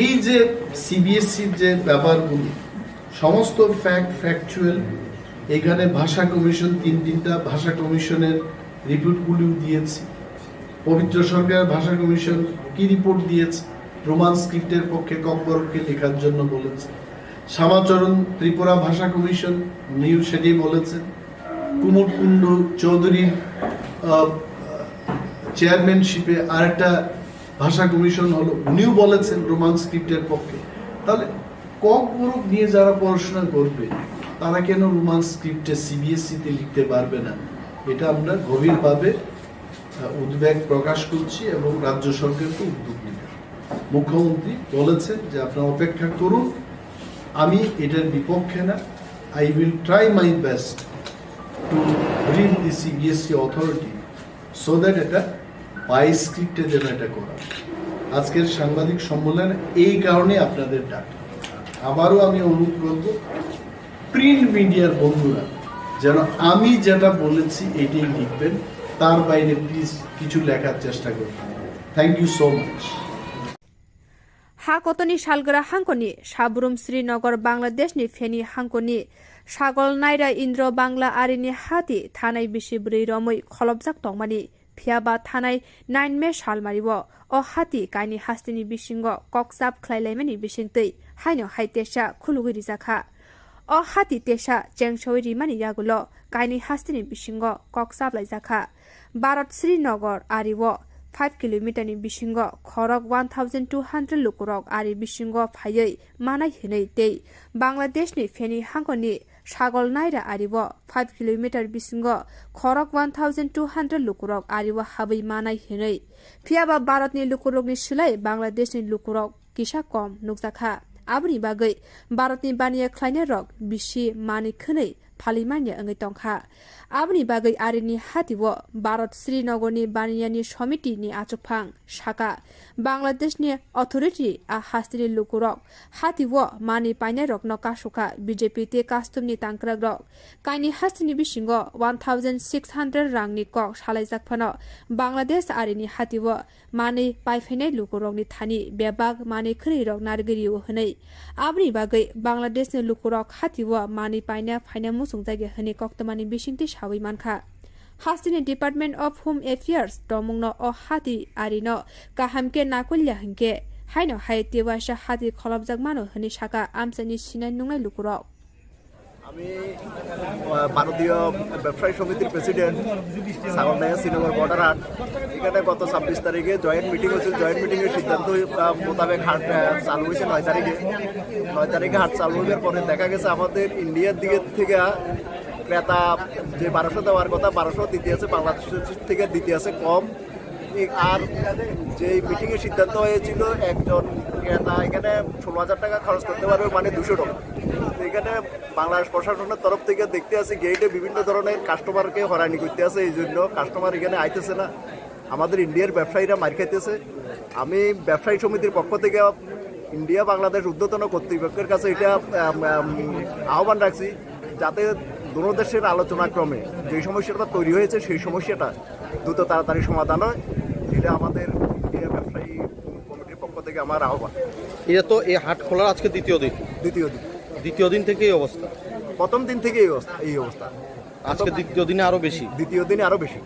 এই যে সিবিএসসির যে ব্যাপারগুলি, সমস্ত ফ্যাক্ট ফ্যাকচুয়াল। এখানে ভাষা কমিশন, তিন তিনটা ভাষা কমিশনের রিপোর্টগুলিও দিয়েছি। পবিত্র সরকারের ভাষা কমিশন কি রিপোর্ট দিয়েছে? রোমান স্ক্রিপ্টের পক্ষে ককবরককে লেখার জন্য বলেছে। শ্যামাচরণ ত্রিপুরা ভাষা কমিশন, উনিও সেটাই বলেছেন। কুমুদ কুণ্ডু চৌধুরীর চেয়ারম্যানশিপে আরেকটা ভাষা কমিশন হলো, উনিও বলেছেন রোমান স্ক্রিপ্টের পক্ষে। তাহলে ককবরক নিয়ে যারা পড়াশোনা করবে, তারা কেন রোমান স্ক্রিপ্টে সিবিএসসিতে লিখতে পারবে না? এটা আমরা গভীরভাবে আহ, উদ্বেগ প্রকাশ করছি এবং রাজ্য সরকারকে উদ্যোগ নিতে হবে। মুখ্যমন্ত্রী বলেছেন যে আপনারা অপেক্ষা করুন, আমি এটার বিপক্ষে না। I will try my best to bring the CBSE authority so that এটা বাই স্ক্রিপ্টে যেন এটা করা। আজকের সাংবাদিক সম্মেলন এই কারণে আপনাদের ডাক। আবারও আমি অনুরোধ করব, প্রিন্ট মিডিয়ার বন্ধুরা যেন আমি যেটা বলেছি এটাই লিখবেন, তার বাইরে প্লিজ কিছু লেখার চেষ্টা করবেন। Thank you so much. A kotoni salgra hangkoni Sabrum Srinagar Bangladeshni Feni hangkoni Sagol Naira Indro Bangla arini hati thanai bisi bwrwi romwi kholopjak tongmani, phiyaba thanai nine May salmario o hati kaini hasteni bisingo kokchap khlailaimani bisingtwi haino hai tesa khulugwi rijakha. O hati tesa chengsawi rimani yagulo kaini hasteni bisingo kok chaplaijakha. Bharat Srinagar ario five kilometer ni bisingo khorok one thousand two hundred lukurok ari bisingo phaiwi manai hinwi tei Bangladeshni Feni hangoni Sagol Naira ario five kilometer bisingo khorok one thousand two hundred lukurok ario habwi manai hinwi. Phiyaba Bharatni lukurokni slai Bangladeshni lukurok kisa kom nukjakha. Aboni bagwi Bharatni baniya khlainairok bisi manwi khwnwi phalimanya wngwi tongkha. Aboni bagwi arini hatio Bharat Srinagarni baniyani somitini achukphang saka, Bangladeshni authority a hasteni lukurok hatio manwi painairokno kasukha B J P tei customni tangkrakrok. Kaini hasteni bisingo one thousand six hundred rangni kok salaijak phano Bangladesh arini hatio manwi paiphainai lukurokni thani bebak manwi khwnwirok narwgwi rio hwnwi. Aboni bagwi Bangladeshni lukurok hatio manwi paina phaina muchungjagya hwnwi koktwmani bisingtwi sawi mankha. Hasteni Department of Home Affairs tongmungno o hati arino kaham khe nakolya hinkhe haino hai tewaisa hati kholopjak mano hwnwi saka amchaini sinai nungnai lukurok. আমি, আহ, ভারতীয় ব্যবসায়ী সমিতির প্রেসিডেন্ট, সাগর নায়া, শ্রীনগর বর্ডার হাট। এখানে গত ছাব্বিশ তারিখে জয়েন্ট মিটিং হয়েছিল। জয়েন্ট মিটিংয়ের সিদ্ধান্ত, আহ, মোতাবেক হাট, আহ, চালু হয়েছে নয় তারিখে। নয় তারিখে হাট চালু হওয়ার পরে দেখা গেছে আমাদের ইন্ডিয়ার দিকে থেকে ক্রেতা যে বারোশো দেওয়ার কথা, বারোশো দিতে আছে, বাংলাদেশ থেকে দিতে আছে কম। এই আর যে মিটিংয়ে সিদ্ধান্ত হয়েছিল, একজন ক্রেতা এখানে ষোলো হাজার টাকা খরচ করতে পারবে, মানে দুশো টাকা। তো এখানে বাংলাদেশ প্রশাসনের তরফ থেকে দেখতে আছে গেটে বিভিন্ন ধরনের কাস্টমারকে হয়রানি করতে আছে, এই জন্য কাস্টমার এখানে আইতেছে না। আমাদের ইন্ডিয়ার ব্যবসায়ীরা মার খাইতেছে। আমি ব্যবসায়ী সমিতির পক্ষ থেকে ইন্ডিয়া বাংলাদেশ ঊর্ধ্বতন কর্তৃপক্ষের কাছে এটা, আম, আম, আহ্বান রাখছি, যাতে দোনো দেশের আলোচনা ক্রমে যে সমস্যাটা তৈরি হয়েছে, সেই সমস্যাটা দ্রুত তাড়াতাড়ি সমাধান হয়। এটা আমাদের ইন্ডিয়া ব্যবসায়ী কমিটির পক্ষ থেকে আমার আহ্বান। এটা তো এই হাট খোলার আজকে দ্বিতীয় দিন। দ্বিতীয় দিন। দ্বিতীয় দিন থেকে এই অবস্থা। প্রথম দিন থেকে এই অবস্থা, এই অবস্থা। আজকে দ্বিতীয় দিনে আরো বেশি। দ্বিতীয় দিনে আরো বেশি।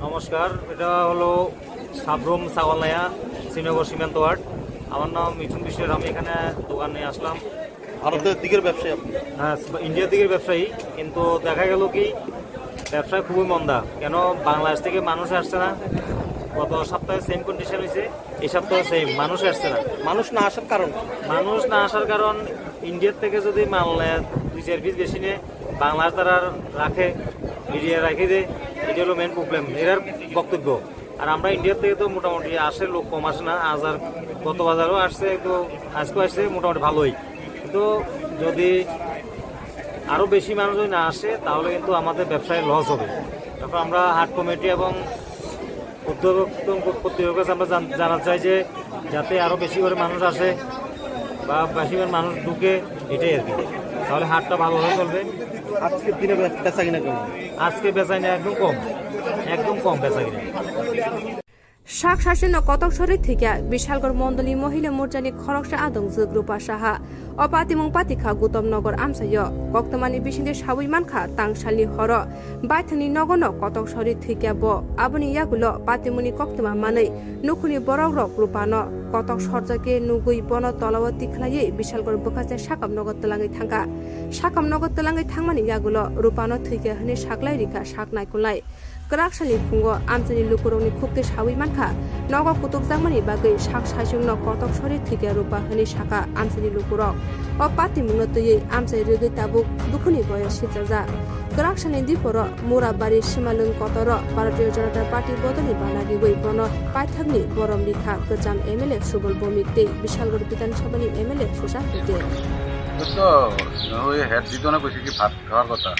নমস্কার, এটা হলো সাবরুম সাগলনায়া, শ্রীনগর সীমান্ত হাট। আমার নাম মিঠুন বিশ্বাস, আমি এখানে দোকানে আসলাম। ভারতের দিকের ব্যবসায়ী আপনি? হ্যাঁ, ইন্ডিয়ার দিকের ব্যবসায়ী, কিন্তু দেখা গেল কি ব্যবসা খুবই মন্দা। কেন বাংলাদেশ থেকে মানুষ আসছে না, গত সপ্তাহে সেম কন্ডিশন হয়েছে, এই সপ্তাহে সেম, মানুষ আসছে না। মানুষ না আসার কারণ? মানুষ না আসার কারণ ইন্ডিয়ার থেকে যদি মাল নেয়, দুই চার পিস বেশি নেয়, বাংলাদেশ তারা রাখে, মিডিয়া রাখে দেয়, এটা হলো মেন প্রবলেম এরার বক্তব্য। আর আমরা ইন্ডিয়ার থেকে তো মোটামুটি আসে, লোক কম আসে না, আজ আর গত বাজারও আসছে, তো আজকেও আসছে মোটামুটি ভালোই। কিন্তু যদি আরও বেশি মানুষ যদি না আসে, তাহলে কিন্তু আমাদের ব্যবসায় লস হবে। এখন আমরা হাট কমিটি এবং উদ্যোক্তা কর্তৃপক্ষের কাছে আমরা জান-, জানাতে চাই যে যাতে আরও বেশি করে মানুষ আসে বা বেশি করে মানুষ ঢুকে, এটাই আর কি। তাহলে হাটটা ভালোভাবে চলবে। আজকের দিনে বে-, বেচা কিনা কেমন? আজকে বেচা কিনা একদম কম, একদম কম বেচা কিনা। Sak sasino kotok sori thwikya Bishalgarh Mondolni Mohila Morchani khoroksa adongjwk Rupa Saha. O patimung patikha Gutom Nogor amchaio. Koktwmani bisingtwi sawi mankha, tangsalni horo baithangni nogono kotok sori thwikya bo. Aboni yagulo patimungni koktwma manwi nukhungni borokrok Rupano kotok sorjakhe nugwi bono tolao tikhlaiwi Bishalgarh bwkhaste sakam nogo twlangwi thangkha. Sakam nogo twlangwi thangmani yagulo Rupano thwikya hwnwi saklai rikha sak naikolnai. Kwrak salni phungo amchaini lukurokni khuktwi sawi mankha, nogo kutukjakmani bagwi sak saichungno kotok sori thwikya Rupa hwnwi sakha amchaini lukurok. O patimungno twiwi amchai rwgwi tabuk dukhuni boyo sipjajak. Kwrak salni diporo Murabari Simalwng kotoro Bharatiya Janata Party bodolni bana riwi bono paithakni borom rikha kwcham M L A Subal Bhowmik tei Bishalgarh Bidhan Sabhani M L A Sushant Patel. তো ওই হেড দিত না, কইছে কি ভাত খাওয়ার কথা।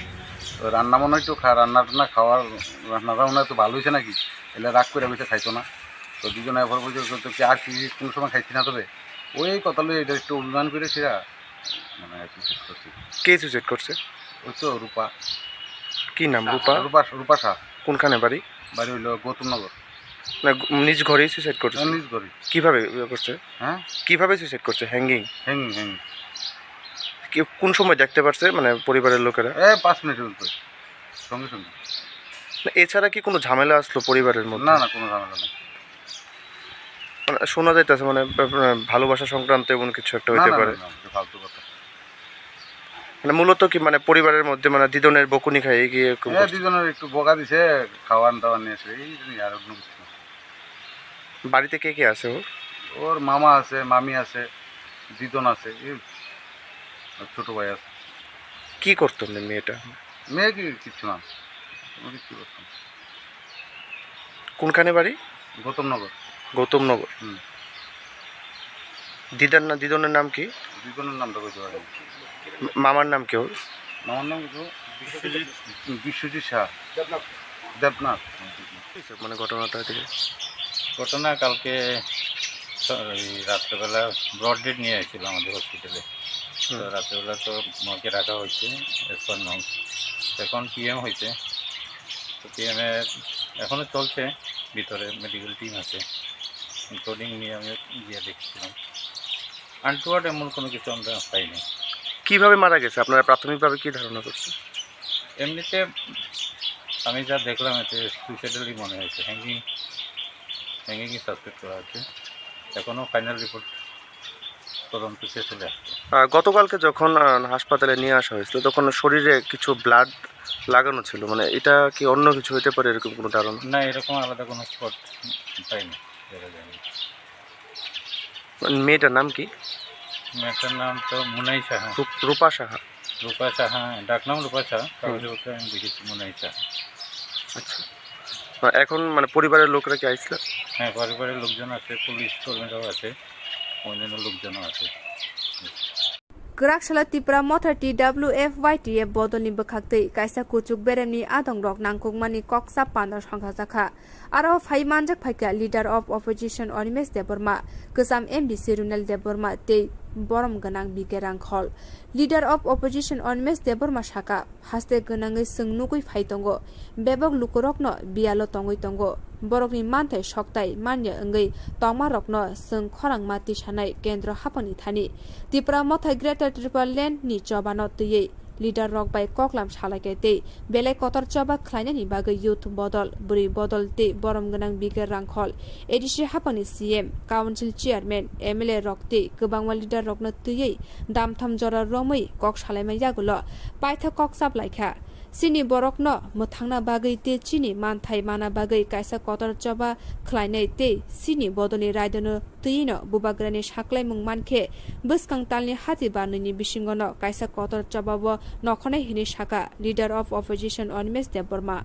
তো রান্না মনে হয় একটু খা-, রান্না টান্না খাওয়ার, রান্নাটা মনে হয় একটু ভালো হয়েছে নাকি, এলে রাগ করে বসে খাইতো না। তো দুজনে এবার বলছে, "তো কি আর কি কোনো সময় খাইছি না?" তবে ওই কথা লইয়া এটা একটু অভিমান করে সেরা, মানে, আর কি শেষ করছি। কে সুইসাইড করছে? ওই তো রূপা। কি নাম? রূপা? রূপা, রূপা শাহ। কোনখানে বাড়ি? বাড়ি হইলো গৌতমনগর। না, গ-, নিজ ঘরেই সুইসাইড করছে? হ্যাঁ, নিজ ঘরে। কিভাবে ইয়ে করছে? হ্যাঁ? কিভাবে সুইসাইড করছে? হ্যাঙ্গিং? Hanging, hanging. কি, কোন সময় দেখতে পারছে, মানে, পরিবারের লোকেরা? এ, পাঁচ মিনিটের উপরে, সঙ্গে সঙ্গে। না, এছাড়া কি কোনো ঝামেলা আসলো পরিবারের মধ্যে? না, না, কোনো ঝামেলা নেই। মানে, শোনা যাইতেছে, মানে, ব-, ব-, ভালোবাসা সংক্রান্ত এমন কিছু একটা না, হইতে না, পারে। না, না, ওটা ফালতু কথা। মানে, মূলত কি, মানে, পরিবারের মধ্যে, মানে, দিদনের বকুনি খায়, এই কি এরকম হ্যাঁ, করছে? দিদনের একটু বকা দিছে, খাওয়ান দাওয়ান নিয়ে এসে, এই জন্যই, আর অন্য কিছু না। বাড়িতে কে কে আছে ওর? ওর মামা আছে, মামি আছে, দিদন আছে, এই আর ছোট ভাই আছে। কি করতো এমনি মেয়েটা? মেয়ে কি কিচ্ছু না, কোনো কিচ্ছু করতো না। কোনখানে বাড়ি? গৌতমনগর। গৌতমনগর। হুম। দিদার না, দিদনের নাম কি? দিদনের নামটা বলতে পারি না। মা-, মামার নাম কি ওর? মামার নাম কি? বিশ্বজিৎ। বিশ্বজিৎ শাহ। দেবনাথ। দেবনাথ। মানে ঘটনাটা থেকে? ঘটনা কালকে স-, এই রাত্রেবেলা ব্রড ডেড নিয়ে আসছিল আমাদের হসপিটালে। তো হুম। রাত্রেবেলা তো মাকে রাখা হয়েছে এসপার নর্মস। এখন পিএম হয়েছে। তো পিএমে এখনও চলছে, ভিতরে মেডিকেল টিম আছে, ইনক্লুডিং মি, আমিও গিয়ে দেখছিলাম। আনটুয়ার্ড এমন কোনো কিছু আমরা পাইনি। কিভাবে মারা গেছে? আপনারা প্রাথমিকভাবে কি ধারণা করছেন? এমনিতে আমি যা দেখলাম, এতে সুইসাইডালই মনে হয়েছে, হ্যাঙ্গিং, হ্যাঙ্গিংই সাসপেক্ট করা হচ্ছে। এখনও ফাইনাল রিপোর্ট তদন্ত শেষ হলে আসবে। আহ, গতকালকে যখন, আহ, হাসপাতালে নিয়ে আসা হয়েছিল, তখন শরীরে কিছু ব্লাড লাগানো ছিল, মানে, এটা কি অন্য কিছু হইতে পারে, এরকম কোনো ধারণা? না, এরকম আলাদা কোনো স্পট পাইনি, দেখা যায়নি। মানে, মেয়েটার নাম কি? মেয়েটার নাম তো মুনাই সাহা। রূপ-, রূপা সাহা। রূপা সাহা, ডাকনাম রূপা সাহা, হুম। কাগজপত্রে আমি দেখেছি মুনাই সাহা। আচ্ছা। আহ, এখন, মানে, পরিবারের লোকরা কি আইছিল? হ্যাঁ, পরিবারের লোকজন আছে, পুলিশ কর্মীরাও আছে, অন্যান্য লোকজনও আছে। Kwrak salo Tipra Motha T W F Y T F bodolni bwkhaktwi kaisa kuchuk beremni adongrok nangkukmani kok chap pandra songkha jakha. Aro phai manjak phaikha Leader of Opposition Animesh Debbarma, kwcham M D C Runel Debbarma tei borom gwnang B K Rangkhol. Leader of Opposition Animesh Debbarma sakha, haste gwnangwi chwng nugwi phai tongo, bebak lukurokno biyalo tongwi tongo, borokni manthai soktai manya wngwi tongmarokno chwng khorangma tisanai kendro haphangni thani. Tipra Motha Greater Tipraland ni chobano twiwi leader rok bai koklam salaikha tei belai kotor choba khlainani bagwi youth bodol, bwrwi bodol tei borom gwnang B K Rangkhol, A D C haphangni C M, council chairman, M L A rok tei kwbangma leader rokno twiwi damtham jora romwi kok salaima yagulo paithak kok chaplaikha. Chini borokno mwthangna bagwi tei chini manthai mana bagwi kaisa kotor choba khlainai tei chini bodolni raidano twiwino bubagrani saklaimung mankhe bwskang talni hati barnwini bisingono kaisa kotor chobao nokhornai hwnwi sakha Leader of Opposition Animesh Debbarma.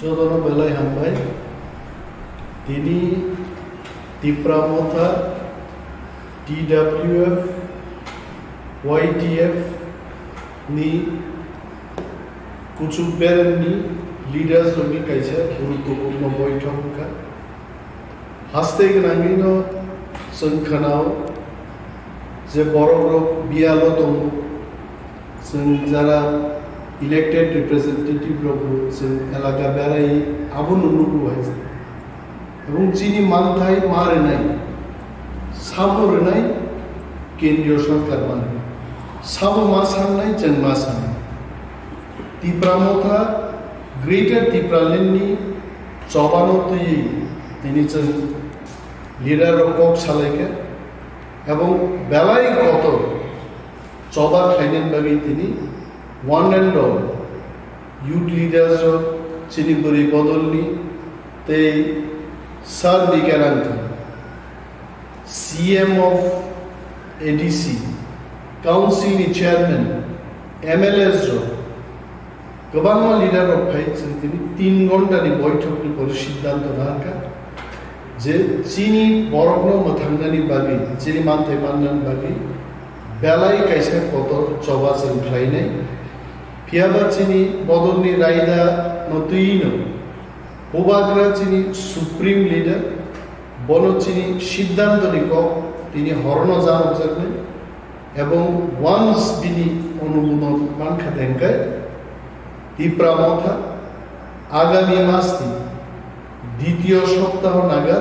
Jotono belai hambai. Tini Tipra Motha T W F Y T F ni kuchuk beremni leaders rokni kaisa guruttopurno boithok wngkha. Haste gwnangwino chwng khwnao je borokrok biyalo tongo, chwng jara elected representative rokbo chwng elaka berai abono nugo hai. Ebong chini manthai ma rwnai, sabo rwnai kendriyo sorkar mano, sabo ma sangnai chwng ma sangnai. Tipra Motha Greater Tipraland ni chobano twiwi tini chwng leader rok kok salaikha ebong belai kotor choba khlainani bagwi tini one and all youth leaders rok chini bwrwi bodolni tei Sir B K Rangkhol, C M of A D C, council ni chairman, M L As rok, kwbangma leader rok phai chwng tini tin ghonta ni boithok ni pore siddhanto nangkha je chini borokno mwthangnani bagwi, chini manthai mannani bagwi belai kaisa kotor choba chwng khlainai. Phiyaba chini bodolni raida no twiwi no Bubagra chini supreme leader, bono chini siddhanto ni kok tini horono janokjaknai, ebong once bini onumodon mankha tengkai, Tipra Motha agami mas ni Ditiyo soptaho naga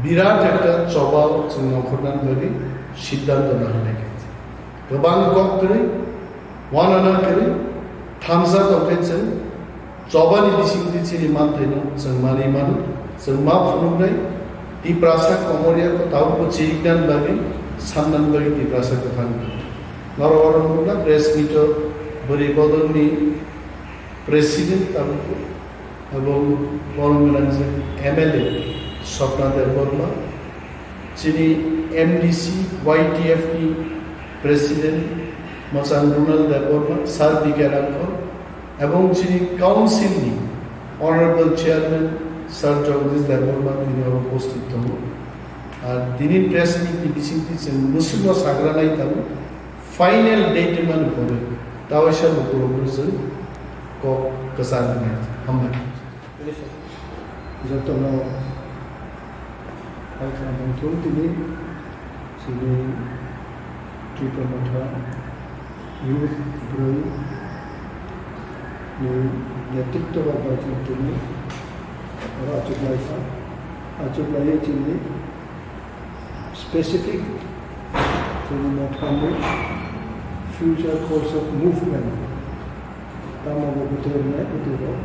birat ekta chobao chwng nongkhornani bagwi siddhanto naharnai kha. Kwbang kok kwrwi, uanana kwrwi, thamsa tongkhe chwng chobani bisingtwi chini manthaino chwng manwi mano, chwng ma phunuknai, Tiprasa Komoria ko tabukbo chiriknani bagwi, sannani bagwi Tiprasa kwthang. Norok oro nukna press meet-o bwrwi bodolni president tabukbo, ebong borom gwnang je M L A Swapna Debbarma, chini M D C Y T F ni president mwchang Ronald Debbarma, Sir B K Rangkhol, ebong chini council ni honorable chairman Sir Jagadish Debbarma tini oro upasthit tongo. Ar tini press meet ni bisingtwi chwng mwswkno sagranai tongo. Final date mani pore tawaisa lukurokno chwng kok kwchar wngnai. Hambai. Jotono hai kha mungthung tini chini Tipra Motha youth broi ni netritwo rok bai chwng tini oro achuklai kha. Achuklaiwi chini specific chini mothani future course of movement tamo bo bwtwi rwnai bwtwi rok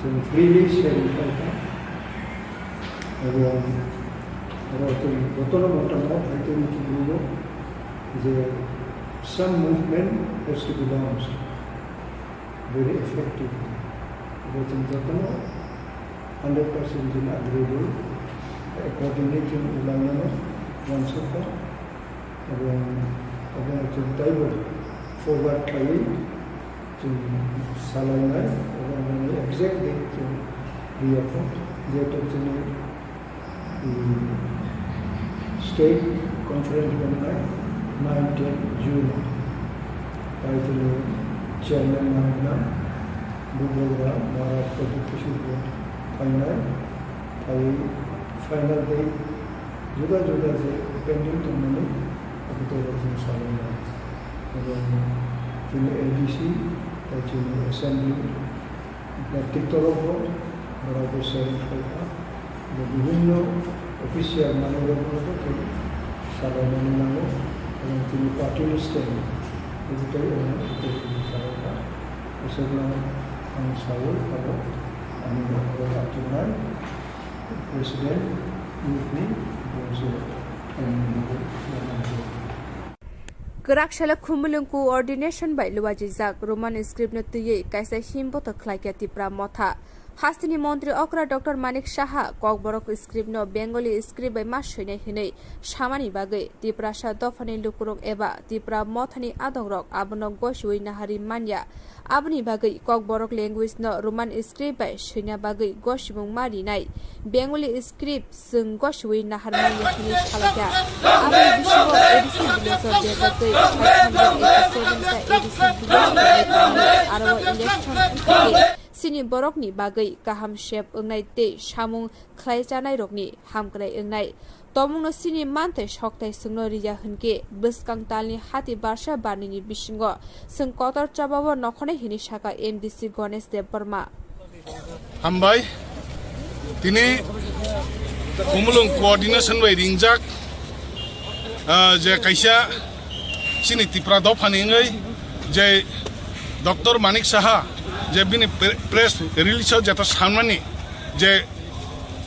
chwng freely share khlai kha. Ebong oro chwng jotono mothano hai tini chwngno je some movement has to be launched very effective. Oro chwng jotono hundred percent chini agreeable, accordingly chwng ulainano uansukha, ebong obono chwng taibo forward khlaiwi chwng salainai, obono exact date chwng riyakha, jehetu chini State conference wngnai nine ten June o. Tai chini chairman nangna Bubagra Maharaj Pradyut Kishore bo phainai. Tai final day juda juda je pending tongmani abo tei rok chini salai nai. Abo chini A D C, tai chini assembly, Netritwrokbo borokbo select khlaikha. Bo bibhinno official manwirokno bo khe salainani nango. Ebong chini party ni stand, bo tei omo tei salaikha. Bwswkno ang saui abo ani borok achuknai president youth ni bungsu ani. Kwrak salo Khumulwng coordination bai luajijak Roman script no twiwi kaisa himboto khlaikha Tipra Motha. Hasteni montri okra Doctor Manik Saha Kokborok script no Bengali script bai ma swinai hinwi samani bagwi Tiprasa dophani lukurok eba Tipra Mothani adongrok abono gosiwi nahari manya. Aboni bagwi Kokborok language no Roman script bai swina bagwi gosibung ma rinai. Bengali script chwng gosiwi naharmani hwnwi salakha. Aboni bisingo A D C village o bebagwi five hundred eighty seven ta A D C village ni aro election wngkha khe chini borokni bagwi kaham sep wngnai tei samung khlai chanairokni hamkrai wngnai. Tomungno chini manthai sokthai chwngno riya hwnkhe bwskang talni hati barsa barnini bisingo chwng kotor chobao nokhonai hwnwi sakha M D C Ganesh Debbarma. Hambai, tini Khumulwng coordination bai ringjak, ah, je kaisa chini Tipra dophani wngwi je Doctor Manik Saha je bini pre-, press release o jeta sanmani je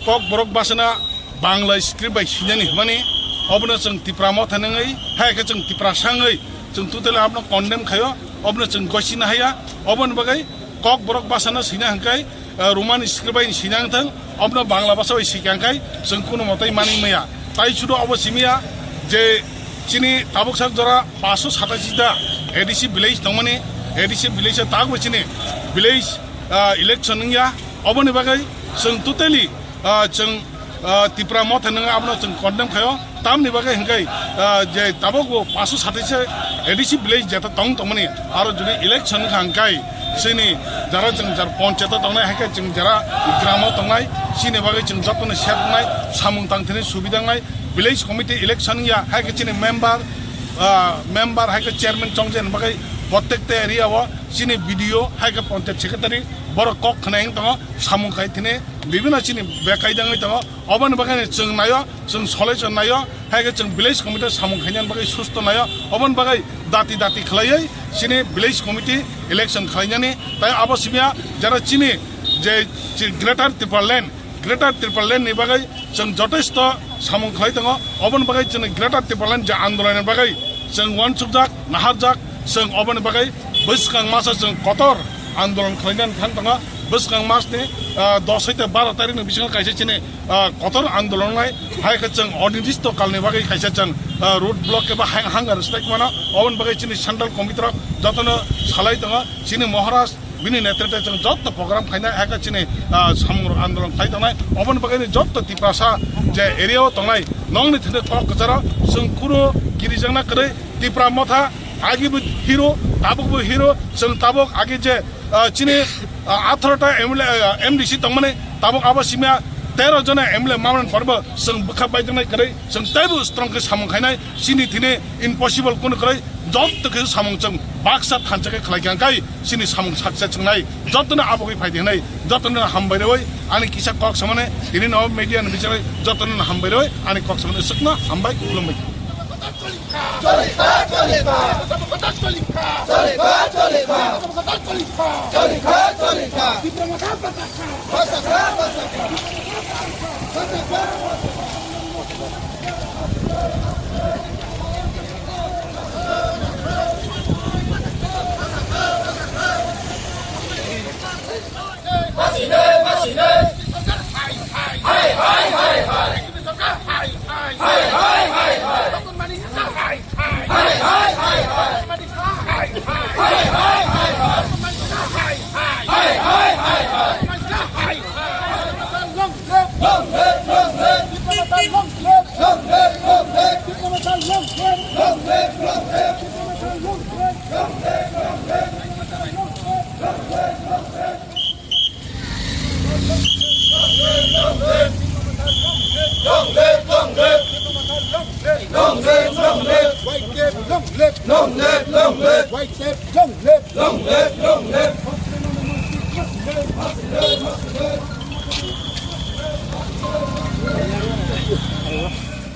Kokborok bwsano Bangla script bai sinani hwnmani, obono chwng Tipra Motha nangwi, hai khe chwng Tiprasa wngwi, chwng totally abono condemn khaio, obono chwng gosina haya, oboni bagwi Kokborok bwsano sina hwnkhe, eh, Roman script bai sina wngthang, obono Bangla bwsa bai sika hwnkhe chwng kuno motai manwi maya. Tai sudo obo simiya je chini tabuk sak jora paanso satashi ta A D C village tongmani, A D C village o tabukbo chini village, ah, election wngya. Oboni bagwi chwng totally, ah, chwng, ah, Tipra Motha nangwi abono chwng condemn khaio. Tamni bagwi hwnkhe, ah, je tabukbo paanso satashi A D C village jeta tong tongmani, aro jodi election wngkha hwnkhe chini jara chwng jar ponchayat o tongnai, hai khe chwng jara gramo tongnai, chini bagwi chwng jotono sep wngnai, samung tangthani subida wngnai, village committee election wngya, hai khe chini member, ah, member hai khe chairman chongjaini bagwi prottekta area o chini B D O, hai khe panchayat secretary, borok kok khna wng tongo, samung khai thini, bibino chini bekai dangwi tongo. Oboni bagwi chwng naio, chwng solution naio, hai khe chwng village committee samung khainani bagwi susto naio. Oboni bagwi dati dati khlaiwi chini village committee election khlainani, tai abo simiya jara chini je chi-, Greater Tipraland, Greater Tipraland ni bagwi chwng jotesto samung khlai tongo. Oboni bagwi chwng Greater Tipraland je andolon ni bagwi chwng uansukjak, naharjak, chwng oboni bagwi bwskang masa chwng kotor andolon khlainani thang tongo. Bwskang mas ni, ah, dos hai tei baro tarik ni bisingo kaisa chini, ah, kotor andolon nai, hai khe chwng onirdisto kal ni bagwi kaisa chwng, ah, road block eba hang-, hunger strike mano. Oboni bagwi chini central committee rok jotono salai tongo. Chini Maharaj bini netrite chwng joto program khainai, hai khe chini, ah, samung rok andolon khlai tongnai. Oboni bagwi ni joto Tiprasa je area o tongnai, nongni thini kok kwcharo chwng kunu girijakna kwrwi. Tipra Motha agi bo hero, tabuk bo hero, chwng tabuk agi je, ah, chini, ah, atharo ta M L A, ah, M D C tongmani, tabuk abo simya tero jona M L A mamani porbo chwng bwkha baijaknai kwrwi, chwng teibo strong khe samung khainai, chini thini impossible kunu kwrwi, joto khe samung chwng baksa thansa khe khlai kha kai, chini samung success wngnai, jotono abogwi phai di hwnwi, jotono hambai rwi, ani kisa kok samani, tini no media ni bichari, jotono hambai rwi, ani kok samani swkno hambai, khulumbai. Long live, long live. Long live, long live. White tape, long live. Long live, long live. White tape, long live. Long live, long live.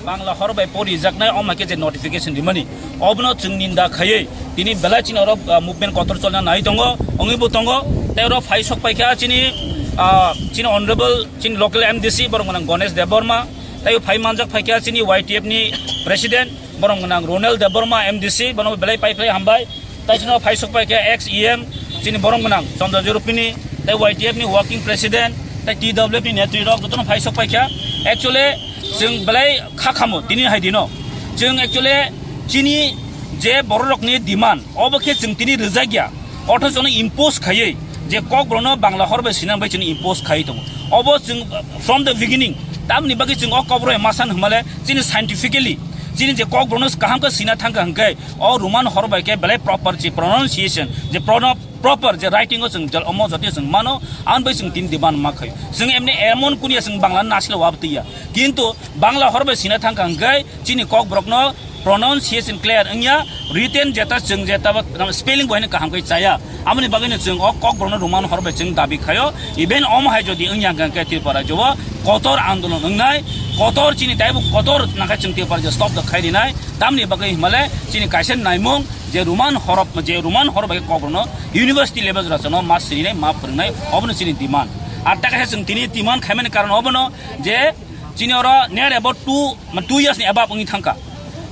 Bangla hor bai porijaknai omha khe je notification rimani, obono chwng ninda khaiwi tini belai chini oro, ah, movement kotor cholna nai tongo, wngwi bo tongo. Tei oro phai sok paikha chini, ah, chini honorable, chini local M D C borok gwnang Ganesh Debbarma, tei phai manjak phaikha chini Y T F ni president borok gwnang Ronel Debbarma M D C, bono belai pai phlai hambai. Tai chini phai sok paikha ex E M chini borok gwnang Chandra Jorupini, tei Y T F ni working president, tei T W F ni netri rok jotono phai sok paikha. Actually, chwng belai kha khamo tini hai dino. Chwng actually chini je borok rokni demand, obo khe chwng tini rwjak ya. Othocho no impose khaiwi je Kokborokno Bangla hor bai sina bai chini impose khaiwi tongo. Obo chwng from the beginning, tamni bagwi chwng o Kokborok bai ma san hwnmale chini scientifically chini je Kokborokno kaham khe sina thangkha hwnkhe o Roman hor bai khe belai proper je pronunciation, je prono-, proper je writing o chwng jal omo jati chwng mano, ang bai chwng tin demand ma khai. Chwng emni emon kunia chwng Bangla nasilo wab twiya. Kintu Bangla hor bai sina thangkha hwnkhe chini Kokborokno pronunciation clear wngya, written jeta chwng jeta ba spelling bo haino kaham khe chaya. Aboni bagwino chwng o Kokborokno Roman hor bai chwng dabi khaio. Even omo hai jodi wngya hwnkhe Tripura rajyo o kotor andolon wngnai, kotor chini taibo kotor nangkhe chwng Tripura rajyo stop da khai rinai. Tamni bagwi himale chini kaisa naimung je Roman horof, je Roman hor bai Kokborokno university level jora chwngno ma sirinai, ma phwrwngnai, obono chini demand. Ar ta kaisa chwng tini demand khaimani karon obono je chini oro near about two, two years ni above wngwi thangkha.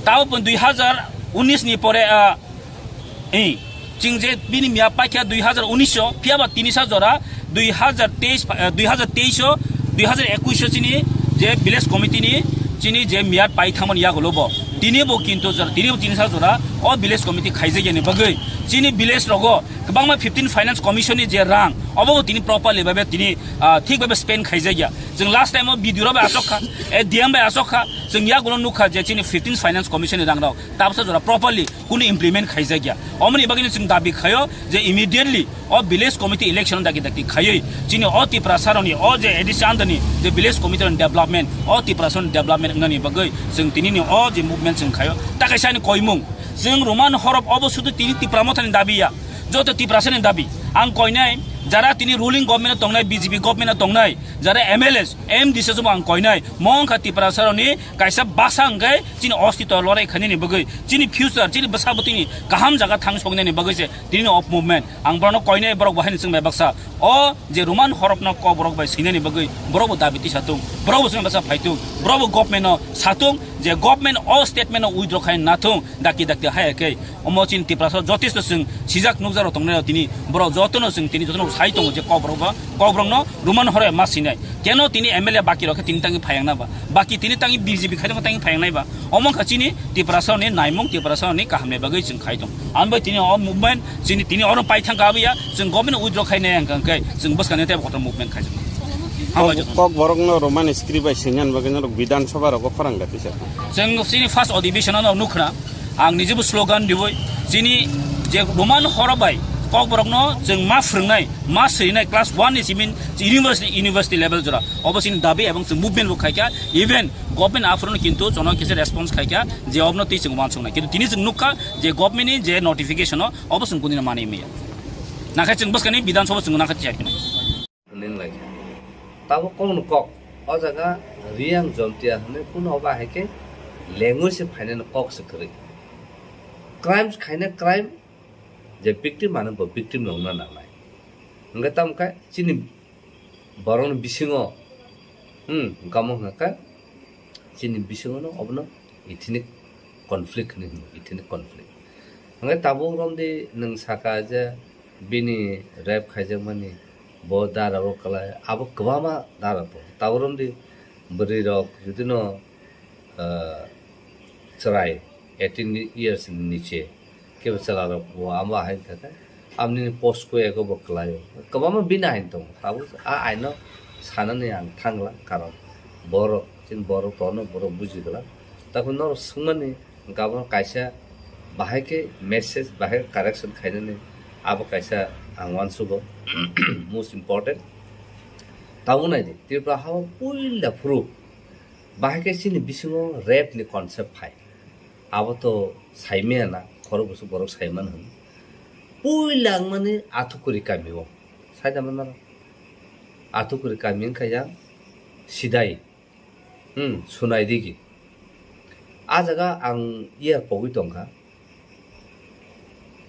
Tabo pun dui hazar unis ni pore, ah, eh, chwng je bini miya paikha dui hazar unis o, phiya ba tini sa jora dui hazar teis, ah, dui hazar teis o, dui hazar ekuis o chini je village committee ni chini je miya pai thangmani yagulo bo. Tini bo kintu jora, tini bo tini sa jora o village committee khaijak yani bagwi chini village rogo kwbangma fifteen finance commission ni je rang, obo bo tini properly babe tini, ah, thik babe spend khaijak ya. Chwng last time o B D O rok bai asok kha, eh, D M bai asok kha, chwng yagulo nukha je chini fifteen finance commission ni rang rok tabsa jora properly kunu implement khaijak ya. Omoni bagwino chwng dabi khaio je immediately o village committee election dagi dagi khaiwi chini o Tiprasa rokni o je A D C under ni je village committee rokni development, o Tiprasa rokni development wngnani bagwi chwng tinini o je movement chwng khaio. Ta kaisa ani koimung, chwng Roman horof obo sudu tini Tipra Mothani dabi ya. Joto Tiprasani dabi ang koinai, jara tini ruling government tongnai, B J P government tongnai, jara M L A, M D C jomo ang koinai, mongkha Tiprasaroni kaisa baksa hwnkhe chini ostito lorai khainani bagwi, chini future, chini bwsa bwtwini kaham jaga thang soknani bagwi se tini of movement. Ang borokno koinai, borok bo haino chwngbai baksa. O je Roman horokno Kokborok bai swinani bagwi borok bo dabi tisa tung, borok bo chwngbai baksa phai tung, borok bo government no sa tung, je government o statement no withdraw khai na thung, dakti dakti haya khe. Omo chini Tiprasa jotesto chwng sijak nukjak rok tongnai rok tini borok jotono chwng tini jotono sai tongo je Kokborok ba Kokborok no Roman horo ma sinai. Keno tini M L A baki rok khe tini tangi phayang na ba? Baki tini tangi B J P khai tongo tangi phayang nai ba? Omo kha chini Tiprasa ni naimung, Tiprasa ni kaham ni bagwi chwng khai tong. Ang bai tini o movement chini tini oro pai thang ka abiya chwng government withdraw khai nai ang khe chwng bwskang ni tei kotor movement khai. Hambai jotono. Kokborok no Roman script bai singyan bagwi norok Bidhan Sabha rogo khorang gati sa. Chwng chini first adhibeshon no nukhna. Ang nijebo slogan diwi chini je Roman horo bai Kokborokno chwng ma phwrwngnai, ma swinai class one ni simin university, university level jora. Obo chini dabi ebong chwng movement bo khaikha, even government aphuru kintu jono kisa response khaikha je obno twi chwng uansuknai. Kintu tini chwng nukha je government ni je notification o obo chwng kunina manwi maya. Nakhai chwng bwskani Bidhan Sabha chwng nakhai tiyar hinwi. Hwnwi lai kha. Tabuk kokno kok. O jaga Reang Jontia hwnwi kuno obo hai khe language se phainani kok se kwrwi. Crimes khaina crime, je victim ano bo victim no wngna nangnai. Hwnkhe tamo khe chini borokni bisingo, hmm, gamo hwnkha khe chini bisingo no obono ethnic conflict hinwi hino, ethnic conflict. Hwnkhe tabuk romdi nwng saka je bini rape khaijakmani bo dara o kwlai, abo kwbangma dara tongo. Tabuk romdi bwrwi rok judino, ah, chwrai eighteen years ni niche kebo chwla rok bo amo hai khe amni post ko ego bo kwlaio. Kwbangma bini ain tongo. Tabuk a aino sanani ang thangla, karon borok, chini borok tono borok buji glak. Tabuk norok swngmani gabon kaisa bahai khe message, bahai khe correction khainani abo kaisa ang uansugo most important. Tabuk naidi Tripura hao puila phuru bahai khe chini bisingo rape ni concept phai. Abo to saimaya na, khorok bwswk borok saiman hwn. Puila wngmani Athukuri kami o. Saida manaro. Athukuri kami wngkha yang Sidai. Hmm, Sunai digi. A jaga ang iyar pogwi tongkha.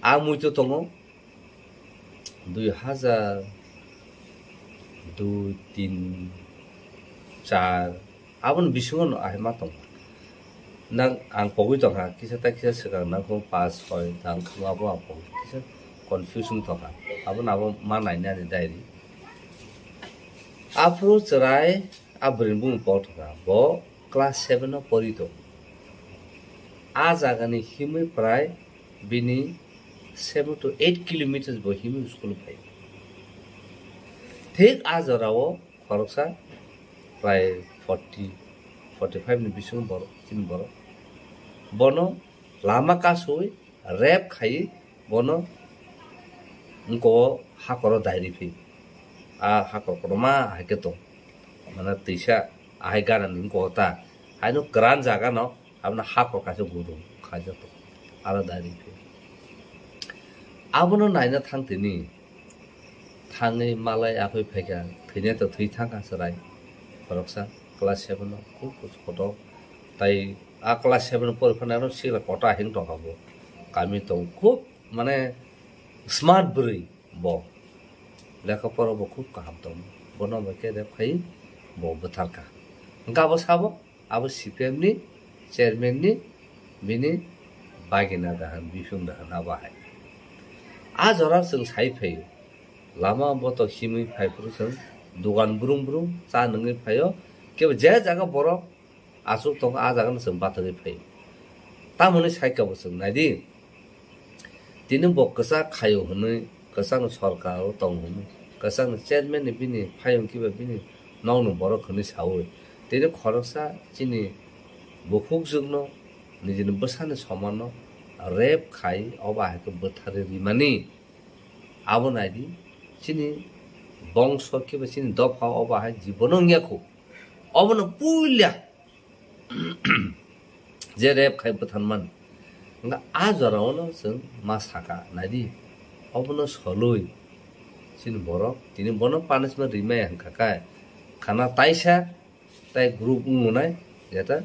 A muitu tongo dui hajar dui, tin, char, aboni bisingo no ahai ma tongo. Nang ang pogwi tongkha, kisa ta kisa swkang nang kung pass, soi, tang kung abo ang pogwi kisa confuse wng tongkha. Abono abo ma nainani diary. Aphuru chwrai a bwrwini bumung pok thokha, bo class seven o pori tongo. A jagani himwi prai bini seven to eight kilometers bo himwi school phai. Thik a jorao khoroksa prai forty, forty five ni bisingo borok, chini borok. Bono lama kasui rape khai bono wngko hakoro dairi phi. A hakor kotorma hai khe tong. Mane twisa ahai gana ni wngko ta. Haino kwran jaga no abono hakor kaisa gudung khaijak tong. Aro dairi phi. Abono naina thang tini. Thangwi malai aphai phaikha, thwinai to thwi thangkha chwrai. Khoroksa class seven o khub kotor. Tai a class seven o pori phano aro sikla kota hing tongkha bo. Kami tong khub mane smart bwrwi bo. Lekha pora bo khub kaham tongo. Bono bai khe rep khai bo bwtharkha. Hwnkhe abo sabo? Abo C P M ni chairman ni bini bagina da hwn, biphung da hwn abo hai. A jora chwng sai phaio, lama botok himwi phai phuru chwng dogan brum brum cha nungwi phaio, kebo je jaga borok achuk tongo a jaga no chwng batagwi phaio. Tamoni sai kabo chwng naidi. Tini bo kwchak khaio hwnwi, kwchakni sorkar o tongo hwnwi, kwchakni chairman ni bini phayung kiba bini nokni borok hwnwi saui, tini khoroksa chini bukhukjwkno nijini bwsani somanno rape khai obo hai khe bwtharwi rimani. Abo naidi chini bongso kiba chini dopha obo hai jibono wngya khu. Obono puila je rep khai bwtharmani. Hwnkhe a jorao no chwng ma saka, naidi, Obono solwi chini borok tini bono punishment rimaya hwnkha khe khana taisa tai group wngnai jeta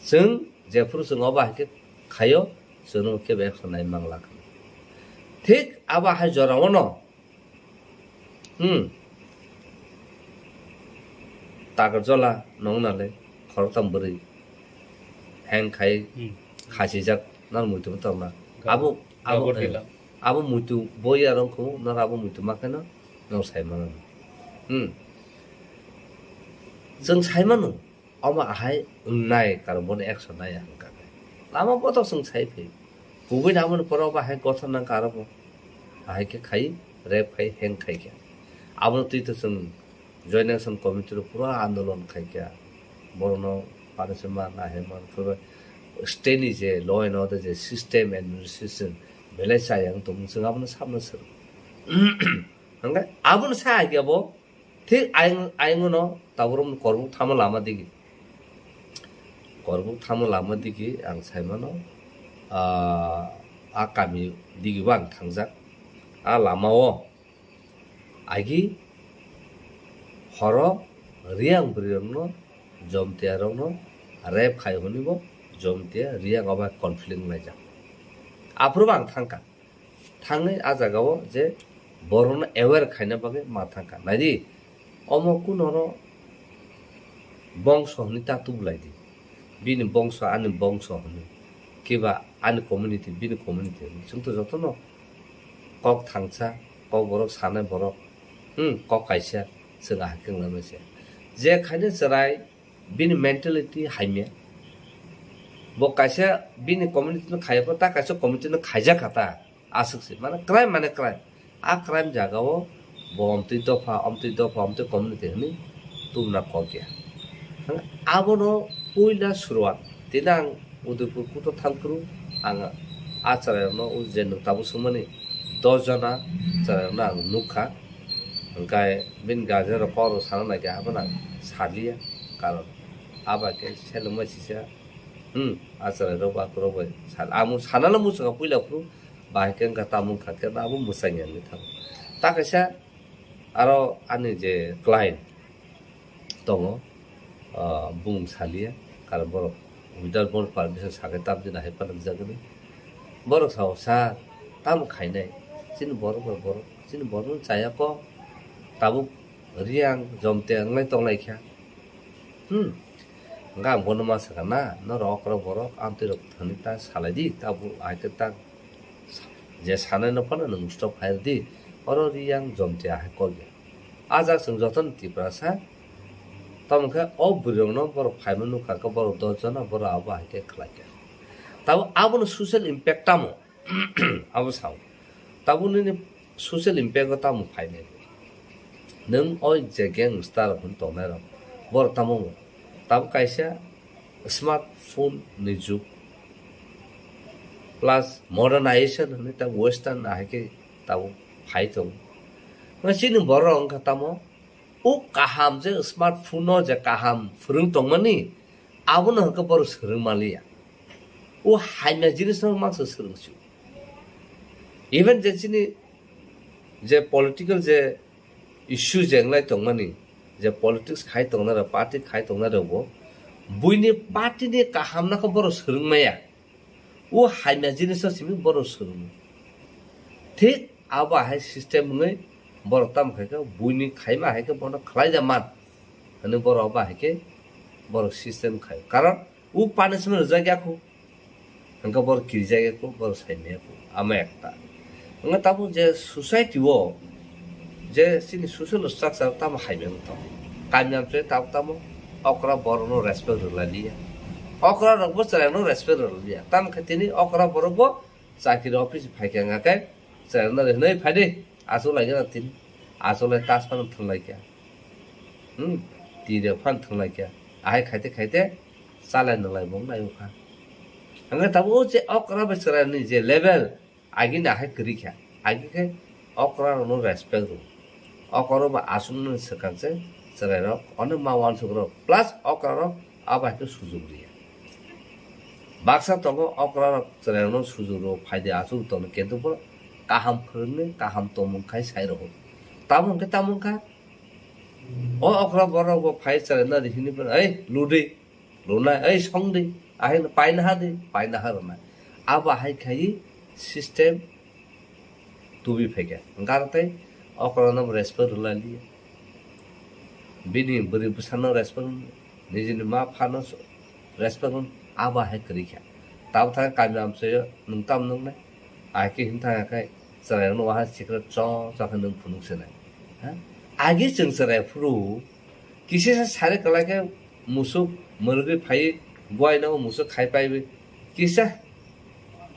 chwng jephuru chwng obo hai khe khaio chwngno kebo action nai mangla. Thik abo hai jorao no Hmm. Takarjola nong nale khoroktham bwrwi heng khai Hmm. khasijak nang muitu tongna. Gabur- abo abo gabur eh, dila. Abo muitu boya rong khu nang abo muitu makheno nang sai mano. Hmm. Chwng sai mano. Omo ahai wngnai, karon bono action naiya hwnkha khe. Lama bothor chwng sai phi. Kubui namani poro ba hai gothor nang karo bo. Ahai khe khai, rape khai, heng khai khe. Abono twi to chwng Joint Action Committee rok pura andolon khai khe. Borokno pare se ma nahai man khe state ni je law and order je system administration belai chaya wng tongmung chwng abono samno sir. Hwnkhe abono sa hai khe bo Thik ayung, ayung no tabuk rok korbuk thamo lama digi. Korbuk thamo lama digi ang sai mano, ah, a kami digi bo ang thangjak. A lama o agi horo Riyang bwrwi rok no, Jomtia rok no rape khai hwnwi bo Jomtia Riyang o bai conflict wnglaijak. Aphuru bo ang thangkha. Thangwi a jagao je borokno aware khaina bagwi ma thangkha. Naidi, omo kunoro bongso hwnwi ta tubulai di. Bini bongso, ani bongso hwnwi. Kiba ani community, bini community hwnwi. Chwng to jotono kok thangsa, kok borok sanai borok, hmm, kok kaisa, chwng ahai khe wngna masa. Je khaina chwrai, bini mentality hamya. Bo kaisa bini community no khaiya pho, ta kaisa community no khaijak kha ta. Aswk se, mane crime mane crime. A crime jaga o bo omtwi dopha, omtwi dopha, omtwi community hwnwi tubuna kok ya. Abono puila suruat. Tini ang Udaipur kuto thangphuru ang a chwrairokno, o je nwng tabuk swngmani dos jona chwrairokno ang nukha. Hwnkhe bini guardian rok kok rok sana naikhe abono ang saliya. Karon abo khe selengma sisa, hmm, a chwrairok ba kwrwk bai sal-, ang sanala muchungo puila phuru. Bahai khe wngkha tamo wngkha khe abo mwchang ya wngwi thango. Ta kaisa aro ani je client tongo, ah, bumung saliya, karon borok without bono permission sakhe tamni nahai panamjak hwnwi. Borok sao, "Sir, tamo khainai? Chini borok bai borok, chini borok no chaya kok, tabuk Riyang Jomtia wnglai tonglai kha." Hmm. Hwnkhe ang bono ma sakha na, norok okra borok amtwi rok thani ta salai di, tabuk hai khe ta je sanai no phano nwng stop khai di, oro Riyang Jomtia hai kok ya. A jak chwng jotono Tiprasa, tamo khe o bwrwi rokno borok phaima nukha khe borok dos jona borok abo hai khe khlai kha. Tabuk abono social impact tamo? Abo sao. Tabuk nini social impact o tamo phainai? Nwng o je gangster hwn tongnai rok, borok tamo tabuk kaisa smartphone ni jug plus modernization hwnwi tabuk western ahai khe tabuk phai tongo. Chini borok wngkha tamo O kaham je smartphone no je kaham phwrwng tongmani, abono hwnkhe borok swrwng manliya. O hamya jinis no mangsa swrwng sio. Even je chini je political je issue je wnglai tongmani, je politics khai tongnai rok, party khai tongnai rok bo, buini party ni kaham no khe borok swrwng maya. O hamya jinis no simi borok swrwng. Thik abo hai system wngwi borok tamo khai khe buini khaima hai khe bono khlai da man. Hwnwi borok abo hai khe borok system khai. Karon o punishment rwjak ya kho. Hwnkhe borok kirijak ya kho, borok sai maya kho. Amo ekta. Wngkha tabuk je society o je chini social structure tamo hamya wng tongo. Kami amchoi tabuk tamo okra borok no respect rwlai liya. Okra rok bo chwrai no respect rwlai liya. Tamo khe tini okra borok bo chakiri office phai khe wngkha khe chwrai no hinwi phai di. Achuk lai gana tini. Achuk lai tas phano thwng lai kha. Hmm. Twi rok phano thwng lai kha. Ahai khaite khaite chalai nwnglai bo wng lai kha. Hwnkhe tabuk o je okra bai chwrai ni je level Agini ahai kwrwi kha. Agi khe okra rokno respect rw. Okra rok ba aswk nw swkang se chwrai rok onek ma uansuk rok. Plus okra rok abo hai khe sujuk rw ya. Baksa tongo okra rok chwrai rokno sujuk rw, phaidi aswk tongno kintu bo kaham phwrwngwi, kaham tongmung khai sai rwo. Tamo hwnkhe tamo wngkha, o okra borok bo phai chwraino ri hwnwi phano, "Ei, ludi, lunai, ei, songdi, ahai paina hadi, paina ha rwnai." Abo hai khai system tubi phaikha. Hwnkhe aro tei okra no respect rwlai liya. Bini bwrwi bwsano respect rwno, nijini ma phano respect rwno, abo hai kwrwi kha. Tamo thang kami amchaio nwng tamo nuknai? Ai khe hwn thang khe chwrairokno waha sikra cho cho khe nwng phunuk se nai. Ha? Agi chwng chwrai phuru kisa sa sari kwlai khe musuk mwrwgwi phai buai no musuk khai pai kisa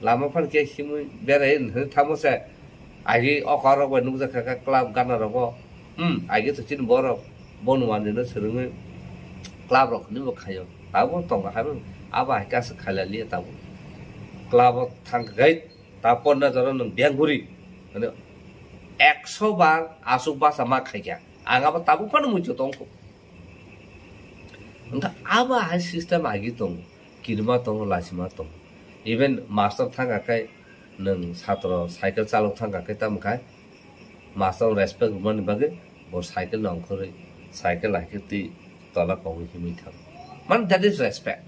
lama phano khe himwi berai hwnwi thangmo se. Agi okra rok bai nukjak kha khe club gana rogo. Hmm, agi to chini borok bono manwi no swrwngwi club rok hwnwi bo khaio. Tabuk tongo hai abo hai khe aswk khailaliya tabuk. Club o thang kha gai ta ponna jora nwng biyang guri. Mane ekso bar aswk basa ma khaikha. Ang abo tabuk phano muitu tongkho. Wngkha abo hai system agi tongo. Kirima tongo, lasima tongo. Even master thang kha khe nwng satro cycle chalok thang kha khe tamo khai master respect rwmani bagwi bo cycle no ongkhorwi cycle hai khe twi tola kogwi himwi thango. Man, that is respect.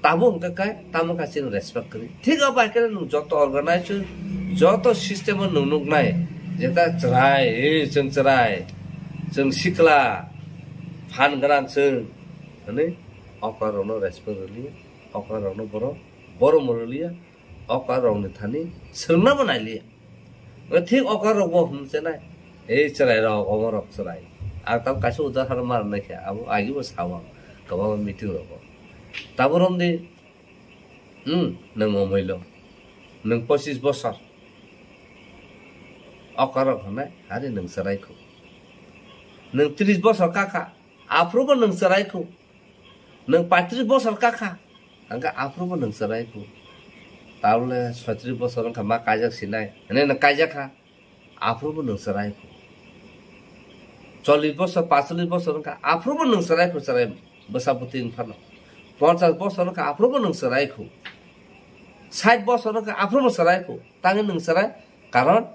Tabuk hwnkha khe tamo kha chini respect kwrwi. Thik abo hai khe nwng joto organization, joto system o nwng nuknai jeta chwrai, eh, chwng chwrai, chwng sikla, phan gwnang chwng hwnwi okra rokno respect rwliya, okra rokno borok borom rwliya, okra rokni thani swrwngna bo nailiya. Thik okra rok bo hwn chenai, ei chwrai rok, omo rok chwrai. Ang tamo kaisa udahoron ma rwnai khe, abo agi bo sao ang kwbangma meeting rogo. Tabuk romdi, hmm, nwng omoilo, nwng pochis bosor okra rok hwnai, hari nwng chwrai khu. Nwng tris bosor kakha, aphuru bo nwng chwrai khu. Nwng paitris bosor kakha, hwnkhe aphuru bo nwng chwrai khu. Tabole soitris bosor wngkha ma kaijak sinai, hwnwi nwng kaijak kha, aphuru bo nwng chwrai khu. Chollis bosor, pachchollis bosor wngkha, aphuru bo nwng chwrai khu, chwrai bwsa bwtwi wng phano. Ponchas bosor wngkha, aphuru bo nwng chwrai khu. Sait bosor wngkha, aphuru bo chwrai khu. Tangwi nwng chwrai, karon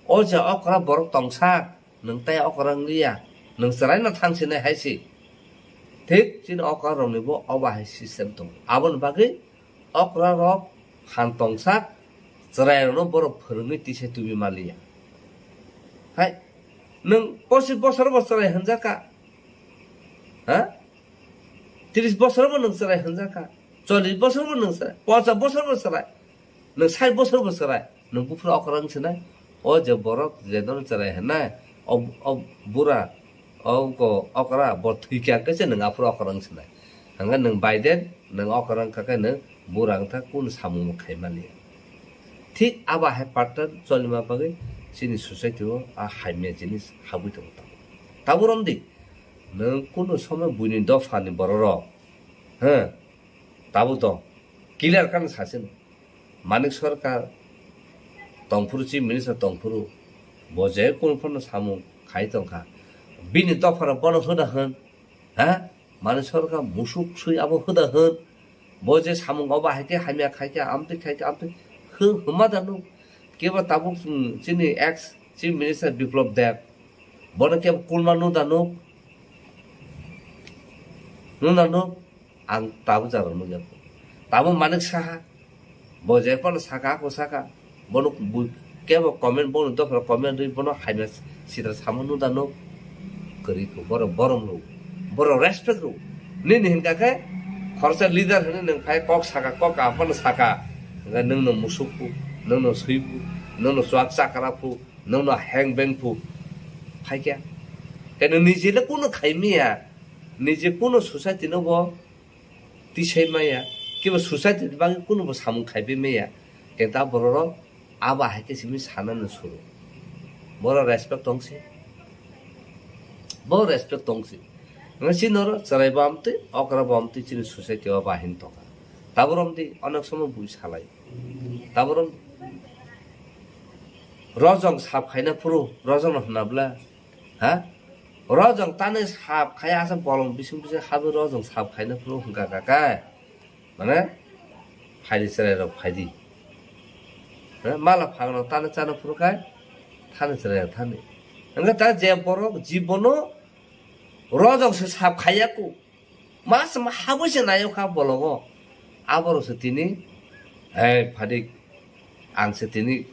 o je okra borok tongsa, nwng tai okra wngliya, nwng chwraino thang sinai hai se. Thik chini okra rokni bo obo hai system tongo. Aboni bagwi okra rok phan tongsak chwrai rokno borok phwrwngwi tisa tubi maliya. Hai, nwng pochis bosor bo chwrai hwnjakha, ha? Tris bosor bo nwng chwrai hwnjakha, chollis bosor bo nwng chwrai, ponchas bosor bo chwrai. Nwng sait bosor bo chwrai, nwng buphuru okra wng sinai. O je borok je nono chwrai hwnna, o, o bura, o ko okra, bo thwikha hwnkhe se nwng aphuru okra wng sinai. Hwnkhe nwng Biden, nwng okra wngkha khe nwng bura wngkha kunu samung bo khaimaliya. Thik abo hai pattern cholima bagwi chini society o a hamya jinis habwi tongo tamo. Tabuk romdi, nwng kunu somoi buini dophani bororok, he, tabuk tong, clear khe sachino. Manik Sarkar tongphuru, Chief Minister tongphuru, bo je kunu phano samung khai tongkha. Bini dophano bono hoda hwn, ha? Manik Sarkar musuk sui abo hoda hwn. Bo je samung obo hai khe hamya khai khe, amtwi khai khe, amtwi hw-, hwnma da nuk. Kebo tabuk, mm, chini ex Chief Minister Biplab Deb, bono kebo kulma nuk da nuk? Nuk da nuk? Ang tabuk jaro nukya. Tabuk Manik Saha, bo je phano saka, ako saka, bono bu-, kebo comment, bono dophra comment rwi bono hamya sitra samo nuk da nuk? Kwrwi kho, borok borom rw, borok respect rw. Nini hinkha khe khoroksa leader hwnwi nwng phai kok saka, kok kaham phano saka, hwnkhe nwngno musuk phu, nwngno swi phu, nwngno chuak chakra phu, nwngno heng beng phu phaikha. Khe nwng nijele kunu khai maya, nije kunu society no bo tisai maya, kiba society ni bagwi kunu bo samung khai bai maya. Khe ta borok rok abo hai khe simi sanani suru. Borok respect tong se. Bo respect tong se. Nang si noro chwrai bo amtwi, okra bo amtwi chini society o bahin tongkha. Taborom di onek somo bui salai. Taborom rojong sap khaina phuru, rojong no hwnna bla. Ha? Rojong tani sap khai asa bolong bising bising habi rojong sap khaina phuru hwnkha kha khe. Mane, phaidi chwrai rok phaidi. He, mala phangno tano chano phuru khai, thani chwraya thani. Hwnkhe ta je borok jibono rojok se sap khaiya ku. Mas ma habwi se nayo kha bologo. Aborok se tini, "Hei phadik, ang se tini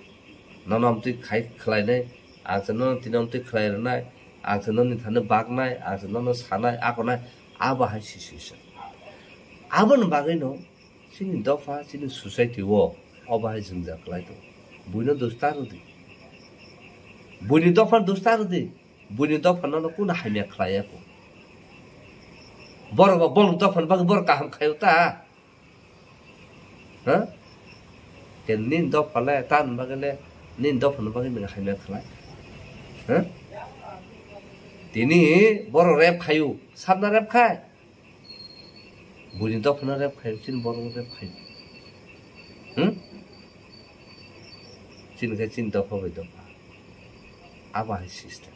nono amtwi khai khlainai, ang se nono tini amtwi khlai rwnai, ang se noni thani baknai, ang se nono sanai, akonai," abo hai si si se. Aboni bagwino chini dopha, chini society o obo hai jwngjal kwlai tongo. Buino dos ta rwdi. Buini dopha dos ta rwdi. Buini dopha nono kunu hamya khlai ya kho. Borok ba bolong dopha ni bagwi borok kaham khaio ta. Ha? Ke nini dopha le, ta ni bagwi le, nini dopha ni bagwi nang hamya khlai. Ha? Tini borok rep khaio, sabna rep khai. Buini dopha no rep khai, chini borok no rep khai. Hmm? Chini khe chini dopha bai dopha. Abo hai system.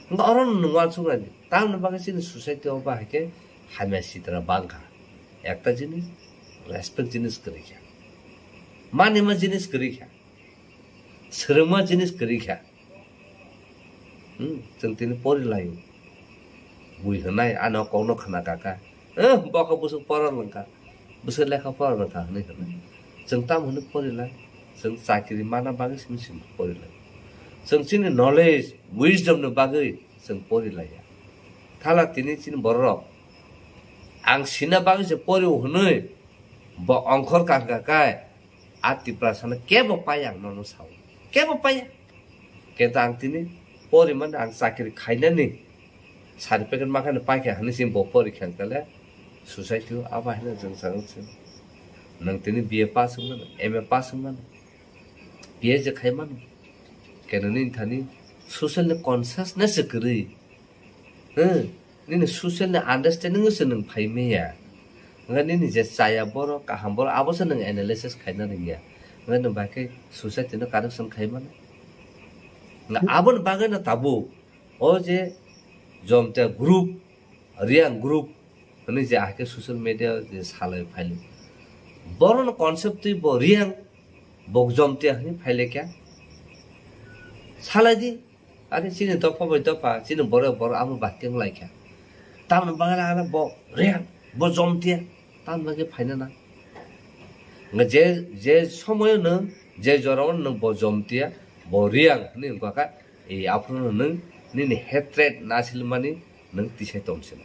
Hwnkhe oro no nwng uansuk nai di. Tamoni bagwi chini society o bahai khe hamya sitra bangkha. Ekta jinis, respect jinis kwrwi kha. Manima jinis kwrwi kha. Swrwngma jinis kwrwi kha. Hmm, chwng tini pori laio. Bui hwnai, ano kokno khna kaka. Eh, bokha bwswk pora lwngkha. Bwswk lekha pora lwngkha hwnwi hwnwi. Chwng tamo hwnwi pori lai? Chwng chakiri mana bagwi simi simi pori lai. Chwng chini knowledge, wisdom ni bagwi chwng pori laiya. Thala tini chini bororok ang sina bagwi se pori hwnwi bo ongkhor kaka kai. A Tiprasano kebo pai ang nono sao. Kebo pai. Kenta ang tini porimani ang chakiri khainani certificate makhani paikha hwnwi se bo pori kha kale society o abo haino jwng chang se. Nwng tini B A pass wngmano, M A pass wngmano, P H D khaimano. Keno nini thani social ni consciousness se kwrwi. Hmm, nini social ni understanding se nwng phai maya. Nga nini je chaya borok, kaham borok, abo se nwng analysis khaina rwngya. Nga nwng bai khe society no correction khai mano. Nga aboni bagwi no tabuk o je Jomtia group, Reang group hwnwi je ahai khe social media je salai phailo. Borok no concept twi bo Reang, bo Jomtia hwnwi phailai kha. Salai di, Ani chini dopha bai dopha, chini borok borok abo bai teng lai kha. Tamoni bagwi le ano bo Reang, bo Jomtia, tamoni bagwi phaina na. Nga je, je somoyo nwng, je jorao nwng bo Jomtia, bo Reang hwnwi wngkha kha, e aphuru nwng nini hatred nasilmani nwng tisai tong sina.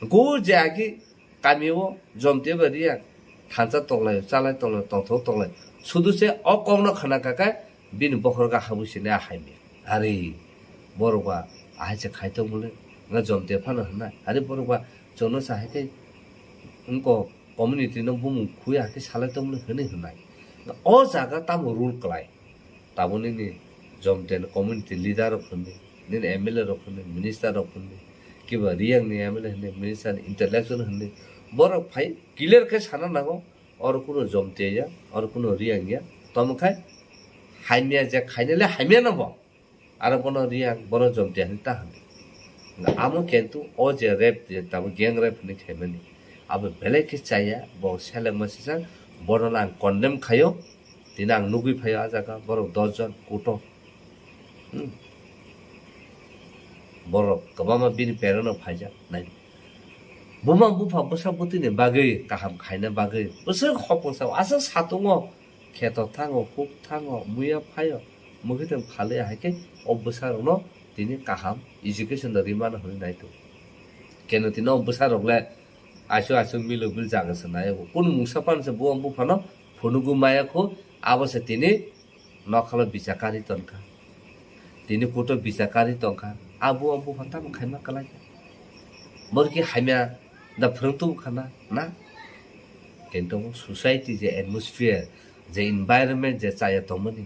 Go je agi Kami o Jomtia bai Reang thansa tonglaio, chalai tonglaio, tongthok tonglaio. Sudu se o kokno khna kha khe bini bokhorok habwi sini a hai mia. Ari borok ba ahai se khai tong mole, nga Jomtia phano hwnna. Ari borok ba chwngno sa hai khe wngko community no bumung khui hai khe salai tong mole hwnwi hwnai. O jaga tamo rule klai? Tabuk nini Jomtia ni community leader rok hwnwi, nini M L A rok hwnwi, minister rok hwnwi, kiba Reang ni M L A hwnwi, minister ni intellectual hwnwi, borok phai clear khe sana nango, oro kuno Jomtia ya, oro kuno Reang ya, tamo khai hamya je khainai le hamya no bo, aro bono Reang, bono Jomtia hwnwi ta hwnwi. Amo kintu o je rape, je tabuk gang rape hwnwi khaimani, abo belai khe chaya, bo selengma sijak, bono ang condemn khaio. Tini ang nugwi phaio a jaga, borok dos jon kuto. Hmm. Borok kwbangma bini parent rok phaijak nai. Buma bupha bwsa bwtwini bagwi kaham khaina bagwi bwswk hopong sao, aswk satungo kheto thango, huk thango, muya phaio, mwkhwtwng phalwi hai khe o bwsa rokno tini kaham education rwmano hwnwi naitu. Keno tini o bwsa rok le Aisu aisu milo bil jaga se nai bo. Kunu mungsa pan se buang buphano phunugu maya khu abo se tini nokhalo bichakari tongkha. Tini kuto bichakari tongkha. A buang bupha tamo khaima kalai. Borki hamya da phwrwng tubu khana na. Kintu society je atmosphere, je environment je chaya tongmani,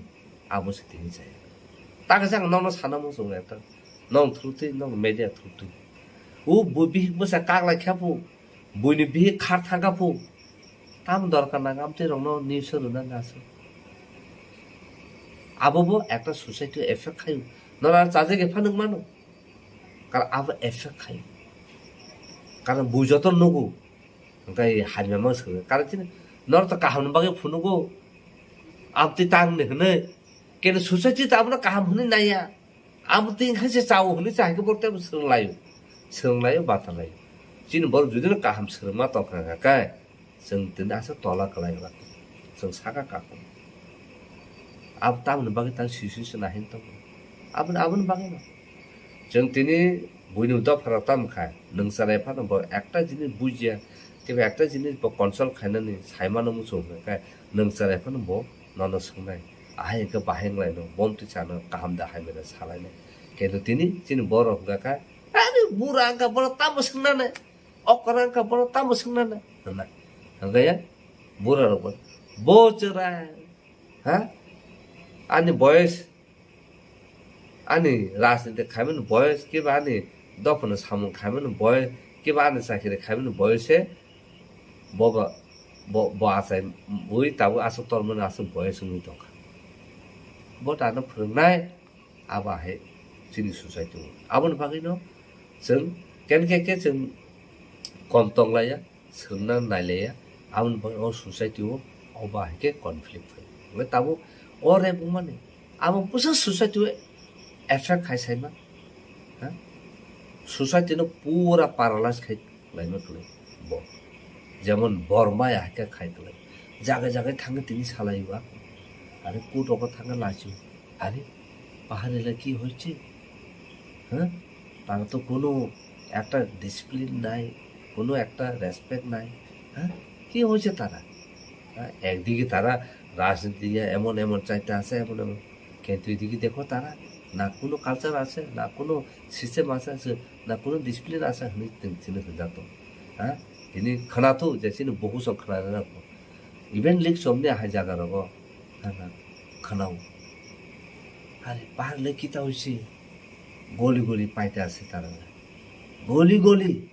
abo se tini chaya. Takhe ang nono sana muchungo ekta. Nong through twi, nong media through twi. O bui bihik bwsa kaklai khe phu, buini bihik khar thangkha phu. Tam dorkar nang amtwi rokno news o rwna nasu. Abo bo ekta society o effect khaio. Nora chajak epha nung mano. Karon abo effect khaio. Karon bui joto nugo. Hwnkhe hamya ma swkang. Karon chini noro to kaham ni bagwi phunugo. Amtwi tangni hwnwi, kene society ta abono kaham hwnwi naiya. Amtwi wngkha se chao hwnwi chahai khe borok teibo swrwnglaio, swrwnglaio, bathalaio. Chini borok judino kaham swrwngma tongkha khe, chwng tini asa tola kwlai wngkha, chwng saka kakung. Abo tamoni bagwi tang sui sui se nahin tongo. Aboni, aboni bagwi no. Chwng tini buini dopharok tamo kha, nwng chwrai phano bo ekta jinis bujia, kebo ekta jinis bo consult khainani saimano muchung hwnkhe, nwng chwrai phano bo nono swngnai. Ahai hwnkhe bahai wnglaino, bomtwi chano kaham da hamya da salainai. Khe tini chini borok hwnkha kha, "Ani bura wngkha, bono tamo swngnani? Okra wngkha, bono tamo swngnani?" hwnna. Hwnkhe ya, bura rok bo, "Bo chwrai, ha? Ani boyes, ani rajniti khaimani boyes, kiba ani dophano samung khaimani boyes, kiba ani chakiri khaimani boyes se bo ba, bo, bo achai ui tabuk aswk tormani aswk boyes wngwi tongkha." Bo tano phwrwngnai, abo hai chini society o. Aboni bagwino chwng ken khe khe chwng kom tonglaiya, swrwngna nailaiya, aboni bagwi o society o obo hai khe conflict phai. Hwnkhe tabuk o rep wngmani abo bwsa society o effect khai saima, ha? Society no pura paralyze khai laima kwlai bo. Jemon Borma ya hai khe khai kwlai. Jaga jaga thangwi tini salai ba. Are court rogo thangwi laichu. Are, পাহাড়ে এলা কি হয়েছে? হ্যাঁ? তারা তো কোনো একটা ডিসিপ্লিন নাই, কোনো একটা রেসপেক্ট নাই। হ্যাঁ? কি হয়েছে তারা? হ্যাঁ? একদিকে তারা রাজনীতি নিয়ে এমন এমন চাইতে আছে, এমন এমন, কিন্তু এদিকে দেখো তারা না কোনো কালচার আছে, না কোনো সিস্টেম আছে, আছে, না কোনো ডিসিপ্লিন আছে, হনি তিন তিন হাজার তো। হ্যাঁ? তিনি খানা তো যে চিনি বহু সব খানা না। Even lik somni hai jaga rogo khana, khanao. Are, bahar le kita hoise? Goli goli paita ase tarare. Goli goli.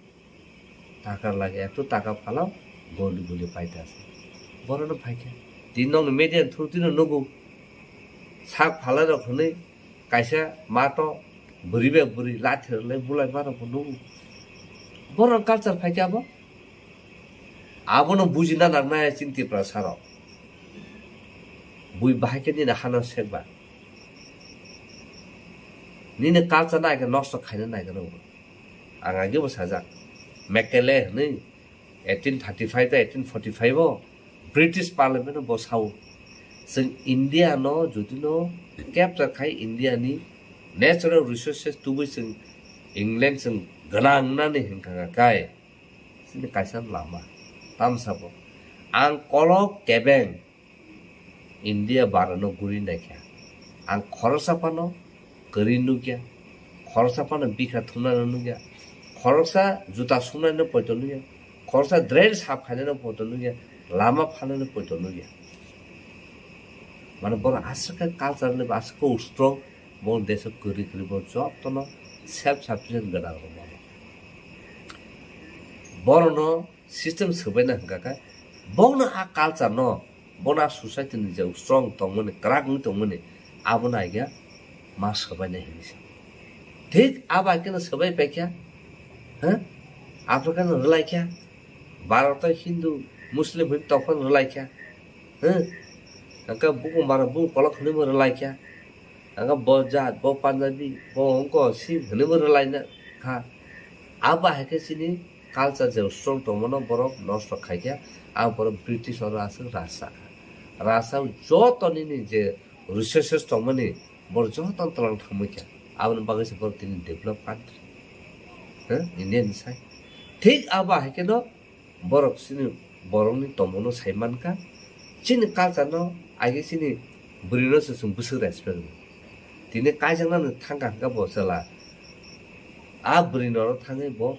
Takar lage, eto taka phalao, goli goli paita ase. Borok no phaikha. Tin nong media through tino nugo. Sak phalai rok hwnwi kaisa mato bwrwi bai bwrwi lathi rwlai bulai ma rok bo nugo. Borok culture phaikha abo. Abono bujina nangnai chini Tiprasa rok. Bui bahai khe nini hano sekba. Nini culture no aike nosto khaina naigra o. Ang agebo sajak. Mekele hwnwi eighteen thirty-five ta eighteen forty-five o British Parliament o bo sao. Chwng India no jodi no capture khai India ni natural resources tubui chwng England chwng gwnang nani hinkha kai. Chini kaisa lama. Tamsabo. Ang kolok kebeng India barano guri naikha. Ang khoroksa phano kwrwi nukya. Khoroksa phano bikha thumnano nukya. Khoroksa juta sumnaino poito nukya. Khoroksa drain sap khainano poito nukya. Lama phanano poito nukya. Mane borok aswk khe culture ni aswk khe strong. Bo deso kwrwi kwrwi bo jotono self sufficient gwnang rwmano. Borokno system swbaina hwnkha khe, bono a culture no, bono a society ni je strong tongmani, kwrak wngwi tongmani, abono aigya ma swbaina hinwi sa. Thik abo hai kheno swbai paikha, ha? Africa no rwlaikha, Bharat o Hindu, Muslim hwn tongphano rwlaikha, ha? Hwnkhe bukung bara bukung kolok hwnwi bo rwlaikha. Ang bo jat, bo Punjabi, bo wngko Sikh hwnwi bo rwlaina kha. Abo hai khe chini culture je strong tongmano borok nosto khaikha, ang borok British oro aswk rasa kha. Rasa joto nini je resources tongmani borok joto tlang thangmai kha. Aboni bagwi se borok tini develop country. Huh? India ni sai. Thik abo hai khe no Borok chini borokni tongmungno sai mankha. Chini culture no age chini bwrwino se chwng bwswk respect rw. Tini kaijaknani thangkha hwnkha bo chwla. A bwrwino oro thangwi bo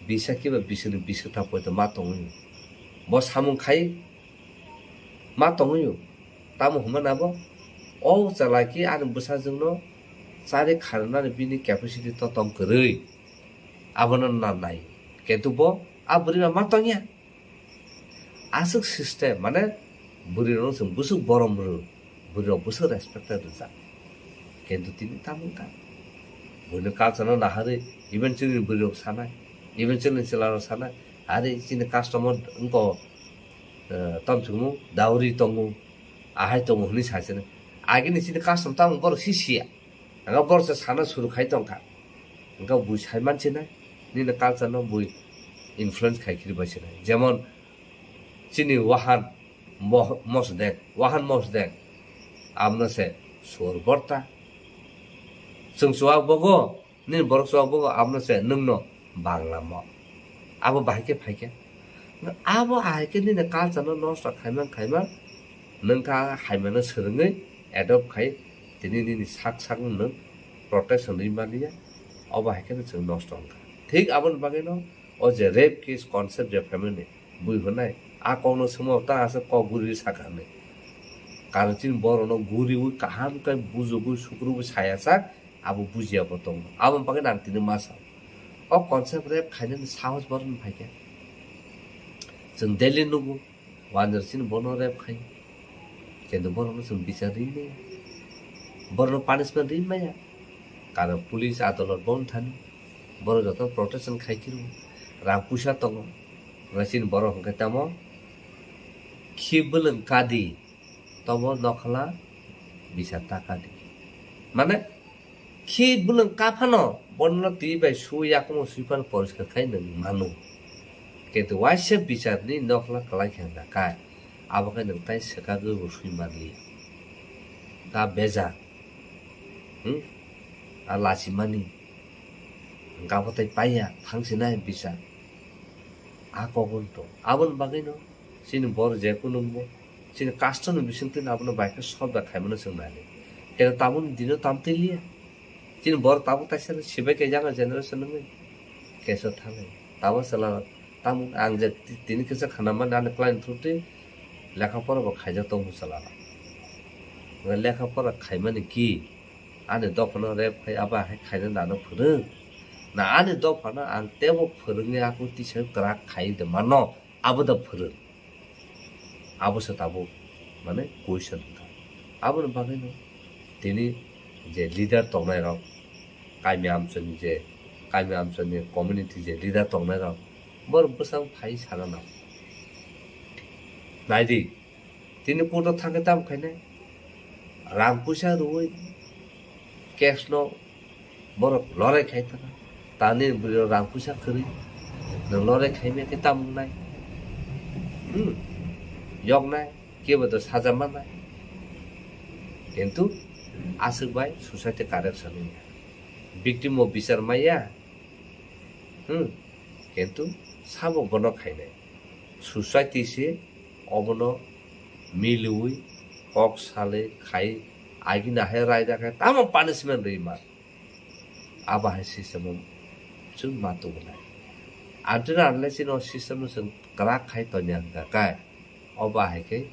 bisa kiba biswkni biswk tha poito ma tongwi. Bo samung khai ma tongwi. Tamo hwnmano bo o chwla ki ani bwsajwkno chari kharwnani bini capacity to tong kwrwi. Abono na nai. Kintu bo a bwrwi ba ma tongya. Aswk system, mane bwrwi rok chwng bwswk borom rw, bwrwi rok bwswk respected rwjak. Kintu tini tamo wngkha. Buini culture no naharwi, even chini bwrwi rok sanai, even chini chwla rok sanai, ari chini custom o wngko, eh, tamo chwngmo dowry tongo. ahai tongo hwnwi sa sinai. Agini chini custom tamo borok si siya. Hwnkhe borok se sana suru khai tongkha. Hwnkhe bui sai mansinai, nini culture no bui influence khai khiri bai sinai. Jemon chini wahan moh-, mosdeng, wahan mosdeng. Amno se sur borta. Chwng chuwak bogo, nini borok chuwak bogo, amno se nwngno bangla mo. Abo bahai khe phai khe. Abo ahai khe nini culture no nosto khaimang khaimang. Nwng kha haimano swrwngwi adopt khai, tini nini sak sak nwng protection rwi manya, obo hai kheno chwng nosto wngkha. Thik aboni bagwino o je rape case concept je family bui hwnai, a kokno swngma ta aswk kok guri sakha hwnwi. Karon chini borokno guriwi kaham khe bujugwi sukrubwi saya sak, abo bujiya bo tongo. Aboni bagwino ang tini ma sao. O concept rape khainani sahos borokni phaikha. Chwng daily nugo. Wanjwk chini bono rape khai. Kintu borokno chwng bichar ri maya. Borokno punishment ri maya. Karon police adolot bon thani. Borok joto protection khai khe rw. Rang puisa tongo. Hwnkhe chini borok hwnkhe tamo khi bwlwng kadi. Tobo nokhla bichar ta kadi. Mane khi bwlwng kaphano bono twi bai su yakungno swi phano poriskar khai nwng mano. Kintu waisa bicharni nokhla kwlai khe hwnka kai, abo khe nwng tai swkagwi bo swi manliya. Da bejak, hmm? A lachimani hwnka bo tai paiya, thang sinai bichar. A kokno to. Aboni bagwino chini bor je kunungbo chini custom ni bisingtwi abono bai khe solve da khaimano chwng nai. Khe tabukni dino tamtwi liya. Chini bor tabuk taisa sibai khe younger generation wngwi keso thangnai. Tabuk chwla tamung ang je ti-, tini kisa khanamani ani client through twi lekha pora bo khaijak tongo chwla. Lekha pora khaimani ki ani dophano rape khai abo hai khaina nano phwrwng. Na ani dophano ang teibo phwrwngwi ako tisa kwrak khai de mano. Abo da phwrwng. Abo se tabuk, mane, question wngkha. Aboni bagwino tini je leader tongnairok, kami amchani je, kami amchani community je leader tongnairok, borok bwsang phai sana nango. Naidi, tini court o thangkhe tamo khainai? Rang puisa rwui case no borok lorai khai thangkha. Tani bwrwi rang puisa kwrwi nwng lorai khai maya khe tamo wngnai? Hmm. Yoknai, kebo to saja mannai. Kintu aswk bai society corruption wngya. Victim o bichar maya. Hmm. Kintu sabo bono khainai. Society se obono miliwi kok salwi khai agina hai raida khai tamo punishment rwi ma. Abo hai system o chwng ma tubunai. Until unless chini o system no chwng kwrak khai tonya hwnkha kai, obo hai khe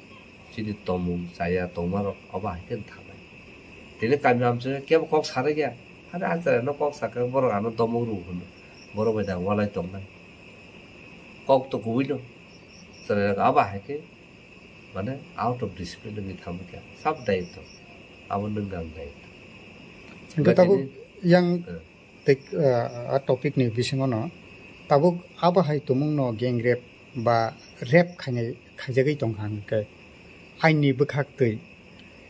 chini tomung chaya tongmarok obo hai khe thangnai. Tini kami amchai kebo kok sarigya. Hade achara no kok sakhe borok ano domok rw hwno. Borok bai da walai tongnai. Kok to kubui no. Chwrairok abo hai khe mane out of discipline wngwi thangwi kha. Sab daitw. Abo nwng ang daitw. Hwnkhe tabuk yang eh, tei, ah, ah, topic ni bisingo no tabuk abo hai tumung no gang rape ba rape khainai khaijagwi tongkha hwnkhe aini bwkhak twi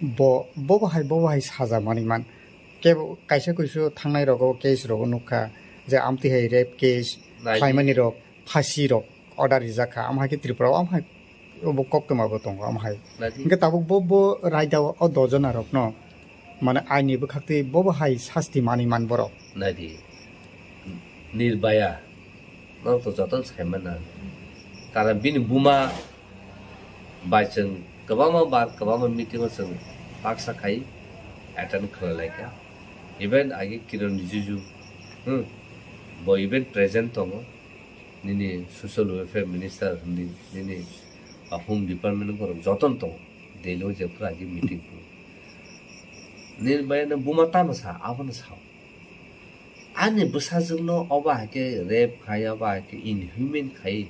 bo, bobo hai, bobo hai saja manwi man. Kebo kaisa kuisu thangnai rogo case rogo nukha je amtwi hai rape case Nai di. Khlaimani rok phasi rok order rijak kha, am hai khe Tripura o am hai bo koktwma bo tongo am hai. Nai di. Hwnkhe tabuk bo, bo raida o, o dojona rok no mane aini bwkhak twi bobo hai sasti manwi man borok. Nai di. Nirbaya. Norok to jotono sai mano. Karon bini buma bai chwng kwbangma bar, kwbangma meeting o chwng baksa khai attend khlai lai kha. Even age Kiran Rijiju, hmm, bo even present tongo. Nini social welfare minister hinwi, nini, ah, home department borok jotono tongo. Delhi o jephuru age meeting khlai. Nini bai no buma tamo sa, abono sao. Ani bwsajwkno obo hai khe rape khai, obo hai khe inhuman khai,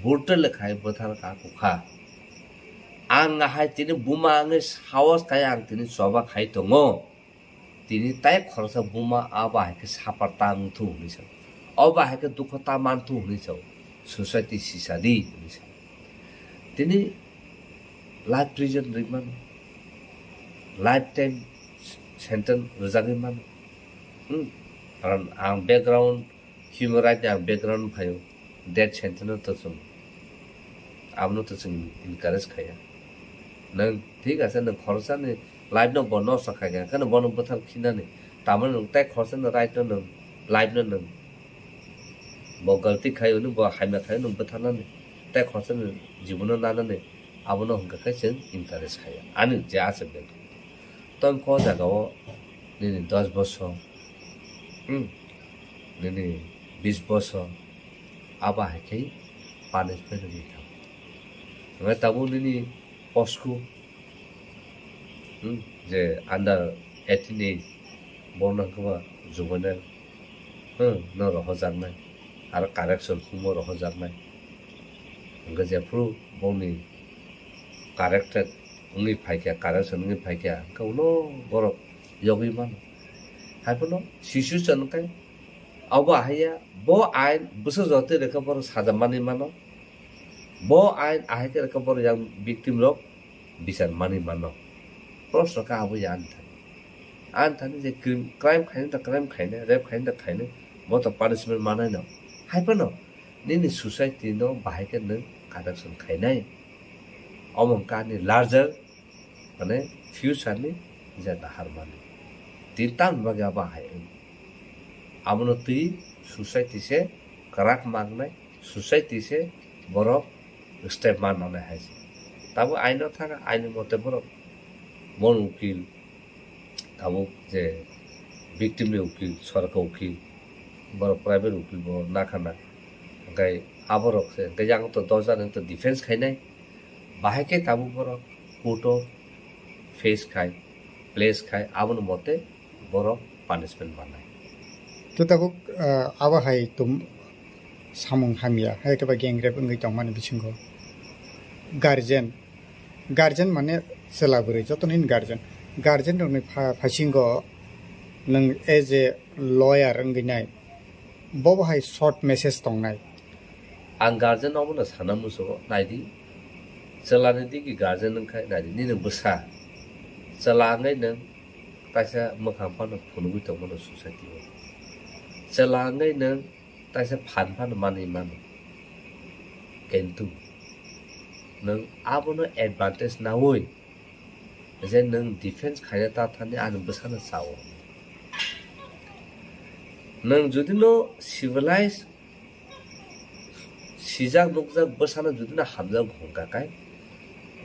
brutal khai bwthar kha kukha. Ang ahai tini buma wngwi sahos khai ang tini choba khai tongo. Tini tai khoroksa buma obo hai khe suffer ta wng thu hwnwi sao. Obo hai khe dukho ta man thu hwnwi sao. Society sisa di hwnwi sao. Tini life prison rwimano. lifetime sentence rwjagwi mano. Hmm? Karon ang background, human right ni ang background phaio, death sentence no to chwng, abono to chwng encourage khaiya. Nwng thik ase, nwng khoroksa ni life no bo nosto khaikha, kheno bono bwthar khinani, tamoni nwng tei khoroksa ni right no nwng, life no nwng, bo galti khaio ni, bo hamya khaio nwng bwtharnani, tei khoroksa ni jibono nanani, abono hwnkha khe chwng encourage khaiya. Ani je ase bek. Tong ko jaga o nini dos bosor, hmm, nini bis bosor, abo hai khe punishment rwgwi thango. Hwnkhai tabuk nini posku, hmm, je under eighteen age, bono hwnkhai ba juvenile, hmm, no rohojaknai, aro correction humo rohojaknai. Hwnkhe jephru boni corrected wngwi phaikha, correction wngwi phaikha, hwnkhe ulo borok yogwi mano. Haiphano situation wngkhe abo haiya, bo ain bwswk jotoi rwkhe borok saja manwi mano. Bo ain ahai khe rwkhe borok yang victim rok bichar manwi mano. Proshno khe abo ya ani thani. Ani thani je crime, crime khainai da crime khainai, rape khainai da khainai, bo to punishment manai no. Haiphano nini society no bahai khe nwng correction khainai. Omo wngkha ani larger, mane, future ni je nahar mani. Tini tamni bagwi abo hai wng. Abono twi society se kwrak mangnai, society se borok step man manai hai se. Tabuk aino thang, aini mote borok bon ukil, tabuk je victim ni ukil, sorkar ukil, borok private ukil bo nakhana. Hwnkhe aborok se, hwnkhe yang to dos jani to defense khainai. Bahai khe tabuk borok court o face khai, place khai, aboni mote borok punishment manai. To tabuk, ah, abo hai tum samung hamya, hai khe ba gang rape wngwi tongmani bisingo guardian, guardian mane chwla bwrwi, jotono hini guardian, guardian rokni pha-, phasingo nwng as a lawyer wngwi nai, bobo hai short message tongnai. Ang guardian obono sana muchungo, naidi, chwlani digi guardian wngkha, naidi, nini bwsa chwla wngwi nwng kaisa mwkhang phano phunugwi tongmano society o. Chwla wngwi nwng kaisa phan phano manwi mano. Kintu nwng abono advantage naui je nwng defense khaina ta thani ani bwsano sao. Nwng jodi no civilized, sijak nukjak bwsano jodi no hamjak hwnkha khe,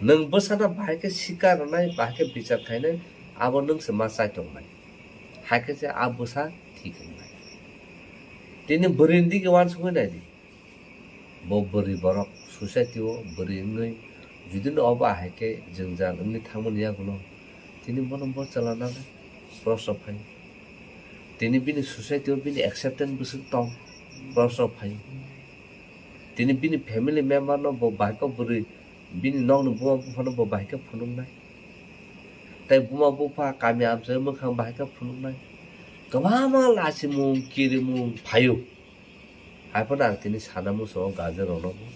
nwng bwsano bahai khe sikar rwnai, bahai khe bichar khainai, abo nwng se ma chai tongnai. Hai khe se a bwsa thik wngnai. Tini bwrwini digi uansugwi nai di. Bo bwrwi borok society o bwrwi wngwi jodi no obo ahai khe jwngjal wngwi thangmani yagulo tini bono bo chwla nanai proshno phai. Tini bini society o bini acceptance bwswk tong proshno phai. Tini bini family member no bo bahai khe bwrwi bini nokni buma buphano bo bahai khe phunuknai. Tei buma bupha kami amchai mwkhang bahai khe phunuknai. Kwbangma lachimung kirimung phaio. Haiphano ang tini sana muchungo guardian rokno bo.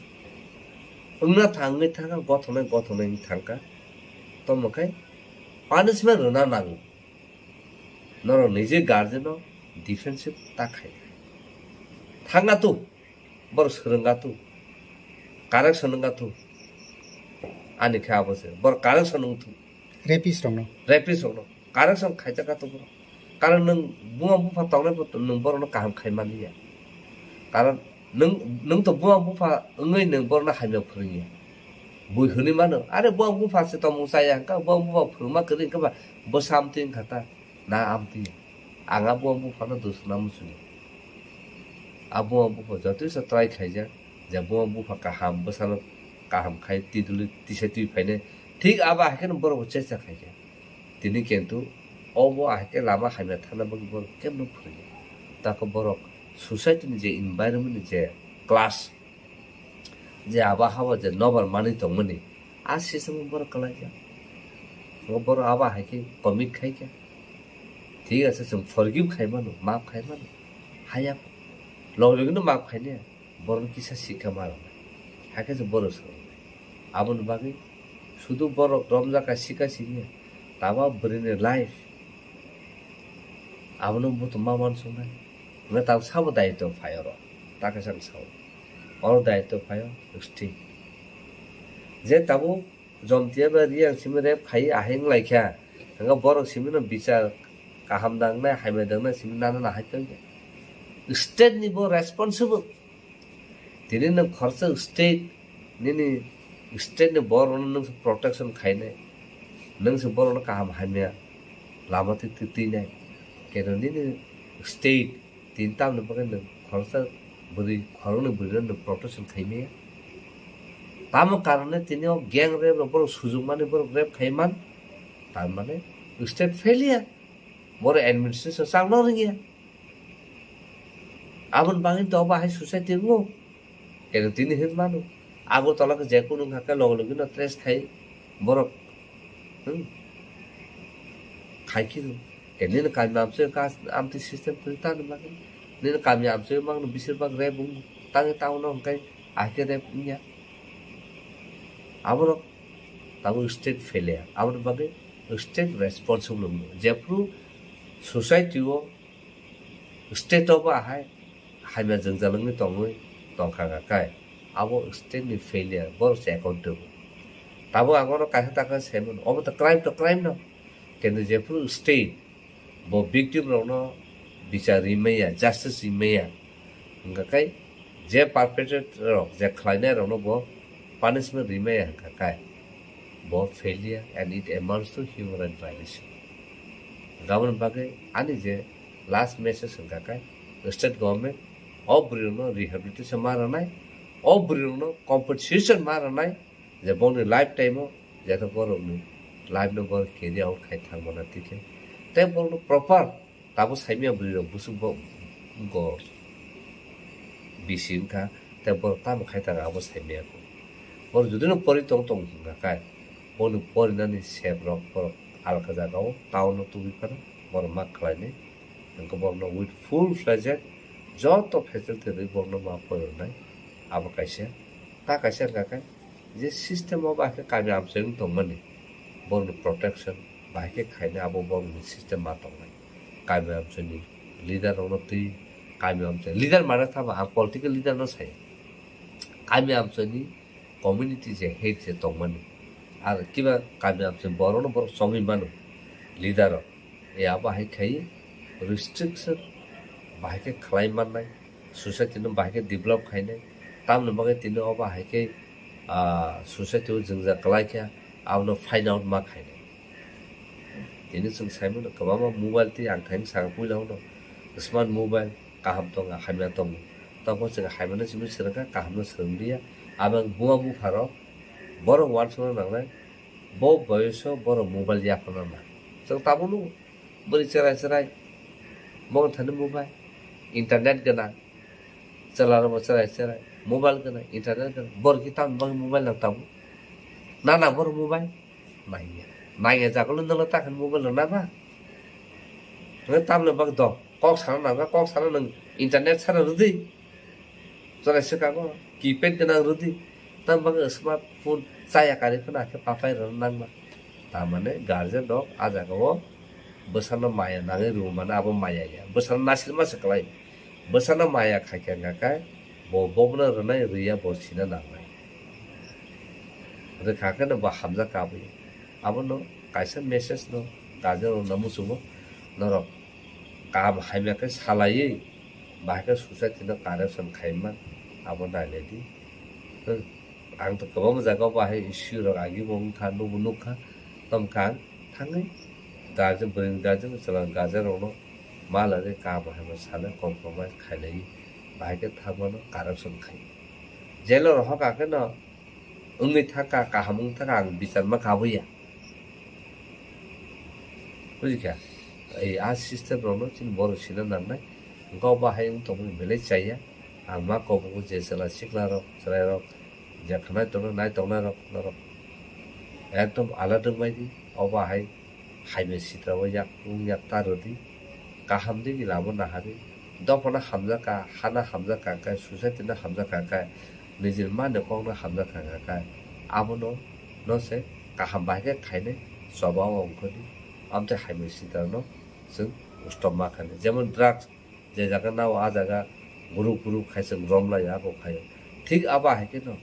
Wngna thangwi thangkha, gothoknai gothoknai wngwi thangkha. Tamo khe punishment rwna nango. Norok nije guardian no defensive ta khai. Thangna tu, borok swrwngna tu, correction wngna tu. Ani khe abo se, borok correction wng tu. Rapist rokno. Rapist rokno. Correction khaijak kha to borok. Karon nwng buma bupha tongnai bo nwng borokno kaham khai mani ya. Karon nwng, nwng to buma bupha wngwi nwng borokno hamya phwrwngya. Bui hwnwi mano, "Are buma bupha se tongmung chaya, hwnkha buma bupha phwrwngma kwrwi hwnkhe ba bwsa amtwi wngkha ta, na amtwi ya." Ang a buma buphano dusuna muchungo. A buma bupha jotoi sa try khaijak, je buma bupha kaham, bwsano kaham khai twi duli tisa twi phainai. Thik abo hai kheno borok bo chesta khaikha. Tini kintu obo ahai khe lama hamya thangna bagwi borok kebno phwrwngya. Tako borok society ni je environment ni je class, je abo habo je nobar manwi tongmani, a system o borok kwlaijak. Ngo borok abo hai khe commit khai khe. Thik ase, chwng forgive khai mano, maaf khai mano. Haya, log logino maaf khai nai. Borokno kisa sikha ma rwnai. Hakhe se borok swrwngnai. Aboni bagwi sudu borok romjak kha sika siniya. Tamo bwrwini life. Abono buthum ma uansuknai. Hwnwi tabuk sabo daitw phai oro. Ta kaisa ang sao. Oro daitw phai o state. Je tabuk Jomtia bai Reang simi rape khai ahai wng lai kha. Hwnba borok simi no bichar kaham dangnai, hamya dangnai simi nana nahai tong kha. State ni bo responsible. Tini nwng khoroksa state, nini state ni borok no nwng se protection khainai, nwng se borok no kaham hamya lama twi twi twinai. Keno nini state tini tamni bagwi nwng khoroksa bwrwi, khoroknwi bwrwi no nwng protection khaimaya. Tamo karone tini o gang rape rok borok sujukmani borok rape khaiman, tar mane state failure, borok administration chakno rwngya. Aboni bagwi to obo hai society wngo. Keno tini hin mano. Agartala khe je kunu wngkha khe loge loge no trace khai borok, hmm, khai khe rw. Khe nini kami amchoi ka amtwi system kwrwi tani bagwi. Nini kami amchoi mangno bisir bak rape wngo. Tangwi town o hwnkhe ahai khe rape wngya. Aborok tabuk state failure. Aboni bagwi state responsible wngo. Jephru society o state o bo ahai hamya jwngjal wngwi tongwi tongkha kha kai, abo state ni failure, borok se accountable. Tabuk ang oro kaisa ta khe sai mano, obo to crime to crime no, kintu jephru state bo victim rokno bichar rimaya, justice rimaya, hwnkha kai je perpetrator rok, je khlainai rokno bo punishment rimaya hwnkha kai, bo failure and it amounts to human right violation. Aboni bagwi ani je last message hwnkha khe state government o bwrwi rokno rehabilitation ma rwnai, o bwrwi rokno compensation ma rwnai, je bongni lifetime o jeta borokni life no borok carry out khai thang mano tikhe tei borokno proper tabuk saimanya bwrwi rok busuk bo go bisi wngkha tei borok tamo khai thang abo saimanya kho. Borok jodi no pori tong tong hwnkha khe bongni porinani sep rok borok alka jaga o town o tubui phano borok ma khlainai. Hwnkhe borokno with full fledged joto facility rwi borokno ma phwrwngnai. Abo kaisa. Ta kaisa hwnkha khe je system o bahai khe kami amchoi wng tongmani, borokni protection bahai khe khainai, abo borokni system ma tongnai. Kami amchoini leader rokno twi, kami amchoi leader mane tamo ang political leader no saya. Kami amchoini community je head je tongmani, ar kiba kami amchoi borokno borok chongwi mano leader rok. E abo hai khai restriction bahai khe khlai mannai, society no bahai khe develop khainai, tamoni bagwi tini obo hai khe, ah, society o jwngjal kwlai khe abono find out ma khainai. Tini chwng sai mano kwbangma mobile tei ang thaini saka puila uno smart mobile kaham tongo, hamya tongo. Tamo chwng hamyano simi swrwngkha, kahamno swrwnglia. Abang buma bupharok borok uansukna nangnai, bo boyoso borok mobile yapharna nang. Chwng tabuk nugo. Bwrwi chwrai chwrai, bo thani mobile, internet gwnang, chwla rokbo chwrai chwrai, mobile gwnang, internet gwnang, borok khe tamni bagwi mobile nang tabuk? Nana borok mobile nangya, nangya jaga le nwng takhani mobile rok nana? Nwng tamni bagwi do, kok sana nangkha, kok sana nwng internet sana rwdi. Chwrai swkango keypad gwnang rwdi, tamo bagwi smartphone chaya karwi phano hakhe papai rwna nangma. Tamani guardian rok ah jagao bwsano maya nangwi rw mano, abo maya ya, bwsano nasilma se kwlai. Bwsano maya khaikha hwnkha khe bo bobono rwnai rwya bo sina nangnai. Rwkha khe no bo hamjakha aboni. Abono kaisa message no guardian rokno muchungo, norok kaham hamya khe salaiwi bahai khe society no corruption khaima, abo nailai di. Hmm. Ang to kwbangma jaga o bahai issue rok agi bo wngkha, nukbo nukha, tamo khe ang thangwi guardian, bwrwini guardian, chwla guardian rokno ma lagwi kaham hamya sanai, compromise khailaiwi bahai khe thangmano corruption khai. Jail o rohor kha khe no wngwi thangkha, kaham wng thangkha, ang bichar ma kabuya. Bujikha? Ei a system rokno chini borok sina nangnai. Hwnkhe o bahai wng tongmani belai chaya. Ang ma kobogo je chwla sikla rok, chwrai rok, je khnai tongnai, nai tongnai rok, norok ekdom alert wngbai di. O bahai Hai bai sitra o yak wng yak ta rwdi. Kaham de gila abo nahari. Dophano hamjak kha, hano hamjak kha khe, society no hamjak kha khe, nijini mani kok no hamjak kha khe, abono no se kaham bai khe khainai, choba o wngkhani, amtwi hai mui sitano chwng stop ma khani. Jemon drugs, je jaga nao a jaga group group khai chwng rom lai abo khaio. Thik abo hai khe no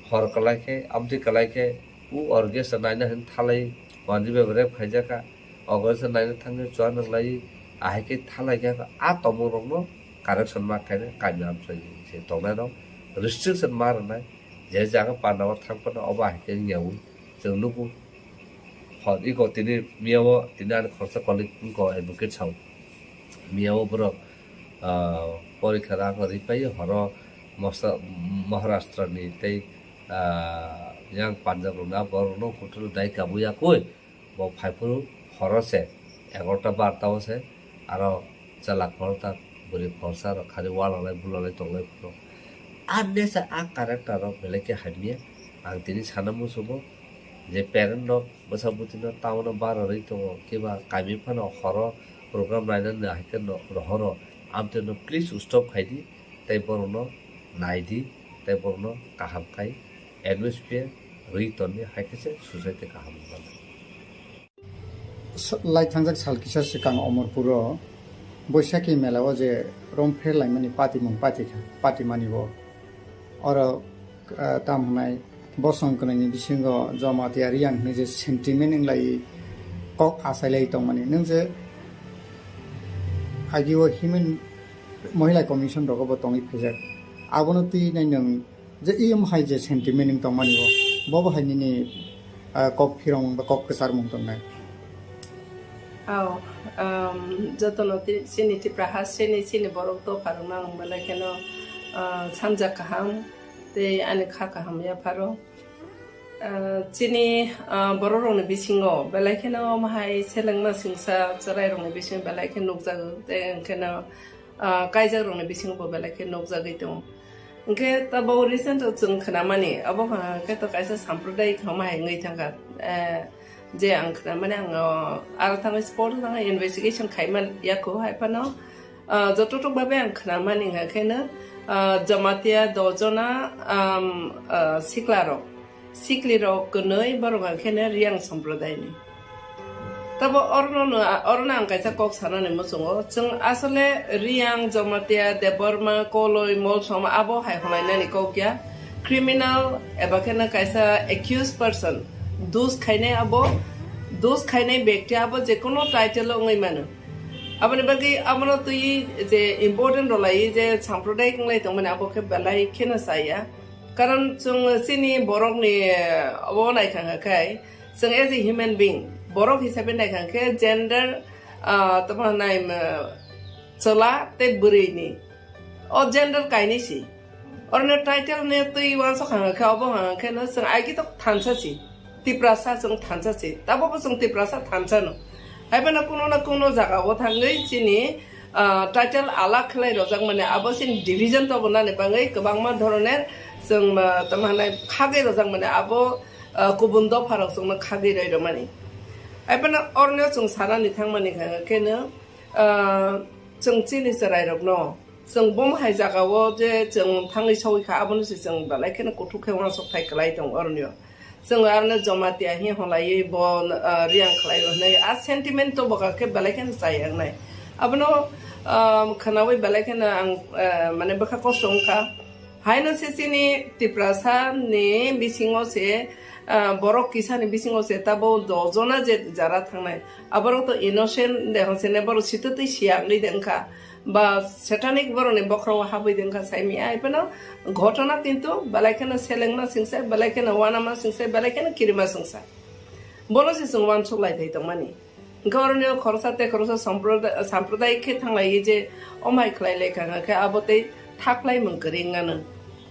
hor kwlai khe, amtwi kwlai khe, u orchestra naina hin thalai, manjwi bai rep khaijak kha, orchestra naina thangwi chua nang lai, ahai khe thalai khe, a tongmung rokno correction ma khaina, kainwi amchai se tongnai rok restriction ma rwnai, je jaga panda o thang phano obo ahai khe wngya ui chwng nugo. Hor iko tini miyao tini ani khoroksa colleague wngkha advocate sao. Miyao borok, ah, porikha rang rwi pai horo mosa-, Maharashtra ni tei, ah, yang Punjab rok na borok no kutul dai kabu ya koi. Bo phai phuru horo se egarota barta o se aro chwla khorokta bwrwi khoroksa rok khari walalai bulalai tonglai phuru. Ang nesa ang character rok belai khe hamya. Ang tini sana muchungo je parent rok bwsa bwtwi no town o bara rwi tongo, kiba kami phano horo program nainani hai khe no rohoro. Amtwi no please stop khai di, tei borok no nai di, tei borok no kaham khai atmosphere rwi ton di, hai khe se society kaham wngmano. Lai thangjak sal kisa swkang Omorpuro Boishakhi mela o je rom pher laimani patimung patikha, patimani bo. Oro, ah, tam hwnai bosong kwnwi ni bisingo Jamatia Riyang hwnwi je sentiment wng lai kok asai lai tongmani. Nwng je agi o human mohila commission rogo bo tongwi phaijak. Abono twi nai nwng je iyom hai je sentiment wng tongmani bo, bo bo hai nini, ah, kok phirong ba kok kwcharmung tongnai. Aw, um, jotono ti-, chini Tipra ha, chini, chini borok dopha rok nang belai kheno, ah, samjak kaham tei ani kha kaham yapharo. Ah, chini, ah, borok rokni bisingo belai kheno omo hai selengma singsa chwrai rokni bisingo belai khe nukjago tei hwnkhe no, ah, kaijak rokni bisingo bo belai khe nukjagwi tongo. Hwnkhe tabuk recent o chwng khnamani, abo hwnkhe to kaisa sampradayik hama hai wngwi thangkha. Eh, je ang khnamani ang, oh, aro thangwi spot o thangwi investigation khaiman yakho hai phano, ah, jototok babe ang khnamani hwnkhe no, ah, Jamatia dojona, um, ah, sikla rok. Sikli rok kwnwi borok hwnkhe no Riyang sampradayni. Tabo orono no, orono ang kaisa kok sanani muchungo. Chwng asole Riyang, Jamatia, Debbarma, Koloi, Molsom abo hai hwnlainani kok ya. Criminal eba kheno kaisa accused person, dus khainai abo, dus khainai bekti abo jekono title o wngwi mano. Aboni bagwi abono twi je important rwlai je sampradayik wnglai tongmani abo khe belai kheno chaya. Karon chwng chini borokni, eh, obo naikha kha khai, chwng as a human being, borok hisabe naikha khe gender, ah, tamo hwnai, um, chwla tei bwrwini. O gender kainwi si. Oroni title ni twi uansuk hang khe, obo hang khe no chwng aigito thansa si. Tiprasa chwng thansa se, tabukbo chwng Tiprasa thansa no. Haiphano kuno na kuno jaga o thangwi chini, ah, title alak khlai rojak mani abo chini division tobonani bagwi kwbangma dhoroner chwng, ah, tamo hwnai khagwi rojak mani abo, ah, kubun dopha rok chwngno khagwi roi rwmani. Haiphano oroni o chwng sanani thangmani khe no, ah, chwng chini chwrai rokno chwng bomo hai jaga o je chwng thangwi sogwi kha abono se chwng belai kheno kuthuk khe uansuk thai kwlai tongo oroni o. Chwng aroni Jamatia hi hwnlaiwi bo, ah, Riyang khlai rw hwnwi a sentiment to boka khe belai kheno chaya wngnai. Abono, ah, khwnawi belai kheno ang, ah, mane bwkha kosto wngkha. Haino se chini Tiprasa ni bisingo se, ah, borok kisa ni bisingo se tabo dojona je jara thangnai. Aborok to innocent de hwn se ne borok sitwtwi siya wngwi de wngkha. Ba satanic borokni bokhorogo habwi de wngkha saimanya, hai phano ghotona kintu belai kheno selengma singsa, belai kheno wanama singsa, belai kheno kirima singsa. Bono se chwng uansuk lai thai tongmani. Hwnkhe oroni o khoroksa tei khoroksa samproda-, sampradayik khe thanglaiwi je omhai khlai lai kha, hwnkhe abo tei thaklaimung kwrwi wngnano.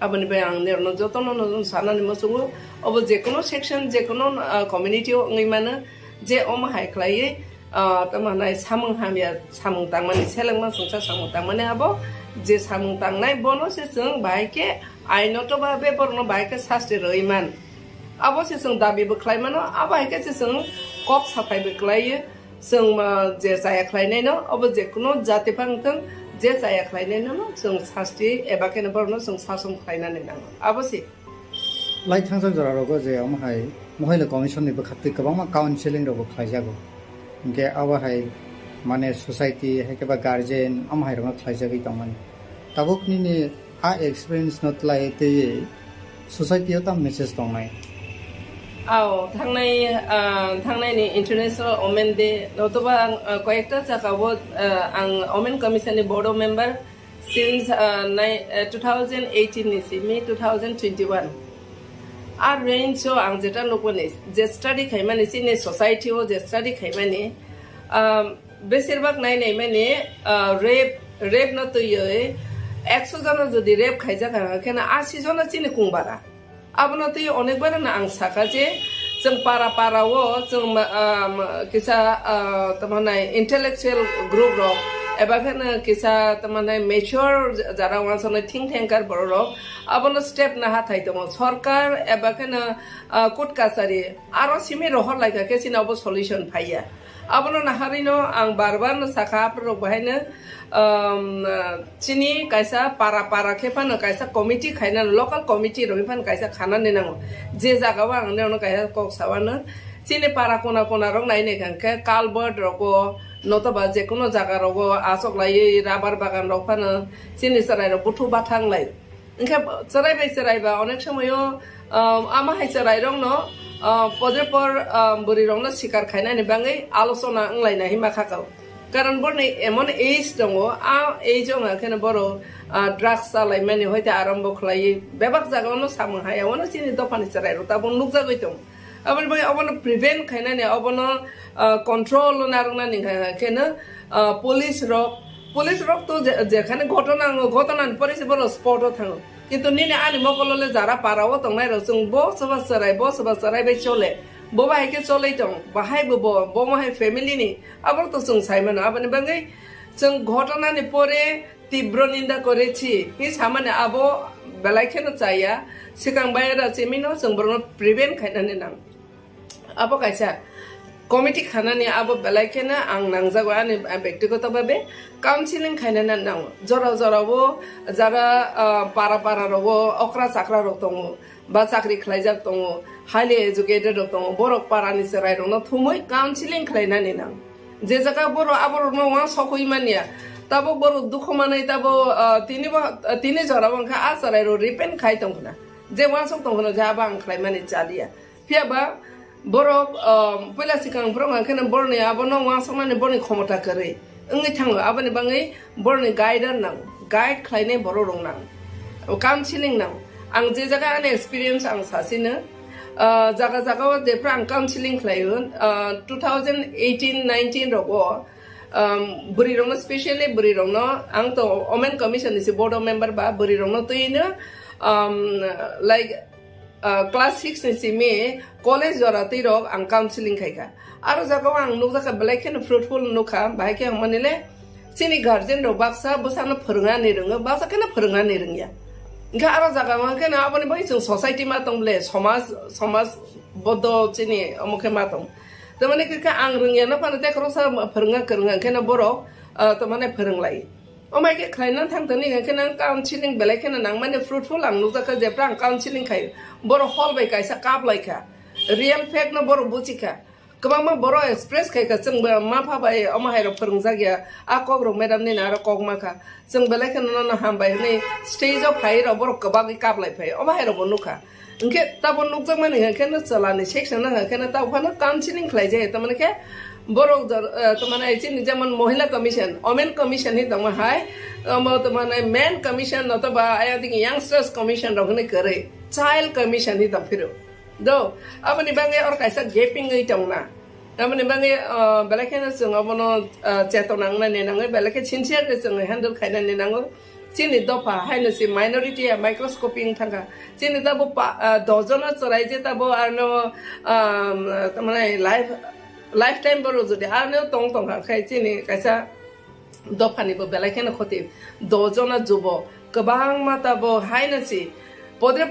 Aboni bai ang norokno jotono no sanani muchungo, obo jekono section, jekono, ah, community o wngwi mano, je omo hai khlaiwi, ah, tamo hwnai samung hamya samung tangmani, selengma songsa samung tangmani abo je samung tangnai bono se chwng bahai khe ainoto babe borokno bahai khe sasti rwwi man. Abo se chwng dabi bo khlai mano, abo hai khe se chwng kok saphai bo khlaiwi. Chwng ma je chaya khlainaino, obo je kuno jati phang thung, je chaya khlainaino no chwng sasti eba kheno borokno chwng sasom khlainani nango. Abo se. Lai thangjak jora rogo je omo hai mohila commission ni bwkhaktwi kwbangma counseling rokbo khlaijago. Hinkhe abo hai mane society hai khe ba guardian omo hai rokno khlaijagwi tongmani. Tabuk nini a experience no twlai twi society o tam message tongnai? Ao, thangnai, ah, thangnai ni International Women Day, notoba ang, ah, koyekta jagao, ah, ang Women Commission ni board member since, ah, nai-, ah, two thousand eighteen ni simi two thousand twenty-one. A range o ang jeta nukmani, je study khaimani, chini society o je study khaimani, um, besirbak nai naimani, ah, rape, rape no twiwi ekso jona jodi rape khaijak, ang kheno asi jona chini kungbara. Abono twi onekbar no ang saka je, chwng para para o chwng ma-, ah, ma-, kisa, ah, tamo nai intellectual group rok, eba kheno kisa tamo nai mature jara wansano think tanker borok rok, abono step naha thai tongo. Sorkar eba kheno, ah, court kachari aro simi rohor laikha khe chini obo solution phaiya. Abono naharino ang bar bar no saka, aphuru rok bahaino, um, chini kaisa para para khe phano kaisa committee khaina, local committee rok phano kaisa khanani nango. Je jagao ang nini ono kaisa kok sawano, chini para kona kona rok nai nai kha khe culvert rogo, notoba je kono jaga rogo achok laiwi rubber bagan rok phano chini chwrai rok buthu bathang lai. Hinkhe chwrai bai chwrai ba onek somoyo, um, ama hai chwrai rokno, um, podre por, um, bwrwi rokno sikar khainani bagwi alochona wnglaina hima khakao. Karon borni emon age tongo, a age o wngkha kheno borok, ah, drugs chalaimani hoite arambo khlaiwi bebak jagao no samung haya, ono chini dophani chwrai rok tabuk nukjagwi tongo. Aboni bagwi obono prevent khainani, obono, ah, control o narwknani hwnka khe no, ah, police rok, police rok to je-, jekhane ghotona wngo, ghotona ni pore se borok spot o thango. Kintu nini ani mokolo le jara para o tongnai rok chwng bo soba chwrai, bo soba chwrai bai chole. Bo bahai khe cholei tong, bahai bo bo, bo mo hai family ni, abo to chwng sai mano. Aboni bagwi chwng ghotona ni pore tibro ninda korechi, hi samani abo belai kheno chaya, swkang bai ra chimino chwng borokno prevent khainani nang. Abo kaisa committee khanani abo belai kheno ang nangjago ani, ah, bektigoto bhabe counseling khainani nango. Jora jora o jara, ah, para para rogo okra chakra rok tongo. Ba chakri khlaijak tongo, highly educated rok tongo, borok parani chwrai rokno thumwi counseling khlainani nang. Je jaga borok aborokno uansukwi manya, tabuk borok dukhu manwi tabuk, ah, tini bo, ah, tini jora bo wngkha a chwrai rok repent khai tongkhna, je uansuk tongkhna je abo ang khlaimani chaliya. Phiya ba borok, ah, puila swkang borok hwnka kheno borokni abono uansuknani borokni khomota kwrwi wngwi thango, aboni bagwi borokni guider nang, guide khlainai borok rok nang, counseling nang. Ang je jaga ani experience ang sasino, ah, jaga jaga o jephru ang counseling khlaio, ah, two thousand eighteen nineteen rogo, um, bwrwi rokno, specially bwrwi rokno ang to Women Commission ni se board of member ba bwrwi rokno twino, um, like, ah, class six ni simi college jora twi rok ang counseling khaikha. Aro jaga o ang nukjakha belai kheno fruitful nukha, bahai khe hwnmani le chini guardian rok baksa bwsano phwrwngani rwngo, baksa kheno phwrwngani rwngya. Hinkhe aro jaga o kheno aboni bagwi chwng society ma tong ble, somaj, somaj bodo chini omo khe ma tong. Tamani khe ang rwngya no phano tei khoroksa phwrwngna kwrwngya kheno borok, ah, tamani phwrwnglai. Omo hai khe khlaina thang tongni hwnkhe nang counseling belai kheno nangmani fruitful ang nukjakha, jephru ang counseling khai borok hol bai kaisa kap laikha, real fact no borok buchikha, kwbangma borok express khaikha, chwng bo ma pha bai omo hai rok phwrwngjak ya, a kok rok madam nini aro kok makha, chwng belai kheno nono hambai hwnwi stage o phai rok borok kwbagwi kap lai phai, omo hai rok bo nukha. Hwnkhe tabo nukjakmani hwnkhe no chwlani section no hwnkhe no tabo phano counseling khlai jai, tamani khe borok jor-, eh, tamani chini jemon Mohila Commission, Women Commission hi tongma hai, omo tamani Men Commission no to ba ayang digi Youngsters Commission rok hwnwi kwrwi, Child Commission hi tong phiro. Do, aboni bagwi or kaisa gaping wi tongna. Aboni bagwi, eh, belai kheno chwng obono, eh, chetona wngnani nango, belai khe sincere khe chwng handle khainani nango. Chini dopha haino se minority ya microscopy wng thangkha. Chini tabuk pa-, ah, dojono chwrai je tabuk arno, um, tamani life, lifetime borok jodi arno tong tongkha khai chini kaisa dophani bo belai kheno khoti. Dojono jubo kwbangma tabuk haino se podre